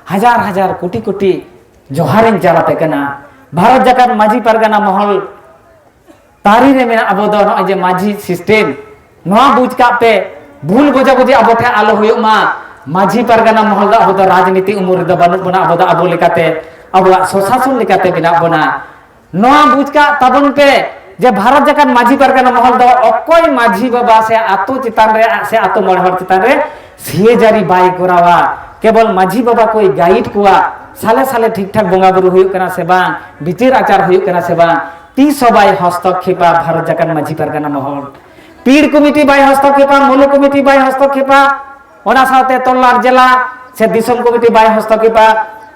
ᱦᱟᱡᱟᱨ ᱦᱟᱡᱟᱨ ᱠᱳᱴᱤ ᱠᱳᱴᱤ ᱡᱚᱦᱟᱨᱤᱧ ᱪᱟᱞ ᱟᱯᱮ ᱠᱟᱱᱟ᱾ ᱵᱷᱟᱨᱚᱛ ᱡᱟᱠᱟᱛ ᱢᱟᱹᱡᱷᱤ ᱯᱟᱨᱜᱟᱱᱟ ᱢᱚᱦᱚᱞ ᱛᱟᱹᱨᱤ ᱨᱮ ᱢᱮᱱᱟᱜ ᱟᱵᱚ ᱫᱚ ᱱᱚᱜᱼᱚᱭ ᱡᱮ ᱢᱟᱹᱡᱷᱤ ᱥᱤᱥᱴᱮᱢ, ᱱᱚᱣᱟ ᱵᱩᱡᱽ ᱠᱟᱜ ᱯᱮ, ᱵᱷᱩᱞ ᱵᱩᱡᱷᱟᱹᱵᱩᱡᱷᱤ ᱟᱵᱚ ᱴᱷᱮᱱ ᱟᱞᱚ ᱦᱩᱭᱩᱜ ᱢᱟ᱾ ᱢᱟᱹᱡᱷᱤ ᱯᱟᱨᱜᱟᱱᱟ ᱢᱚᱦᱚᱞ ᱫᱚ ᱟᱵᱚ ᱫᱚ ᱨᱟᱡᱽᱱᱤᱛᱤ ᱩᱢᱩᱞ ᱨᱮᱫᱚ ᱵᱟᱹᱱᱩᱜ ᱵᱚᱱᱟ, ᱟᱵᱚ ᱫᱚ ᱟᱵᱚ ᱞᱮᱠᱟᱛᱮ ᱟᱵᱚᱣᱟᱜ ᱥᱚᱥᱟᱥᱚᱱ ᱞᱮᱠᱟᱛᱮ ᱢᱮᱱᱟᱜ ᱵᱚᱱᱟ᱾ ᱱᱚᱣᱟ ᱵᱩᱡᱽ ᱠᱟᱜ ᱛᱟᱵᱚᱱ ᱯᱮ ᱡᱮ ᱵᱷᱟᱨᱚᱛ ᱡᱟᱠᱟᱛ ᱢᱟᱹᱡᱷᱤ ᱯᱟᱨᱜᱟᱱᱟ ᱢᱚᱦᱚᱞ ᱫᱚ ᱚᱠᱚᱭ ᱢᱟᱹᱡᱷᱤ ᱵᱟᱵᱟ ᱥᱮ ᱟᱛᱳ ᱪᱮᱛᱟᱱ ᱨᱮ ᱥᱮ ᱟᱛᱳ ᱢᱚᱬᱮ ᱦᱚᱲ ᱪᱮᱛᱟᱱ ᱨᱮ ᱥᱤᱭᱟᱹᱡᱟᱹᱨᱤ ᱵᱟᱭ ᱠᱚᱨᱟᱣᱟ᱾ ᱠᱮᱵᱚᱞ ᱢᱟᱹᱡᱷᱤ ᱵᱟᱵᱟ ᱠᱚᱭ ᱜᱟᱭᱤᱰ ᱠᱚᱣᱟ, ᱥᱟᱞᱮ ᱥᱟᱞᱮ ᱴᱷᱤᱠ ᱴᱷᱟᱠ ᱵᱚᱸᱜᱟ ᱵᱩᱨᱩ ᱦᱩᱭᱩᱜ ᱠᱟᱱᱟ ᱥᱮ ᱵᱟᱝ, ᱵᱤᱪᱟᱹᱨ ᱟᱪᱟᱨ ᱦᱩᱭᱩᱜ ᱠᱟᱱᱟ ᱥᱮ ᱵᱟᱝ, ᱛᱤᱥ ᱦᱚᱸ ᱵᱟᱭ ᱦᱚᱥᱛᱚᱠᱠᱷᱮᱯᱟ ᱵᱷᱟᱨᱚᱛ ᱡᱟᱠᱟᱛ ᱢᱟᱹᱡᱷᱤ ᱯᱟᱨᱜᱟᱱᱟ ᱢᱚᱦᱚᱞ᱾ ᱯᱤᱲ ᱠᱚᱢᱤᱴᱤ ᱵᱟᱭ ᱦᱚᱥᱛᱚᱠᱠᱷᱮᱯᱟ, ᱢᱩᱞᱩᱠ ᱠᱚᱢᱤᱴᱤ ᱵᱟᱭ ᱦᱚᱥᱛᱚᱠᱠᱷᱮᱯᱟ, ᱚᱱᱟ ᱥᱟᱶᱛᱮ ᱛᱚᱞᱞᱟᱴ ᱡᱮᱞᱟ ᱥᱮ ᱫᱤᱥᱚᱢ ᱠᱚᱢᱤᱴᱤ ᱵᱟᱭ ᱦᱚᱥᱛᱚᱠᱠᱷᱮᱯᱟ᱾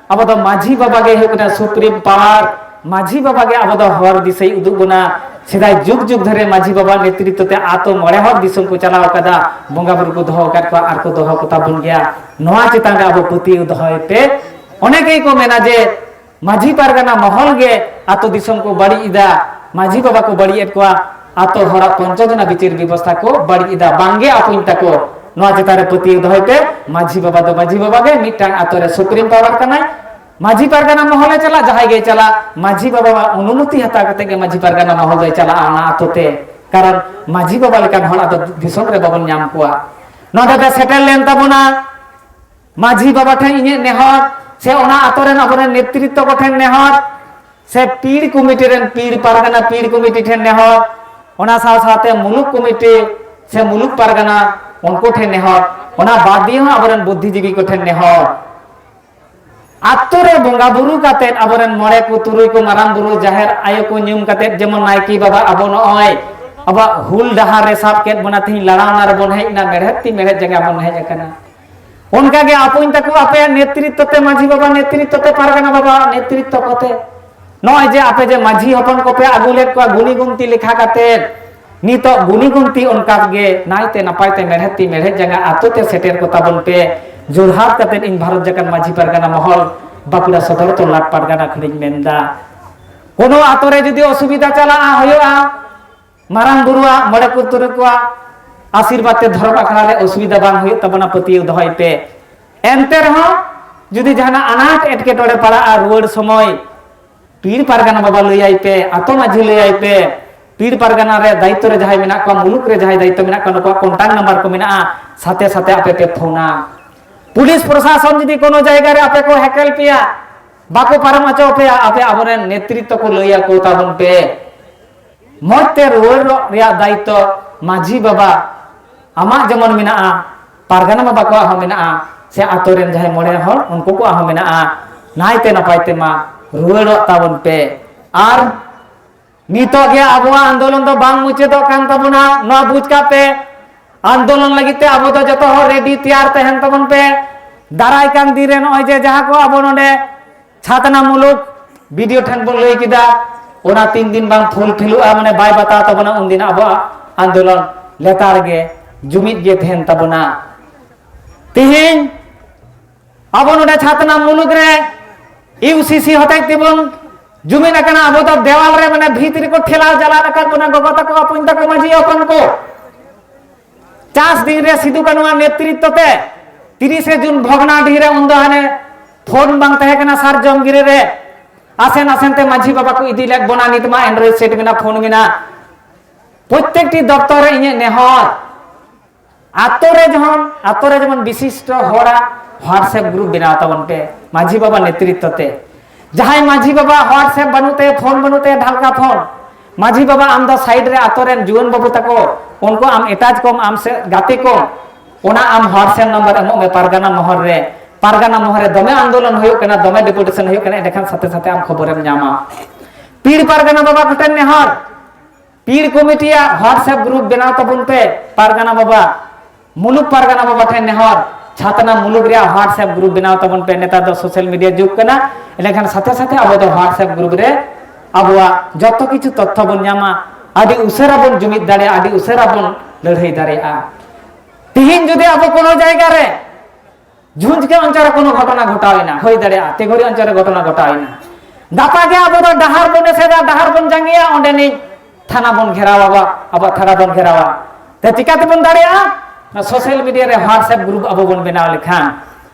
ᱟᱵᱚ ᱫᱚ ᱢᱟᱹᱡᱷᱤ ᱵᱟᱵᱟ ᱜᱮ ᱦᱩᱭᱩᱜ ᱠᱟᱱᱟ ᱥᱩᱯᱨᱤᱢ ᱯᱟᱣᱟᱨ᱾ ᱢᱟᱹᱡᱷᱤ ᱵᱟᱵᱟ ᱜᱮ ᱟᱵᱚ ᱫᱚ ᱦᱚᱨ ᱫᱤᱥᱟᱹᱭ ᱩᱫᱩᱜ ᱵᱚᱱᱟ᱾ ᱥᱮᱫᱟᱭ ᱡᱩᱜᱽ ᱡᱩᱜᱽ ᱫᱷᱚᱨᱮ ᱢᱟᱹᱡᱷᱤ ᱵᱟᱵᱟ ᱱᱮᱛᱨᱤᱛᱛᱚ ᱛᱮ ᱟᱛᱳ ᱢᱚᱬᱮ ᱦᱚᱲ ᱫᱤᱥᱚᱢ ᱠᱚ ᱪᱟᱞᱟᱣ ᱟᱠᱟᱫᱟ, ᱵᱚᱸᱜᱟ ᱵᱩᱨᱩ ᱠᱚ ᱫᱚᱦᱚ ᱟᱠᱟᱫ ᱠᱚᱣᱟ ᱟᱨ ᱠᱚ ᱫᱚᱦᱚ ᱠᱚᱛᱟ ᱵᱚᱱ ᱜᱮᱭᱟ᱾ ᱱᱚᱣᱟ ᱪᱮᱛᱟᱱ ᱨᱮ ᱟᱵᱚ ᱯᱟᱹᱛᱭᱟᱹᱣ ᱫᱚᱦᱚᱭ ᱯᱮ᱾ ᱚᱱᱮ ᱜᱮ ᱠᱚ ᱢᱮᱱᱟ ᱡᱮ ᱢᱟᱹᱡᱷᱤ ᱯᱟᱨᱜᱟᱱᱟ ᱢᱚᱦᱚᱞ ᱜᱮ ᱟᱛᱳ ᱫᱤᱥᱚᱢ ᱠᱚ ᱵᱟᱹᱲᱤᱡ ᱮᱫᱟ, ᱢᱟᱹᱡᱷᱤ ᱵᱟᱵᱟ ᱠᱚ ᱵᱟᱹᱲᱤᱡ ᱮᱫ ᱠᱚᱣᱟ, ᱟᱛᱳ ᱦᱚᱲᱟᱜ ᱯᱚᱧᱪᱚ ᱡᱚᱱᱟ ᱵᱤᱪᱟᱹᱨ ᱵᱮᱵᱚᱥᱛᱷᱟ ᱠᱚ ᱵᱟᱹᱲᱤᱡ ᱮᱫᱟ, ᱵᱟᱝᱜᱮ ᱟᱯᱩᱧ ᱛᱟᱠᱚ᱾ ᱱᱚᱣᱟ ᱪᱮᱛᱟᱱ ᱨᱮ ᱯᱟᱹᱛᱭᱟᱹᱣ ᱫᱚᱦᱚᱭ ᱯᱮ, ᱢᱟᱹᱡᱷᱤ ᱵᱟᱵᱟ ᱫᱚ ᱢᱟᱹᱡᱷᱤ ᱵᱟᱵᱟ ᱜᱮ ᱢᱤᱫᱴᱟᱝ ᱟᱛᱳ ᱨᱮ ᱥᱩᱯᱨᱤᱢ ᱯᱟᱣᱟᱨ ᱠᱟᱱᱟᱭ᱾ ᱢᱟᱹᱡᱷᱤ ᱯᱟᱨᱜᱟᱱᱟ ᱢᱚᱦᱚᱞᱮ ᱪᱟᱞᱟᱜ, ᱡᱟᱦᱟᱸᱭ ᱜᱮᱭ ᱪᱟᱞᱟᱜ, ᱢᱟᱹᱡᱷᱤ ᱵᱟᱵᱟᱣᱟᱜ ᱚᱱᱩᱢᱚᱛᱤ ᱦᱟᱛᱟᱣ ᱠᱟᱛᱮ ᱜᱮ ᱢᱟᱹᱡᱷᱤ ᱯᱟᱨᱜᱟᱱᱟ ᱢᱚᱦᱚᱞ ᱫᱚᱭ ᱪᱟᱞᱟᱜᱼᱟ ᱚᱱᱟ ᱟᱛᱳ ᱛᱮ᱾ ᱠᱟᱨᱚᱱ ᱢᱟᱹᱡᱷᱤ ᱵᱟᱵᱟ ᱞᱮᱠᱟᱱ ᱦᱚᱲ ᱟᱫᱚ ᱫᱤᱥᱚᱢ ᱨᱮ ᱵᱟᱵᱚᱱ ᱧᱟᱢ ᱠᱚᱣᱟ᱾ ᱱᱚᱰᱮ ᱯᱮ ᱥᱮᱴᱮᱨ ᱞᱮᱱ ᱛᱟᱵᱚᱱᱟ, ᱢᱟᱹᱡᱷᱤ ᱵᱟᱵᱟ ᱴᱷᱮᱱ ᱤᱧᱟᱹᱜ ᱱᱮᱦᱚᱨ, ᱥᱮ ᱚᱱᱟ ᱟᱛᱳ ᱨᱮᱱ ᱟᱵᱚᱨᱮᱱ ᱱᱮᱛᱨᱤᱛᱛᱚ ᱠᱚᱴᱷᱮᱱ ᱱᱮᱦᱚᱨ, ᱥᱮ ᱯᱤᱲ ᱠᱚᱢᱤᱴᱤ ᱨᱮᱱ, ᱯᱤᱲ ᱯᱟᱨᱜᱟᱱᱟ ᱯᱤᱲ ᱠᱚᱢᱤᱴᱤ ᱴᱷᱮᱱ ᱱᱮᱦᱚᱨ, ᱚᱱᱟ ᱥᱟᱶ ᱥᱟᱶᱛᱮ ᱢᱩᱞᱩᱠ ᱠᱚᱢᱤᱴᱤ ᱥᱮ ᱢᱩᱞᱩᱠ ᱯᱟᱨᱜᱟᱱᱟ, ᱩᱱᱠᱩ ᱴᱷᱮᱱ ᱱᱮᱦᱚᱨ, ᱚᱱᱟ ᱵᱟᱫ ᱫᱤᱭᱮ ᱦᱚᱸ ᱟᱵᱚᱨᱮᱱ ᱵᱩᱫᱽᱫᱷᱤᱡᱤᱵᱤ ᱠᱚᱴᱷᱮᱱ ᱱᱮᱦᱚᱨ᱾ ᱟᱛᱳ ᱨᱮ ᱵᱚᱸᱜᱟ ᱵᱩᱨᱩ ᱠᱟᱛᱮᱫ, ᱟᱵᱚᱨᱮᱱ ᱢᱚᱬᱮ ᱠᱚ ᱛᱩᱨᱩᱭ ᱠᱚ ᱢᱟᱨᱟᱝ ᱵᱩᱨᱩ ᱡᱟᱦᱮᱨ ᱟᱭᱳ ᱠᱚ ᱧᱩᱢ ᱠᱟᱛᱮᱫ, ᱡᱮᱢᱚᱱ ᱱᱟᱭᱠᱮ ᱵᱟᱵᱟ ᱟᱵᱚ ᱱᱚᱜᱼᱚᱭ ᱟᱵᱚᱣᱟᱜ ᱦᱩᱞ ᱰᱟᱦᱟᱨ ᱨᱮ ᱥᱟᱵ ᱠᱮᱫ ᱵᱚᱱᱟ, ᱛᱮᱦᱮᱧ ᱞᱟᱲᱟᱣᱱᱟ ᱨᱮᱵᱚᱱ ᱦᱮᱡ ᱮᱱᱟ, ᱢᱮᱲᱦᱮᱫ ᱛᱤ ᱢᱮᱲᱦᱮᱫ ᱡᱟᱸᱜᱟ ᱵᱚᱱ ᱦᱮᱡ ᱟᱠᱟᱱᱟ᱾ ᱚᱱᱠᱟᱜᱮ ᱟᱯᱚᱧ ᱛᱟᱠᱚ ᱟᱯᱮᱭᱟᱜ ᱱᱮᱛᱨᱤᱛᱛᱚ ᱛᱮ, ᱢᱟᱹᱡᱷᱤ ᱵᱟᱵᱟ ᱱᱮᱛᱨᱤᱛᱛᱚ ᱛᱮ, ᱯᱟᱨᱜᱟᱱᱟ ᱵᱟᱵᱟ ᱱᱮᱛᱨᱤᱛᱛᱚ ᱠᱚᱛᱮ, ᱱᱚᱜᱼᱚᱭ ᱡᱮ ᱟᱯᱮ ᱡᱮ ᱢᱟᱹᱡᱷᱤ ᱦᱚᱯᱚᱱ ᱠᱚᱯᱮ ᱟᱹᱜᱩ ᱞᱮᱫ ᱠᱚᱣᱟ ᱜᱩᱱᱤ ᱜᱩᱱᱛᱤ ᱞᱮᱠᱷᱟ ᱠᱟᱛᱮᱫ, ᱱᱤᱛᱚᱜ ᱜᱩᱱᱤ ᱜᱩᱱᱛᱤ ᱚᱱᱠᱟ ᱜᱮ ᱱᱟᱭᱛᱮ ᱱᱟᱯᱟᱭ ᱛᱮ ᱢᱮᱲᱦᱮᱫ ᱛᱤ ᱢᱮᱲᱦᱮᱫ ᱡᱟᱸᱜᱟ ᱟᱛᱳ ᱛᱮ ᱥᱮᱴᱮᱨ ᱠᱚ ᱛᱟᱵᱚᱱ ᱯᱮ᱾ ᱡᱳᱨᱦᱟᱛ ᱠᱟᱛᱮᱫ ᱤᱧ ᱵᱷᱟᱨᱚᱛ ᱡᱟᱠᱟᱛ ᱢᱟᱹᱡᱷᱤ ᱯᱟᱨᱜᱟᱱᱟ ᱢᱚᱦᱚᱞ, ᱵᱟᱸᱠᱩᱲᱟ ᱥᱚᱫᱚᱨ ᱛᱚᱞᱞᱟᱴ ᱯᱟᱨᱜᱟᱱᱟ ᱠᱷᱚᱱᱤᱧ ᱢᱮᱱᱫᱟ, ᱠᱳᱱᱳ ᱟᱛᱳ ᱨᱮ ᱡᱩᱫᱤ ᱚᱥᱩᱵᱤᱫᱷᱟ ᱪᱟᱞᱟᱜᱼᱟ, ᱦᱩᱭᱩᱜᱼᱟ, ᱢᱟᱨᱟᱝ ᱵᱩᱨᱩᱣᱟᱜ, ᱢᱚᱬᱮ ᱠᱚ ᱛᱩᱨᱩᱭ ᱠᱚᱣᱟᱜ ᱟᱥᱤᱨᱵᱟᱫᱽ ᱛᱮ ᱫᱷᱚᱨᱚᱢ ᱟᱠᱷᱲᱟ ᱨᱮ ᱚᱥᱩᱵᱤᱫᱷᱟ ᱵᱟᱝ ᱦᱩᱭᱩᱜ ᱛᱟᱵᱚᱱᱟ, ᱯᱟᱹᱛᱭᱟᱹᱣ ᱫᱚᱦᱚᱭ ᱯᱮ᱾ ᱮᱱᱛᱮ ᱨᱮᱦᱚᱸ ᱡᱩᱫᱤ ᱡᱟᱦᱟᱱᱟᱜ ᱟᱱᱟᱴ ᱮᱴᱠᱮᱴᱚᱬᱮ ᱯᱟᱲᱟᱜᱼᱟ, ᱨᱩᱣᱟᱹᱲ ᱥᱚᱢᱚᱭ ᱯᱤᱲ ᱯᱟᱨᱜᱟᱱᱟ ᱵᱟᱵᱟ ᱞᱟᱹᱭᱟᱭ ᱯᱮ, ᱟᱛᱳ ᱢᱟᱹᱡᱷᱤ ᱞᱟᱹᱭᱟᱭ ᱯᱮ, ᱯᱤᱲ ᱯᱟᱨᱜᱟᱱᱟ ᱨᱮ ᱫᱟᱭᱤᱛᱛᱚ ᱨᱮ ᱡᱟᱦᱟᱸᱭ ᱢᱮᱱᱟᱜ ᱠᱚᱣᱟ, ᱢᱩᱞᱩᱠ ᱨᱮ ᱡᱟᱦᱟᱸᱭ ᱫᱟᱭᱤᱛᱛᱚ ᱢᱮᱱᱟᱜ ᱠᱚᱣᱟ, ᱱᱩᱠᱩᱣᱟᱜ ᱠᱚᱱᱴᱟᱠᱴ ᱱᱟᱢᱵᱟᱨ ᱠᱚ ᱢᱮᱱᱟᱜᱼᱟ, ᱥᱟᱛᱮ ᱥᱟᱛᱮ ᱟᱯᱮ ᱯᱮ ᱯᱷᱳᱱᱟ᱾ ᱯᱩᱞᱤᱥ ᱯᱨᱚᱥᱟᱥᱚᱱ ᱡᱩᱫᱤ ᱠᱳᱱᱳ ᱡᱟᱭᱜᱟ ᱨᱮ ᱟᱯᱮ ᱠᱚ ᱦᱮᱠᱮᱞ ᱯᱮᱭᱟ, ᱵᱟᱠᱚ ᱯᱟᱨᱚᱢ ᱦᱚᱪᱚ ᱯᱮᱭᱟ, ᱟᱯᱮ ᱟᱵᱚᱨᱮᱱ ᱱᱮᱛᱨᱤᱛᱛᱚ ᱠᱚ ᱞᱟᱹᱭ ᱟᱠᱚ ᱛᱟᱵᱚᱱ ᱯᱮ᱾ ᱢᱚᱡᱽ ᱛᱮ ᱨᱩᱣᱟᱹᱲᱚᱜ ᱨᱮᱭᱟᱜ ᱫᱟᱭᱤᱛᱛᱚ ᱢᱟᱹᱡᱷᱤ ᱵᱟᱵᱟ ᱟᱢᱟᱜ ᱡᱮᱢᱚᱱ ᱢᱮᱱᱟᱜᱼᱟ, ᱯᱟᱨᱜᱟᱱᱟ ᱵᱟᱵᱟ ᱠᱚᱣᱟᱜ ᱦᱚᱸ ᱢᱮᱱᱟᱜᱼᱟ, ᱥᱮ ᱟᱛᱳ ᱨᱮᱱ ᱡᱟᱦᱟᱸᱭ ᱢᱚᱬᱮ ᱦᱚᱲ ᱩᱱᱠᱩ ᱠᱚᱣᱟᱜ ᱦᱚᱸ ᱢᱮᱱᱟᱜᱼᱟ᱾ ᱱᱟᱭᱛᱮ ᱱᱟᱯᱟᱭ ᱛᱮᱢᱟ ᱨᱩᱣᱟᱹᱲᱚᱜ ᱛᱟᱵᱚᱱ ᱯᱮ᱾ ᱟᱨ ᱱᱤᱛᱚᱜ ᱜᱮ ᱟᱵᱚᱣᱟᱜ ᱟᱱᱫᱳᱞᱚᱱ ᱫᱚ ᱵᱟᱝ ᱢᱩᱪᱟᱹᱫᱚᱜ ᱠᱟᱱ ᱛᱟᱵᱚᱱᱟ, ᱱᱚᱣᱟ ᱵᱩᱡᱽ ᱠᱟᱜ ᱯᱮ᱾ ᱟᱱᱫᱳᱞᱚᱱ ᱞᱟᱹᱜᱤᱫ ᱛᱮ ᱟᱵᱚ ᱫᱚ ᱡᱚᱛᱚ ᱦᱚᱲ ᱨᱮᱰᱤ ᱛᱮᱭᱟᱨ ᱛᱟᱦᱮᱱ ᱛᱟᱵᱚᱱ ᱯᱮ᱾ ᱫᱟᱨᱟᱭ ᱠᱟᱱ ᱫᱤᱱ ᱨᱮ ᱱᱚᱜᱼᱚᱭ ᱡᱮ ᱡᱟᱦᱟᱸ ᱠᱚ ᱟᱵᱚ ᱱᱚᱰᱮ ᱪᱷᱟᱛᱱᱟ ᱢᱩᱞᱩᱠ ᱵᱤᱰᱤᱳ ᱴᱷᱮᱱ ᱵᱚᱱ ᱞᱟᱹᱭ ᱠᱮᱫᱟ, ᱚᱱᱟ ᱛᱤᱱ ᱫᱤᱱ ᱵᱟᱝ ᱯᱷᱩᱞᱯᱷᱤᱞᱚᱜᱼᱟ, ᱢᱟᱱᱮ ᱵᱟᱭ ᱵᱟᱛᱟᱣ ᱛᱟᱵᱚᱱᱟ, ᱩᱱᱫᱤᱱ ᱟᱵᱚᱣᱟᱜ ᱟᱱᱫᱳᱞᱚᱱ ᱞᱮᱛᱟᱲ ᱜᱮ ᱡᱩᱢᱤᱫ ᱜᱮ ᱛᱟᱦᱮᱱ ᱛᱟᱵᱚᱱᱟ᱾ ᱛᱮᱦᱮᱧ ᱟᱵᱚ ᱱᱚᱰᱮ ᱪᱷᱟᱛᱱᱟ ᱢᱩᱞᱩᱠ ᱨᱮ ᱤᱭᱩᱥᱤᱥᱤ ᱦᱚᱛᱮᱡ ᱛᱮᱵᱚᱱ ᱡᱩᱢᱤᱫ ᱟᱠᱟᱱᱟ, ᱟᱵᱚ ᱫᱚ ᱫᱮᱣᱟᱞ ᱨᱮ ᱢᱟᱱᱮ ᱵᱷᱤᱛ ᱨᱮᱠᱚ ᱴᱷᱮᱞᱟᱣ ᱡᱟᱞᱟᱫ ᱟᱠᱟᱫ ᱵᱚᱱᱟ, ᱜᱚᱜᱚ ᱛᱟᱠᱚ, ᱵᱚᱠᱚᱧ ᱛᱟᱠᱚ, ᱢᱟᱹᱡᱷᱤ ᱦᱚᱯᱚᱱ ᱠᱚ᱾ ᱪᱟᱥ ᱫᱤᱱ ᱨᱮ ᱥᱤᱫᱩ ᱠᱟᱹᱱᱩᱣᱟᱜ ᱱᱮᱛᱨᱤᱛᱛᱚ ᱛᱮ ᱛᱤᱨᱤᱥᱮ ᱡᱩᱱ ᱵᱷᱚᱜᱽᱱᱟᱰᱤᱦᱤ ᱨᱮ ᱩᱱᱫᱚ ᱦᱟᱱᱮ ᱯᱷᱳᱱ ᱵᱟᱝ ᱛᱟᱦᱮᱸ ᱠᱟᱱᱟ, ᱥᱟᱨᱡᱚᱢ ᱜᱤᱨᱟᱹ ᱨᱮ ᱟᱥᱮᱱ ᱟᱥᱮᱱ ᱛᱮ ᱢᱟᱹᱡᱷᱤ ᱵᱟᱵᱟ ᱠᱚ ᱤᱫᱤ ᱞᱮᱫ ᱵᱚᱱᱟ᱾ ᱱᱤᱛ ᱢᱟ ᱮᱱᱰᱨᱚᱭᱮᱰ ᱥᱮᱴ ᱢᱮᱱᱟᱜ, ᱯᱷᱳᱱ ᱢᱮᱱᱟᱜ᱾ ᱯᱨᱚᱛᱮᱠᱴᱤ ᱫᱚᱯᱛᱚᱨ ᱨᱮ ᱤᱧᱟᱹᱜ ᱱᱮᱦᱚᱨ, ᱟᱛᱳ ᱨᱮ ᱡᱮᱢᱚᱱ, ᱟᱛᱳ ᱨᱮ ᱡᱮᱢᱚᱱ ᱵᱤᱥᱤᱥᱴᱚ ᱦᱚᱲᱟᱜ WhatsApp ᱜᱨᱩᱯ ᱵᱮᱱᱟᱣ ᱛᱟᱵᱚᱱ ᱯᱮ, ᱢᱟᱹᱡᱷᱤ ᱵᱟᱵᱟ ᱱᱮᱛᱨᱤᱛᱛᱚ ᱛᱮ᱾ ᱡᱟᱦᱟᱸᱭ ᱢᱟᱹᱡᱷᱤ ᱵᱟᱵᱟ WhatsApp ᱵᱟᱹᱱᱩᱜ ᱛᱟᱭᱟ, ᱯᱷᱳᱱ ᱵᱟᱹᱱᱩᱜ ᱛᱟᱭᱟ, ᱰᱷᱟᱞᱠᱟ ᱯᱷᱳᱱ, ᱢᱟᱹᱡᱷᱤ ᱵᱟᱵᱟ, ᱟᱢ ᱫᱚ ᱥᱟᱭᱤᱰ ᱨᱮ ᱟᱛᱳ ᱨᱮᱱ ᱡᱩᱣᱟᱹᱱ ᱵᱟᱹᱵᱩ ᱛᱟᱠᱚ, ᱩᱱᱠᱩ ᱟᱢ ᱮᱴᱟᱪ ᱠᱚᱢ, ᱟᱢ ᱥᱮ ᱜᱟᱛᱮ ᱠᱚᱢ, ᱚᱱᱟ ᱟᱢ WhatsApp ᱱᱟᱢᱵᱟᱨ ᱮᱢᱚᱜ ᱢᱮ ᱯᱟᱨᱜᱟᱱᱟ ᱢᱚᱦᱚᱞ ᱨᱮ᱾ ᱯᱟᱨᱜᱟᱱᱟ ᱢᱚᱦᱚᱞ ᱨᱮ ᱫᱚᱢᱮ ᱟᱱᱫᱳᱞᱚᱱ ᱦᱩᱭᱩᱜ ᱠᱟᱱᱟ, ᱫᱚᱢᱮ ᱰᱮᱯᱩᱴᱮᱥᱚᱱ ᱦᱩᱭᱩᱜ ᱠᱟᱱᱟ, ᱮᱸᱰᱮᱠᱷᱟᱱ ᱥᱟᱛᱷᱮ ᱥᱟᱛᱷᱮ ᱟᱢ ᱠᱷᱚᱵᱚᱨᱮᱢ ᱧᱟᱢᱟ᱾ ᱯᱤᱲ ᱯᱟᱨᱜᱟᱱᱟ ᱵᱟᱵᱟ ᱠᱚᱴᱷᱮᱱ ᱱᱮᱦᱚᱨ, ᱯᱤᱲ ᱠᱚᱢᱤᱴᱤᱭᱟᱜ WhatsApp ᱜᱨᱩᱯ ᱵᱮᱱᱟᱣ ᱛᱟᱵᱚᱱ ᱯᱮ᱾ ᱯᱟᱨᱜᱟᱱᱟ ᱵᱟᱵᱟ, ᱢᱩᱞᱩᱠ ᱯᱟᱨᱜᱟᱱᱟ ᱵᱟᱵᱟ ᱴᱷᱮᱱ ᱱᱮᱦᱚᱨ, ᱪᱷᱟᱛᱱᱟ ᱢᱩᱞᱩᱠ ᱨᱮᱭᱟᱜ WhatsApp ᱜᱨᱩᱯ ᱵᱮᱱᱟᱣ ᱛᱟᱵᱚᱱ ᱯᱮ᱾ ᱱᱮᱛᱟᱨ ᱫᱚ ᱥᱳᱥᱟᱞ ᱢᱤᱰᱤᱭᱟ ᱡᱩᱜᱽ ᱠᱟᱱᱟ, ᱮᱸᱰᱮᱠᱷᱟᱱ ᱥᱟᱛᱷᱮ ᱥᱟᱛᱷᱮ ᱟᱵᱚ ᱫᱚ WhatsApp ᱜᱨᱩᱯ ᱨᱮ ᱟᱵᱚᱣᱟᱜ ᱡᱚᱛᱚ ᱠᱤᱪᱷᱩ ᱛᱚᱛᱛᱷᱚ ᱵᱚᱱ ᱧᱟᱢᱟ᱾ ᱟᱹᱰᱤ ᱩᱥᱟᱹᱨᱟ ᱵᱚᱱ ᱡᱩᱢᱤᱫ ᱫᱟᱲᱮᱭᱟᱜᱼᱟ, ᱟᱹᱰᱤ ᱩᱥᱟᱹᱨᱟ ᱵᱚᱱ ᱞᱟᱹᱲᱦᱟᱹᱭ ᱫᱟᱲᱮᱭᱟᱜᱼᱟ᱾ ᱛᱤᱦᱤᱧ ᱡᱩᱫᱤ ᱟᱵᱚ ᱠᱳᱱᱳ ᱡᱟᱭᱜᱟ ᱨᱮ ᱡᱷᱩᱸᱡᱽᱠᱮ ᱚᱧᱪᱚᱞ ᱨᱮ ᱠᱳᱱᱳ ᱜᱷᱚᱴᱚᱱᱟ ᱜᱷᱚᱴᱟᱣ ᱮᱱᱟ, ᱦᱩᱭ ᱫᱟᱲᱮᱭᱟᱜᱼᱟ, ᱛᱮᱜᱷᱩᱲᱤ ᱚᱧᱪᱚᱞ ᱨᱮ ᱜᱷᱚᱴᱚᱱᱟ ᱜᱷᱚᱴᱟᱣ ᱮᱱᱟ, ᱜᱟᱯᱟ ᱜᱮ ᱟᱵᱚ ᱫᱚ ᱰᱟᱦᱟᱨ ᱵᱚᱱ ᱮᱥᱮᱫᱟ, ᱰᱟᱦᱟᱨ ᱵᱚᱱ ᱡᱟᱸᱜᱮᱭᱟ, ᱚᱸᱰᱮᱱᱤᱡ ᱛᱷᱟᱱᱟ ᱵᱚᱱ ᱜᱷᱮᱨᱟᱣᱟ, ᱟᱵᱚᱣᱟᱜ ᱛᱷᱟᱱᱟ ᱵᱚᱱ ᱜᱷᱮᱨᱟᱣᱟ᱾ ᱛᱮ ᱪᱤᱠᱟ ᱛᱮᱵᱚᱱ ᱫᱟᱲᱮᱭᱟᱜᱼᱟ? ᱚᱱᱟ ᱥᱳᱥᱟᱞ ᱢᱤᱰᱤᱭᱟ ᱨᱮ WhatsApp ᱜᱨᱩᱯ ᱟᱵᱚ ᱵᱚᱱ ᱵᱮᱱᱟᱣ ᱞᱮᱠᱷᱟᱱ,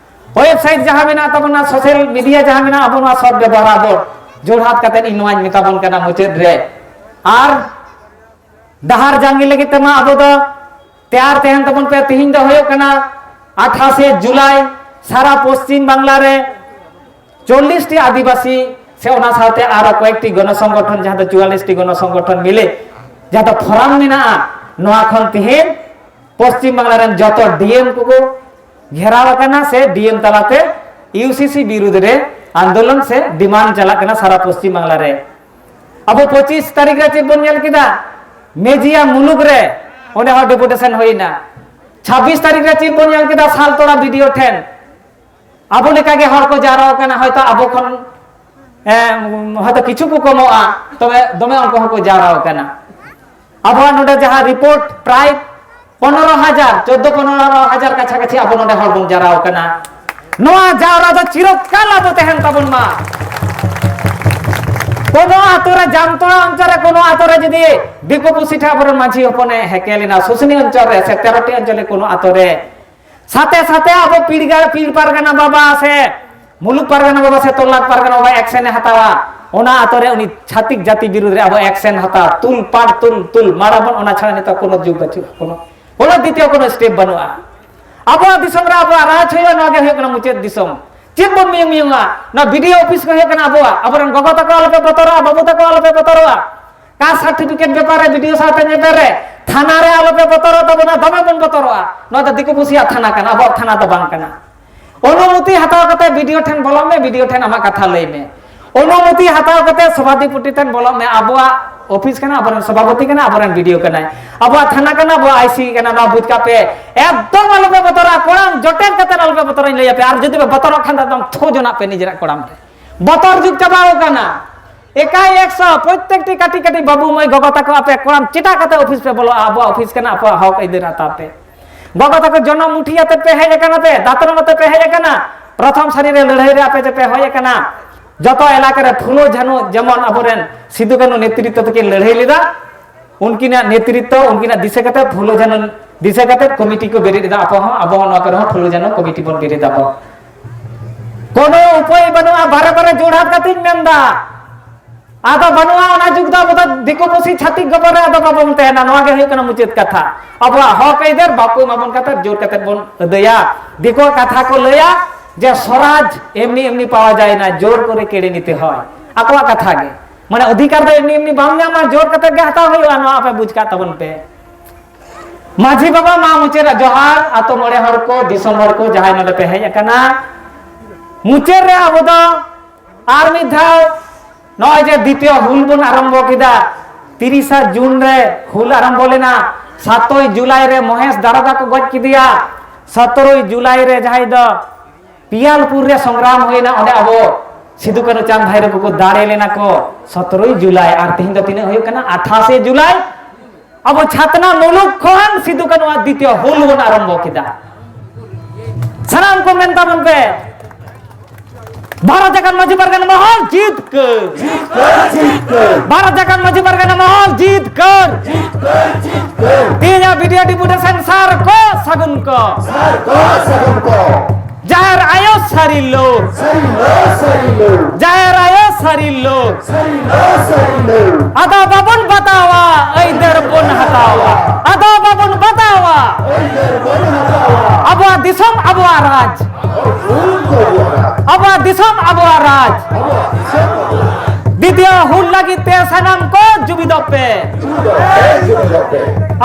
ᱣᱮᱵᱥᱟᱭᱤᱴ ᱡᱟᱦᱟᱸ ᱢᱮᱱᱟᱜ ᱛᱟᱵᱚᱱᱟ, ᱥᱳᱥᱟᱞ ᱢᱤᱰᱤᱭᱟ ᱡᱟᱦᱟᱸ ᱢᱮᱱᱟᱜᱼᱟ, ᱟᱵᱚ ᱱᱚᱣᱟ ᱥᱚᱫ ᱵᱮᱵᱚᱦᱟᱨ ᱟᱵᱚ᱾ ᱡᱳᱨᱦᱟᱛ ᱠᱟᱛᱮ ᱤᱧ ᱱᱚᱣᱟᱧ ᱢᱮᱛᱟ ᱵᱚᱱ ᱠᱟᱱᱟ ᱢᱩᱪᱟᱹᱫ ᱨᱮ, ᱟᱨ ᱰᱟᱦᱟᱨ ᱡᱟᱸᱜᱮ ᱞᱟᱹᱜᱤᱫ ᱛᱮᱢᱟ ᱟᱵᱚ ᱫᱚ ᱛᱮᱭᱟᱨ ᱛᱟᱦᱮᱱ ᱛᱟᱵᱚᱱ ᱯᱮ᱾ ᱛᱤᱦᱤᱧ ᱫᱚ ᱦᱩᱭᱩᱜ ᱠᱟᱱᱟ ᱟᱴᱷᱟᱥᱮ ᱡᱩᱞᱟᱭ, ᱥᱟᱨᱟ ᱯᱚᱥᱪᱤᱢ ᱵᱟᱝᱞᱟ ᱨᱮ ᱪᱚᱞᱞᱤᱥ ᱴᱤ ᱟᱹᱫᱤᱵᱟᱹᱥᱤ ᱥᱮ ᱚᱱᱟ ᱥᱟᱶᱛᱮ ᱟᱨᱚ ᱠᱚᱭᱮᱠᱴᱤ ᱜᱚᱱᱚ ᱥᱚᱝᱜᱚᱴᱷᱚᱱ, ᱡᱟᱦᱟᱸ ᱫᱚ ᱪᱩᱣᱟᱞᱞᱤᱥ ᱴᱤ ᱜᱚᱱᱚ ᱥᱚᱝᱜᱚᱴᱷᱚᱱ ᱢᱤᱞᱮ ᱡᱟᱦᱟᱸ ᱫᱚ ᱯᱷᱚᱨᱟᱢ ᱢᱮᱱᱟᱜᱼᱟ, ᱱᱚᱣᱟ ᱠᱷᱚᱱ ᱛᱤᱦᱤᱧ ᱯᱚᱥᱪᱤᱢ ᱵᱟᱝᱞᱟ ᱨᱮᱱ ᱡᱚᱛᱚ ᱰᱤ ᱮᱢ ᱠᱚᱠᱚ ᱜᱷᱮᱨᱟᱣ ᱟᱠᱟᱱᱟ ᱥᱮ ᱰᱤ ᱮᱢ ᱛᱟᱞᱟᱛᱮ ᱤᱭᱩ ᱥᱤ ᱥᱤ ᱵᱤᱨᱩᱫᱽ ᱨᱮ ᱟᱱᱫᱳᱞᱚᱱ ᱥᱮ ᱰᱤᱢᱟᱱᱰ ᱪᱟᱞᱟᱜ ᱠᱟᱱᱟ ᱥᱟᱨᱟ ᱯᱚᱥᱪᱤᱢ ᱵᱟᱝᱞᱟ ᱨᱮ᱾ ᱟᱵᱚ ᱯᱚᱸᱪᱤᱥ ᱛᱟᱹᱨᱤᱠᱷ ᱨᱮ ᱪᱮᱫ ᱵᱚᱱ ᱧᱮᱞ ᱠᱮᱫᱟ? ᱢᱮᱡᱤᱭᱟ ᱢᱩᱞᱩᱠ ᱨᱮ, ᱚᱸᱰᱮ ᱦᱚᱸ ᱰᱮᱯᱩᱴᱮᱥᱚᱱ ᱦᱩᱭᱱᱟ᱾ ᱪᱷᱟᱵᱵᱤᱥ ᱛᱟᱹᱨᱤᱠᱷ ᱨᱮ ᱪᱮᱫ ᱵᱚᱱ ᱧᱮᱞ ᱠᱮᱫᱟ? ᱥᱟᱞᱛᱳᱲᱟ ᱵᱤ ᱰᱤ ᱳ ᱴᱷᱮᱱ᱾ ᱟᱵᱚ ᱞᱮᱠᱟᱜᱮ ᱦᱚᱲ ᱠᱚ ᱡᱟᱣᱨᱟ ᱟᱠᱟᱱᱟ, ᱦᱚᱭᱛᱚ ᱟᱵᱚ ᱠᱷᱚᱱ, ᱮ, ᱦᱚᱭᱛᱚ ᱠᱤᱪᱷᱩ ᱠᱚ ᱠᱚᱢᱚᱜᱼᱟ, ᱛᱚᱵᱮ ᱫᱚᱢᱮ ᱩᱱᱠᱩ ᱦᱚᱸᱠᱚ ᱡᱟᱣᱨᱟ ᱟᱠᱟᱱᱟ᱾ ᱟᱵᱚᱣᱟᱜ ᱱᱚᱰᱮ ᱡᱟᱦᱟᱸ ᱨᱤᱯᱳᱨᱴ, ᱯᱨᱟᱭ ᱯᱚᱱᱨᱚ ᱦᱟᱡᱟᱨ, ᱪᱳᱫᱽᱫᱳ ᱯᱚᱱᱨᱚ ᱦᱟᱡᱟᱨ ᱠᱟᱪᱷᱟ ᱠᱟᱪᱷᱤ ᱟᱵᱚ ᱱᱚᱰᱮ ᱦᱚᱲ ᱵᱚᱱ ᱡᱟᱣᱨᱟ ᱟᱠᱟᱱᱟ᱾ ᱱᱚᱣᱟ ᱡᱟᱣᱨᱟ ᱫᱚ ᱪᱤᱨᱚᱠᱟᱞ ᱟᱵᱚ ᱛᱟᱦᱮᱱ ᱛᱟᱵᱚᱱ ᱢᱟ᱾ ᱠᱳᱱᱳ ᱟᱛᱳ ᱨᱮ, ᱡᱟᱢᱛᱚᱲᱟ ᱚᱧᱪᱚᱞ ᱨᱮ ᱠᱳᱱᱳ ᱟᱛᱳ ᱨᱮ ᱡᱩᱫᱤ ᱫᱤᱠᱩ ᱯᱩᱥᱤ ᱴᱷᱮᱱ ᱟᱵᱚᱨᱮᱱ ᱢᱟᱹᱡᱷᱤ ᱦᱚᱯᱚᱱᱮ ᱦᱮᱠᱮᱞ ᱮᱱᱟ, ᱥᱩᱥᱱᱤ ᱚᱧᱪᱚᱞ ᱨᱮ ᱥᱮ ᱛᱮᱨᱚᱴᱤ ᱚᱧᱪᱚᱞ ᱨᱮ ᱠᱳᱱᱳ ᱟᱛᱳ ᱨᱮ, ᱥᱟᱛᱮ ᱥᱟᱛᱮ ᱟᱵᱚ ᱯᱤᱲᱜᱟ-, ᱯᱤᱲ ᱯᱟᱨᱜᱟᱱᱟ ᱵᱟᱵᱟ ᱥᱮ ᱢᱩᱞᱩᱠ ᱯᱟᱨᱜᱟᱱᱟ ᱵᱟᱵᱟ ᱥᱮ ᱛᱚᱞᱞᱟᱴ ᱯᱟᱨᱜᱟᱱᱟ ᱵᱟᱵᱟ ᱮᱠᱥᱮᱱ ᱮ ᱦᱟᱛᱟᱣᱟ, ᱚᱱᱟ ᱟᱛᱳ ᱨᱮ ᱩᱱᱤ ᱪᱷᱟᱹᱛᱤᱠ ᱡᱟᱹᱛᱤ ᱵᱤᱨᱩᱫᱽ ᱨᱮ ᱟᱵᱚ ᱮᱠᱥᱮᱱ ᱦᱟᱛᱟᱣᱟ, ᱛᱩᱞ ᱯᱟᱲ ᱛᱩᱞ ᱛᱩᱞ ᱢᱟᱲᱟᱝ ᱵᱚᱱ, ᱚᱱᱟ ᱪᱷᱟᱲᱟ ᱱᱤᱛᱚᱜ ᱠᱳᱱᱳ ᱡᱩᱜᱽ ᱵᱟᱹᱪᱩᱜᱼᱟ, ᱠᱳᱱᱳ, ᱠᱳᱱᱳ ᱫᱤᱛᱤᱭᱚ ᱠᱳᱱᱳ ᱥᱴᱮᱯ ᱵᱟᱹᱱᱩᱜᱼᱟ᱾ ᱟᱵᱚᱣᱟᱜ ᱫᱤᱥᱚᱢ ᱨᱮ ᱟᱵᱚᱣᱟᱜ ᱨᱟᱡᱽ ᱦᱩᱭᱩᱜᱼᱟ, ᱱᱚᱣᱟ ᱜᱮ ᱦᱩᱭᱩᱜ ᱠᱟᱱᱟ ᱢᱩᱪᱟᱹᱫ ᱫᱤᱥᱚᱢ᱾ ᱪᱮᱫ ᱵᱚᱱ ᱢᱤᱭᱩᱝ ᱢᱤᱭᱩᱝᱟ? ᱱᱚᱣᱟ ᱵᱤ ᱰᱤ ᱳ ᱚᱯᱷᱤᱥ ᱠᱚ ᱦᱩᱭᱩᱜ ᱠᱟᱱᱟ ᱟᱵᱚᱣᱟᱜ᱾ ᱟᱵᱚᱨᱮᱱ ᱜᱚᱜᱚ ᱛᱟᱠᱚ ᱟᱞᱚᱯᱮ ᱵᱚᱛᱚᱨᱚᱜᱼᱟ, ᱵᱟᱹᱵᱩ ᱛᱟᱠᱚ ᱟᱞᱚᱯᱮ ᱵᱚᱛᱚᱨᱚᱜᱼᱟ᱾ ᱠᱟᱥᱴ ᱥᱟᱨᱴᱤᱯᱷᱤᱠᱮᱴ ᱵᱮᱯᱟᱨ ᱨᱮ ᱵᱤ ᱰᱤ ᱳ ᱥᱟᱶᱛᱮ ᱧᱮᱯᱮᱞ ᱨᱮ ᱛᱷᱟᱱᱟ ᱨᱮ ᱟᱞᱚᱯᱮ ᱵᱚᱛᱚᱨᱚᱜ ᱛᱟᱵᱚᱱᱟ, ᱫᱚᱢᱮ ᱵᱚᱱ ᱵᱚᱛᱚᱨᱚᱜᱼᱟ᱾ ᱱᱚᱣᱟ ᱫᱚ ᱫᱤᱠᱩ ᱯᱩᱥᱤᱭᱟᱜ ᱛᱷᱟᱱᱟ ᱠᱟᱱᱟ, ᱟᱵᱚᱣᱟᱜ ᱛᱷᱟᱱᱟ ᱫᱚ ᱵᱟᱝ ᱠᱟᱱᱟ᱾ ᱚᱱᱩᱢᱚᱛᱤ ᱦᱟᱛᱟᱣ ᱠᱟᱛᱮ ᱵᱤᱰᱤᱳ ᱴᱷᱮᱱ ᱵᱚᱞᱚᱜ ᱢᱮ, ᱵᱤᱰᱤᱳ ᱴᱷᱮᱱ ᱟᱢᱟᱜ ᱠᱟᱛᱷᱟ ᱞᱟᱹᱭ ᱢᱮ᱾ ᱚᱱᱩᱢᱚᱛᱤ ᱦᱟᱛᱟᱣ ᱠᱟᱛᱮ ᱥᱚᱵᱷᱟᱯᱚᱛᱤ ᱴᱷᱮᱱ ᱵᱚᱞᱚᱜ ᱢᱮ, ᱟᱵᱚᱣᱟᱜ ᱚᱯᱷᱤᱥ ᱠᱟᱱᱟ, ᱟᱵᱚᱨᱮᱱ ᱥᱚᱵᱷᱟᱯᱚᱛᱤ ᱠᱟᱱᱟ, ᱟᱵᱚᱨᱮᱱ ᱵᱤᱰᱤᱳ ᱠᱟᱱᱟᱭ, ᱟᱵᱚᱣᱟᱜ ᱛᱷᱟᱱᱟ ᱠᱟᱱᱟ, ᱟᱵᱚᱣᱟᱜ ᱟᱭᱥᱤ ᱠᱟᱱᱟ, ᱱᱚᱣᱟ ᱵᱩᱡᱽ ᱠᱟᱜ ᱯᱮ᱾ ᱮᱠᱫᱚᱢ ᱟᱞᱚᱯᱮ ᱵᱚᱛᱚᱨᱚᱜᱼᱟ, ᱠᱚᱲᱟᱢ ᱡᱚᱴᱮᱫ ᱠᱟᱛᱮ ᱟᱞᱚᱯᱮ ᱵᱚᱛᱚᱨᱚᱜᱼᱟ, ᱤᱧ ᱞᱟᱹᱭ ᱟᱯᱮ᱾ ᱟᱨ ᱡᱩᱫᱤ ᱯᱮ ᱵᱚᱛᱚᱨᱚᱜ ᱠᱷᱟᱱ ᱫᱚ ᱮᱠᱫᱚᱢ ᱛᱷᱩ ᱡᱚᱱᱟᱜ ᱯᱮ ᱱᱤᱡᱮᱨᱟᱜ ᱠᱚᱲᱟᱢ ᱨᱮ᱾ ᱵᱚᱛᱚᱨ ᱡᱩᱜᱽ ᱪᱟᱵᱟᱣ ᱠᱟᱱᱟ᱾ ᱮᱠᱟᱭ ᱮᱠᱥᱚ, ᱯᱨᱚᱛᱛᱮᱠᱴᱤ ᱠᱟᱹᱴᱤᱡ ᱠᱟᱹᱴᱤᱡ ᱵᱟᱹᱵᱩ ᱢᱟᱹᱭ ᱜᱚᱜᱚ ᱛᱟᱠᱚ, ᱟᱯᱮ ᱠᱚᱲᱟᱢ ᱪᱮᱴᱟᱜ ᱠᱟᱛᱮ ᱚᱯᱷᱤᱥ ᱯᱮ ᱵᱚᱞᱚᱜᱼᱟ, ᱟᱵᱚᱣᱟᱜ ᱚᱯᱷᱤᱥ ᱠᱟᱱᱟ, ᱟᱵᱚᱣᱟᱜ ᱦᱚᱠ ᱟᱹᱭᱫᱟᱹᱨ ᱦᱟᱛᱟᱣ ᱯᱮ᱾ ᱜᱚᱜᱚ ᱛᱟᱠᱚ ᱡᱚᱱᱚᱜ ᱢᱩᱴᱷᱤ ᱟᱛᱮ ᱯᱮ ᱦᱮᱡ ᱟᱠᱟᱱᱟ ᱯᱮ, ᱫᱟᱛᱨᱚᱢ ᱟᱛᱮ ᱯᱮ ᱦᱮᱡ ᱟᱠᱟᱱᱟ, ᱯᱨᱚᱛᱷᱚᱢ ᱥᱟᱹᱨᱤ ᱨᱮ ᱞᱟᱹᱲᱦᱟᱹᱭ ᱨᱮ ᱟᱯᱮ ᱪᱮ ᱯᱮ ᱦᱮᱡ ᱟᱠᱟᱱᱟ᱾ ᱡᱚᱛᱚ ᱮᱞᱟᱠᱟ ᱨᱮ ᱯᱷᱩᱞᱳ ᱡᱷᱟᱱᱳ ᱡᱮᱢᱚᱱ ᱟᱵᱚᱨᱮᱱ ᱥᱤᱫᱩ ᱠᱟᱹᱱᱩ ᱱᱮᱛᱨᱤᱛᱛᱚ ᱛᱮᱠᱤᱱ ᱞᱟᱹᱲᱦᱟᱹᱭ ᱞᱮᱫᱟ, ᱩᱱᱠᱤᱱᱟᱜ ᱱᱮᱛᱨᱤᱛᱛᱚ, ᱩᱱᱠᱤᱱᱟᱜ ᱫᱤᱥᱟᱹ ᱠᱟᱛᱮ, ᱯᱷᱩᱞᱳ ᱡᱷᱟᱱᱳ ᱫᱤᱥᱟᱹ ᱠᱟᱛᱮ ᱠᱚᱢᱤᱴᱤ ᱠᱚ ᱵᱮᱨᱮᱫ ᱮᱫᱟ᱾ ᱟᱵᱚ ᱦᱚᱸ, ᱟᱵᱚ ᱦᱚᱸ ᱱᱚᱣᱟ ᱠᱚᱨᱮ ᱦᱚᱸ ᱯᱷᱩᱞᱳ ᱡᱷᱟᱱᱳ ᱠᱚᱢᱤᱴᱤ ᱵᱚᱱ ᱵᱮᱨᱮᱫ ᱟᱵᱚ᱾ ᱠᱳᱱᱳ ᱩᱯᱟᱹᱭ ᱵᱟᱹᱱᱩᱜᱼᱟ, ᱵᱟᱨᱮ ᱵᱟᱨᱮ ᱡᱳᱲᱦᱟᱛ ᱠᱟᱛᱮᱧ ᱢᱮᱱᱫᱟ᱾ ᱟᱫᱚ ᱵᱟᱹᱱᱩᱜᱼᱟ, ᱚᱱᱟ ᱡᱩᱜᱽ ᱫᱚ ᱟᱵᱚ ᱫᱚ ᱫᱤᱠᱩ ᱯᱩᱥᱤ ᱪᱷᱟᱹᱛᱤᱠ ᱜᱚᱵᱚᱞ ᱨᱮ ᱟᱫᱚ ᱵᱟᱵᱚᱱ ᱛᱟᱦᱮᱱᱟ᱾ ᱱᱚᱣᱟ ᱜᱮ ᱦᱩᱭᱩᱜ ᱠᱟᱱᱟ ᱢᱩᱪᱟᱹᱫ ᱠᱟᱛᱷᱟ᱾ ᱟᱵᱚᱣᱟᱜ ᱦᱚᱠ ᱟᱹᱭᱫᱟᱹᱨ ᱵᱟᱠᱚ ᱮᱢᱟ ᱵᱚᱱ ᱠᱟᱛᱮ ᱡᱳᱨ ᱠᱟᱛᱮ ᱵᱚᱱ ᱟᱹᱫᱟᱹᱭᱟ᱾ ᱫᱤᱠᱩᱣᱟᱜ ᱠᱟᱛᱷᱟ ᱠᱚ ᱞᱟᱹᱭᱟ ᱡᱮ ᱥᱚᱨᱟᱡᱽ ᱮᱢᱱᱤ ᱮᱢᱱᱤ ᱯᱟᱣᱟ ᱡᱟᱭ ᱱᱟ, ᱡᱳᱨ ᱠᱚᱨᱮ ᱠᱮᱲᱮ ᱱᱤᱛᱮ ᱦᱚᱭ᱾ ᱟᱠᱚᱣᱟᱜ ᱠᱟᱛᱷᱟ ᱜᱮ, ᱢᱟᱱᱮ ᱚᱫᱷᱤᱠᱟᱨ ᱫᱚ ᱮᱢᱱᱤ ᱮᱢᱱᱤ ᱵᱟᱢ ᱧᱟᱢᱟ, ᱡᱳᱨ ᱠᱟᱛᱮ ᱜᱮ ᱦᱟᱛᱟᱣ ᱦᱩᱭᱩᱜᱼᱟ᱾ ᱱᱚᱣᱟ ᱟᱯᱮ ᱵᱩᱡᱽ ᱠᱟᱜ ᱛᱟᱵᱚᱱ ᱯᱮ᱾ ᱢᱟᱹᱡᱷᱤ ᱵᱟᱵᱟ, ᱢᱟ ᱢᱩᱪᱟᱹᱫ ᱨᱮ ᱡᱚᱦᱟᱨ, ᱟᱛᱳ ᱢᱚᱬᱮ ᱦᱚᱲ ᱠᱚ, ᱫᱤᱥᱚᱢ ᱦᱚᱲ ᱠᱚ, ᱡᱟᱦᱟᱸᱭ ᱱᱚᱰᱮ ᱯᱮ ᱦᱮᱡ ᱟᱠᱟᱱᱟ᱾ ᱢᱩᱪᱟᱹᱫ ᱨᱮ ᱟᱵᱚ ᱫᱚ ᱟᱨ ᱢᱤᱫ ᱫᱷᱟᱣ ᱱᱚᱜᱼᱚᱭ ᱡᱮ ᱫᱤᱛᱤᱭᱚ ᱦᱩᱞ ᱵᱚᱱ ᱟᱨᱟᱢᱵᱚ ᱠᱮᱫᱟ, ᱛᱤᱨᱤᱥᱟ ᱡᱩᱱ ᱨᱮ ᱦᱩᱞ ᱟᱨᱟᱢᱵᱚ ᱞᱮᱱᱟ, ᱥᱟᱛᱳᱭ ᱡᱩᱞᱟᱭ ᱨᱮ ᱢᱚᱦᱮᱥ ᱫᱟᱨᱚᱜᱟ ᱠᱚ ᱜᱚᱡ ᱠᱮᱫᱮᱭᱟ, ᱥᱚᱛᱨᱳᱭ ᱡᱩᱞᱟᱭ ᱨᱮ ᱡᱟᱦᱟᱸᱭ ᱫᱚ ᱯᱤᱭᱟᱞᱯᱩᱨ ᱨᱮ ᱥᱚᱝᱜᱨᱟᱢ ᱦᱩᱭᱱᱟ, ᱚᱸᱰᱮ ᱟᱵᱚ ᱥᱤᱫᱩ ᱠᱟᱹᱱᱩ ᱪᱟᱸᱫᱽ ᱵᱷᱟᱭᱨᱳ ᱠᱚᱠᱚ ᱫᱟᱲᱮ ᱞᱮᱱᱟ ᱠᱚ, ᱥᱚᱛᱨᱳᱭ ᱡᱩᱞᱟᱭ᱾ ᱟᱨ ᱛᱮᱦᱮᱧ ᱫᱚ ᱛᱤᱱᱟᱹᱜ ᱦᱩᱭᱩᱜ ᱠᱟᱱᱟ? ᱟᱴᱷᱟᱥᱮ ᱡᱩᱞᱟᱭ᱾ ᱟᱵᱚ ᱪᱷᱟᱛᱱᱟ ᱢᱩᱞᱩᱠ ᱠᱷᱚᱱ ᱥᱤᱫᱩ ᱠᱟᱹᱱᱩᱣᱟᱜ ᱫᱤᱛᱤᱭᱚ ᱦᱩᱞ ᱵᱚᱱ ᱟᱨᱟᱢᱵᱚ ᱠᱮᱫᱟ᱾ ᱥᱟᱱᱟᱢ ᱠᱚ ᱢᱮᱱ ᱛᱟᱵᱚᱱ ᱯᱮ, ᱵᱷᱟᱨᱚᱛ ᱡᱟᱠᱟᱛ ᱢᱟᱹᱡᱷᱤ ᱯᱟᱨᱜᱟᱱᱟ ᱢᱚᱦᱚᱞ ᱡᱤᱛᱠᱟᱹᱨ, ᱡᱤᱛᱠᱟᱹᱨ, ᱡᱤᱛᱠᱟᱹᱨ᱾ ᱵᱷᱟᱨᱚᱛ ᱡᱟᱠᱟᱛ ᱢᱟᱹᱡᱷᱤ ᱯᱟᱨᱜᱟᱱᱟ ᱢᱚᱦᱚᱞ ᱡᱤᱛᱠᱟᱹᱨ, ᱡᱤᱛᱠᱟᱹᱨ, ᱡᱤᱛᱠᱟᱹᱨ᱾ ᱛᱮᱦᱮᱧᱟᱜ ᱵᱤᱰᱤᱭᱳ ᱰᱮᱯᱩᱴᱮᱥᱚᱱ ᱥᱟᱨ ᱠᱚ ᱥᱟᱹᱜᱩᱱ ᱠᱚ, ᱥᱟᱨ ᱠᱚ ᱥᱟᱹᱜᱩᱱ ᱠᱚ᱾ ᱡᱟᱦᱮᱨ ᱟᱭᱳ ᱥᱟᱹᱨᱤ ᱞᱳ, ᱥᱟᱹᱨᱤ ᱞᱳ, ᱥᱟᱹᱨᱤ ᱞᱳ᱾ ᱡᱟᱦᱮᱨ ᱟᱭᱳ ᱥᱟᱹᱨᱤ ᱞᱳ᱾ ᱥᱟᱹᱨᱤ ᱞᱳ, ᱥᱟᱹᱨᱤ ᱞᱳ᱾ ᱟᱫᱚ ᱵᱟᱵᱚᱱ ᱵᱟᱛᱟᱣᱟ, ᱟᱹᱭᱫᱟᱹᱨ ᱵᱚᱱ ᱦᱟᱛᱟᱣᱟ᱾ ᱟᱫᱚ ᱵᱟᱵᱚᱱ ᱵᱟᱛᱟᱣᱟ᱾ ᱟᱹᱭᱫᱟᱹᱨ ᱵᱚᱱ ᱦᱟᱛᱟᱣᱟ᱾ ᱟᱵᱚᱣᱟᱜ ᱫᱤᱥᱚᱢ ᱟᱵᱚᱣᱟᱜ ᱨᱟᱡᱽ᱾ ᱟᱵᱚᱣᱟᱜ ᱫᱤᱥᱚᱢ ᱟᱵᱚᱣᱟᱜ ᱨᱟᱡᱽ᱾ ᱫᱤᱛᱤᱭᱚ ᱦᱩᱞ ᱞᱟᱹᱜᱤᱫ ᱛᱮ ᱥᱟᱱᱟᱢ ᱠᱚ ᱡᱩᱢᱤᱫᱚᱜ ᱯᱮ᱾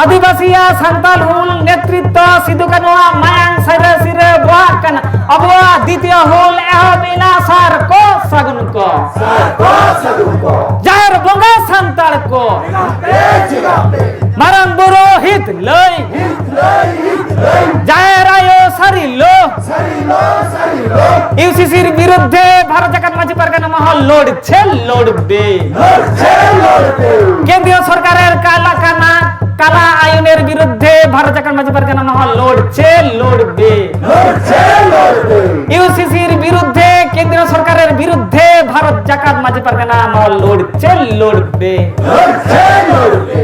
ᱟᱹᱫᱤᱵᱟᱹᱥᱤᱭᱟᱜ ᱥᱟᱱᱛᱟᱲ ᱦᱩᱞ ᱱᱮᱛᱨᱤᱛᱵᱚ ᱥᱤᱫᱩ ᱠᱟᱹᱱᱩᱣᱟᱜ ᱢᱟᱭᱟᱝ ᱥᱟᱹᱨᱤ ᱥᱤᱨᱟᱹ ᱵᱚᱦᱟᱜ ᱠᱟᱱᱟ᱾ ᱟᱵᱚᱣᱟᱜ ᱫᱤᱛᱤᱭᱚ ᱦᱩᱞ ᱮᱦᱚᱵ ᱮᱱᱟ ᱥᱟᱨ ᱠᱚ ᱥᱟᱹᱜᱩᱱ ᱠᱚ᱾ ᱥᱟᱨ ᱠᱚ ᱥᱟᱹᱜᱩᱱ ᱠᱚ᱾ ᱡᱟᱦᱮᱨ ᱵᱚᱸᱜᱟ ᱥᱟᱱᱛᱟᱲ ᱠᱚ᱾ ᱪᱮᱫᱟᱜ ᱯᱮ, ᱪᱮᱫᱟᱜ ᱯᱮ? ᱢᱟᱨᱟᱝ ᱵᱩᱨᱩ ᱦᱤᱛ ᱞᱟᱹᱭ᱾ ᱦᱤᱛ ᱞᱟᱹᱭ, ᱦᱤᱛ ᱞᱟᱹᱭ᱾ ᱡᱟᱦᱮᱨ ᱟᱭᱳ ᱥᱟᱹᱨᱤ ᱞᱳ᱾ ᱥᱟᱹᱨᱤ ᱞᱳ, ᱥᱟᱹᱨᱤ ᱞᱳ᱾ ᱤᱭᱩ ᱥᱤ ᱥᱤ ᱨ ᱵᱤᱨᱩᱫᱽᱫᱷᱮ ᱵᱷᱟᱨᱚᱛ ᱡᱟᱠᱟᱛ ᱢᱟᱹᱡᱷᱤ ᱯᱟᱨᱜᱟᱱᱟ ᱢᱚᱦᱚᱞ ᱞᱚᱲ ᱪᱮ ᱞᱚᱲᱵᱮ? ᱞᱚᱲ ᱪᱮ ᱞᱚᱲᱵᱮ? কেন্দ্রীয় সরকারের কালা কানা, কালা আইনের বিরুদ্ধে ভারত জাকাত মাঝি পারগানা মহল লড়ছে, লড়বে। লড়ছে, লড়বে। ইউসিসির বিরুদ্ধে কেন্দ্রীয় সরকারের বিরুদ্ধে ভারত জাকাত মাঝি পারগানা মহল লড়ছে, লড়বে। লড়ছে, লড়বে।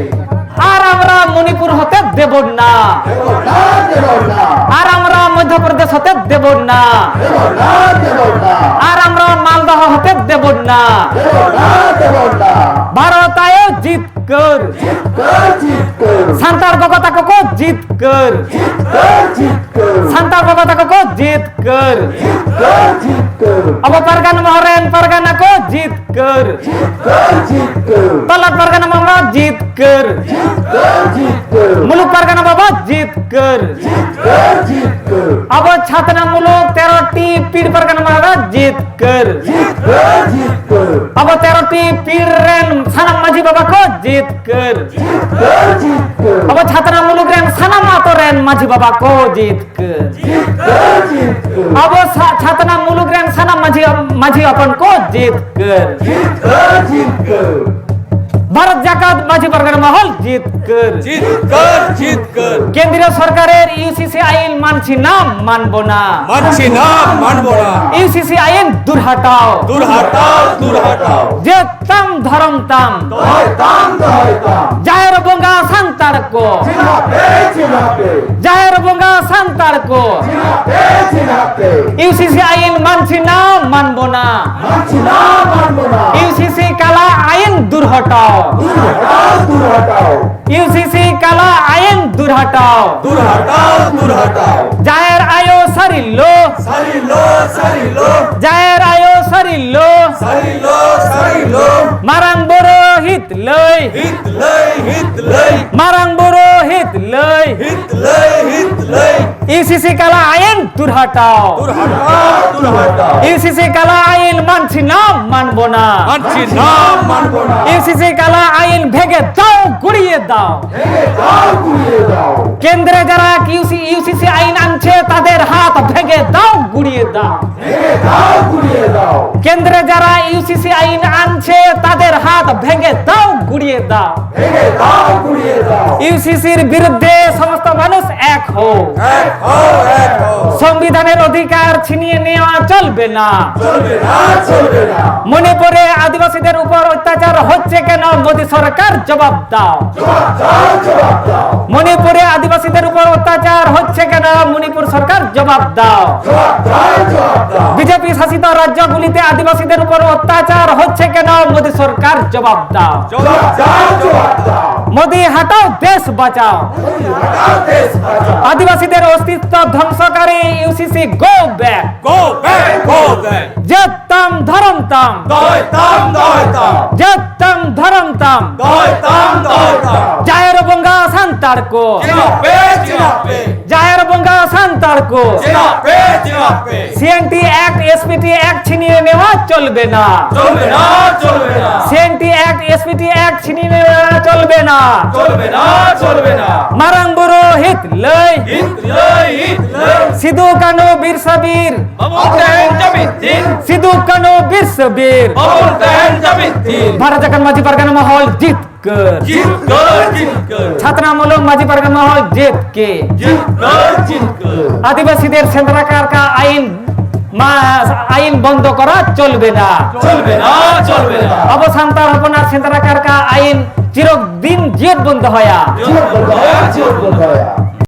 আর আমরা মণিপুর হতে দেব না। দেব না, দেব না। আর আমরা মধ্যপ্রদেশ হতে দেব না। দেব না, দেব না। আর আমরা মালদহ হতে দেব না। দেব না, দেব না। ভারত আয়ো জিত কর। জিত কর, জিত কর। সান্তার বাবা তাকে কো জিত কর। জিত কর, জিত কর। সান্তার বাবা তাকে কো জিত কর। জিত কর, জিত কর। আবো পারগানা মহরেন পারগানা কো জিত কর। জিত কর, জিত কর। তলার পারগানা মামা জিত কর। জিত কর, জিত কর। মুলুক পারগানা বাবা জিত কর। জিত কর, জিত কর। আবো ছাতনা মুলুক তেরোটি পীর পারগানা মামা জিত কর। জিত কর, জিত কর। আবো তেরোটি পীর রেন সানাম মাঝি বাবা কো জিত কর। জিত কর, জিত কর। ᱟᱵᱚ ᱪᱷᱟᱛᱱᱟ ᱢᱩᱞᱩᱠ ᱨᱮᱱ ᱥᱟᱱᱟᱢ ᱟᱛᱳ ᱨᱮᱱ ᱢᱟᱹᱡᱷᱤ ᱵᱟᱵᱟ ᱠᱚ ᱡᱤᱛᱠᱟᱹᱨ᱾ ᱡᱤᱛᱠᱟᱹᱨ, ᱡᱤᱛᱠᱟᱹᱨ᱾ ᱟᱵᱚ ᱥᱟ-, ᱪᱷᱟᱛᱱᱟ ᱢᱩᱞᱩᱠ ᱨᱮᱱ ᱥᱟᱱᱟᱢ ᱢᱟᱹᱡᱷᱤ, ᱢᱟᱹᱡᱷᱤ ᱦᱚᱯᱚᱱ ᱠᱚ ᱡᱤᱛᱠᱟᱹᱨ᱾ ᱡᱤᱛᱠᱟᱹᱨ, ᱡᱤᱛᱠᱟᱹᱨ᱾ ᱵᱷᱟᱨᱚᱛ ᱡᱟᱠᱟᱛ ᱢᱟᱹᱡᱷᱤ ᱯᱟᱨᱜᱟᱱᱟ ᱢᱚᱦᱚᱞ ᱡᱤᱛᱠᱟᱹᱨ᱾ ᱡᱤᱛᱠᱟᱹᱨ, ᱡᱤᱛᱠᱟᱹᱨ᱾ কেন্দ্রীয় সরকারের ইউসিসি আইন মানছি না, মানব না। মানছি না, মানব না। ইউসিসি আইন দূর হটাও। দূর হটাও, দূর হটাও। যে তাম ধরম তাম। দয় তাম, দয় তাম। জাহের বঙ্গা সান্ত ᱥᱟᱱᱛᱟᱲ ᱠᱚ, ᱪᱮᱫᱟᱜ ᱯᱮ, ᱪᱮᱫᱟᱜ ᱯᱮ? ᱡᱟᱦᱮᱨ ᱵᱚᱸᱜᱟ ᱥᱟᱱᱛᱟᱲ ᱠᱚ, ᱪᱮᱫᱟᱜ ᱯᱮ, ᱪᱮᱫᱟᱜ ᱯᱮ? ᱤᱭᱩ ᱥᱤ ᱥᱤ ᱟᱭᱤᱱ ᱢᱟᱱ ᱪᱷᱤᱱᱟᱢ ᱢᱟᱱ ᱵᱚᱱᱟ, ᱢᱟᱱ ᱪᱷᱤᱱᱟᱢ ᱢᱟᱱ ᱵᱚᱱᱟ᱾ ᱤᱭᱩ ᱥᱤ ᱥᱤ ᱠᱟᱞᱟ ᱟᱭᱤᱱ ᱫᱩᱨ ᱦᱚᱴᱟᱣ, ᱫᱩᱨ ᱦᱚᱴᱟᱣ, ᱫᱩᱨ ᱦᱚᱴᱟᱣ᱾ ᱤᱭᱩ ᱥᱤ ᱥᱤ ᱠᱟᱞᱟ ᱟᱭᱤᱱ ᱫᱩᱨ ᱦᱚᱴᱟᱣ, ᱫᱩᱨ ᱦᱚᱴᱟᱣ, ᱫᱩᱨ ᱦᱚᱴᱟᱣ᱾ ᱡᱟᱦᱮᱨ ᱟᱭᱳ ᱥᱟᱹᱨᱤ ᱞᱳ, ᱥᱟᱹᱨᱤ ᱞᱳ, ᱥᱟᱹᱨᱤ ᱞᱳ, ᱡᱟᱦᱮᱨ ᱟᱭᱳ ᱥᱟᱹᱨᱤ ᱞᱳ, ᱥᱟᱹᱨᱤ ᱞᱳ, ᱥᱟᱹᱨᱤ ᱞᱳ᱾ ᱢᱟᱨᱟᱝ ᱵᱩᱨᱩ ᱦᱤᱛ ᱞᱟᱹᱭ, ᱦᱤᱛ ᱞᱟᱹᱭ, ᱦᱤᱛ ᱞᱟᱹᱭ᱾ ᱢᱟᱨᱟᱝ ᱵᱩᱨᱩ ᱦᱤᱛ ᱞᱟᱹᱭ, ᱦᱤᱛ ᱞᱟᱹᱭ, ᱦᱤᱛ ᱞᱟᱹᱭ᱾ ᱤᱭᱩ ᱥᱤ ᱥᱤ ᱠᱟᱞᱟ ᱟᱭᱤᱱ ᱫᱩᱨ ᱦᱚᱴᱟᱣ, ᱫᱩᱨ ᱦᱚᱴᱟᱣ, ᱫᱩᱨ ᱦᱚᱴᱟᱣ᱾ ᱤᱭᱩ ᱥᱤ ᱥᱤ ᱠᱟᱞᱟ ᱟᱭᱤᱱ ᱢᱟᱱ ᱪᱷᱤᱱᱟᱢ ᱢᱟᱱ ᱵᱚᱱᱟ, ᱢᱟᱱ ᱪᱷᱤᱱᱟᱢ ᱢᱟᱱ ᱵᱚᱱᱟ। ᱤᱭᱩ ᱥᱤ ᱥᱤ ᱠᱟᱞᱟ ᱟᱭᱤᱱ ᱵᱷᱮᱜᱮ ᱫᱟᱣ ᱜᱩᱲᱤᱭᱮ ᱫᱟᱣ। ᱵᱷᱮᱜᱮ ᱫᱟᱣ ᱜᱩᱲᱤᱭᱮ ᱫᱟᱣ। কেন্দ্রে যারা ইউসি ইউসিসি আইন আনছে তাদের হাত ভেঙে দাও, গুড়িয়ে দাও। ভেঙে দাও, গুড়িয়ে দাও। কেন্দ্রে যারা ইউসিসি আইন আনছে তাদের হাত ভেঙে দাও, গুড়িয়ে দাও। ভেঙে দাও, গুড়িয়ে দাও। ইউসিসির বিরুদ্ধে সমস্ত মানুষ এক হও। এক হও, এক হও। সংবিধানের অধিকার ছিনিয়ে নেওয়া চলবে না। চলবে না, চলবে না। মণিপুরে আদিবাসীদের উপর অত্যাচার হচ্ছে কেন? মোদী সরকার জবাব দাও। জবাব দাও, জবাব দাও। মণিপুরে আদিবাসীদের উপর অত্যাচার হচ্ছে কেন? মণিপুর সরকার জবাব দাও। জবাব দাও, জবাব দাও। বিজেপি শাসিত রাজ্যগুলিতে আদিবাসীদের উপর অত্যাচার হচ্ছে কেন? মোদী সরকার জবাব দাও। জবাব দাও, জবাব দাও। মোদী হটাও দেশ বাঁচাও। মোদী হটাও দেশ বাঁচাও। আদিবাসীদের অস্তিত্ব ধ্বংসকারী UCC go back. Go back, go back. জেতাম ধরমতাম। দয়তাম, দয়তাম। জেতাম ধরমতাম। দয়তাম, দয়তাম। জাহের বঙ্গা সান্তাড় কো। চিনাপে, চিনাপে। জাহের বঙ্গা সান্তাড় কো। চিনাপে, চিনাপে। সিএনটি অ্যাক্ট, এসপিটি অ্যাক্ট ছিনিয়ে নেওয়া চলবে না। চলবে না, চলবে না। সিএনটি অ্যাক্ট, এসপিটি অ্যাক্ট ছিনিয়ে নেওয়া চলবে না। চলবে না, চলবে না। মারাং বুরু হিত লই। হিত লই, হিত লই। সিধু কানু বীর সাবির। বাবুল তাহের জামিন দিন। সিধু কানু বীর সাবির। বাবুল তাহের জামিন দিন। ভারত জাকাত মাঝি পারগানা মহল জিত কর। জিত কর, জিত কর। ছাত্র আমলক মাঝি পারগানা মহল জিত কে। জিত কর, জিত কর। আদিবাসীদের সেন্দ্রা কারকা আইন মা-, আইন বন্ধ করা চলবে না। চলবে না, চলবে না। আবো সান্তাড় হপনার সেন্দ্রা কারকা আইন ᱪᱤᱨᱚᱠ ᱫᱤᱱ ᱡᱤᱭᱟᱹᱫ ᱵᱚᱱ ᱫᱚᱦᱚᱭᱟ᱾ ᱡᱤᱭᱟᱹᱫ ᱵᱚᱱ ᱫᱚᱦᱚᱭᱟ, ᱡᱤᱭᱟᱹᱫ ᱵᱚᱱ ᱫᱚᱦᱚᱭᱟ᱾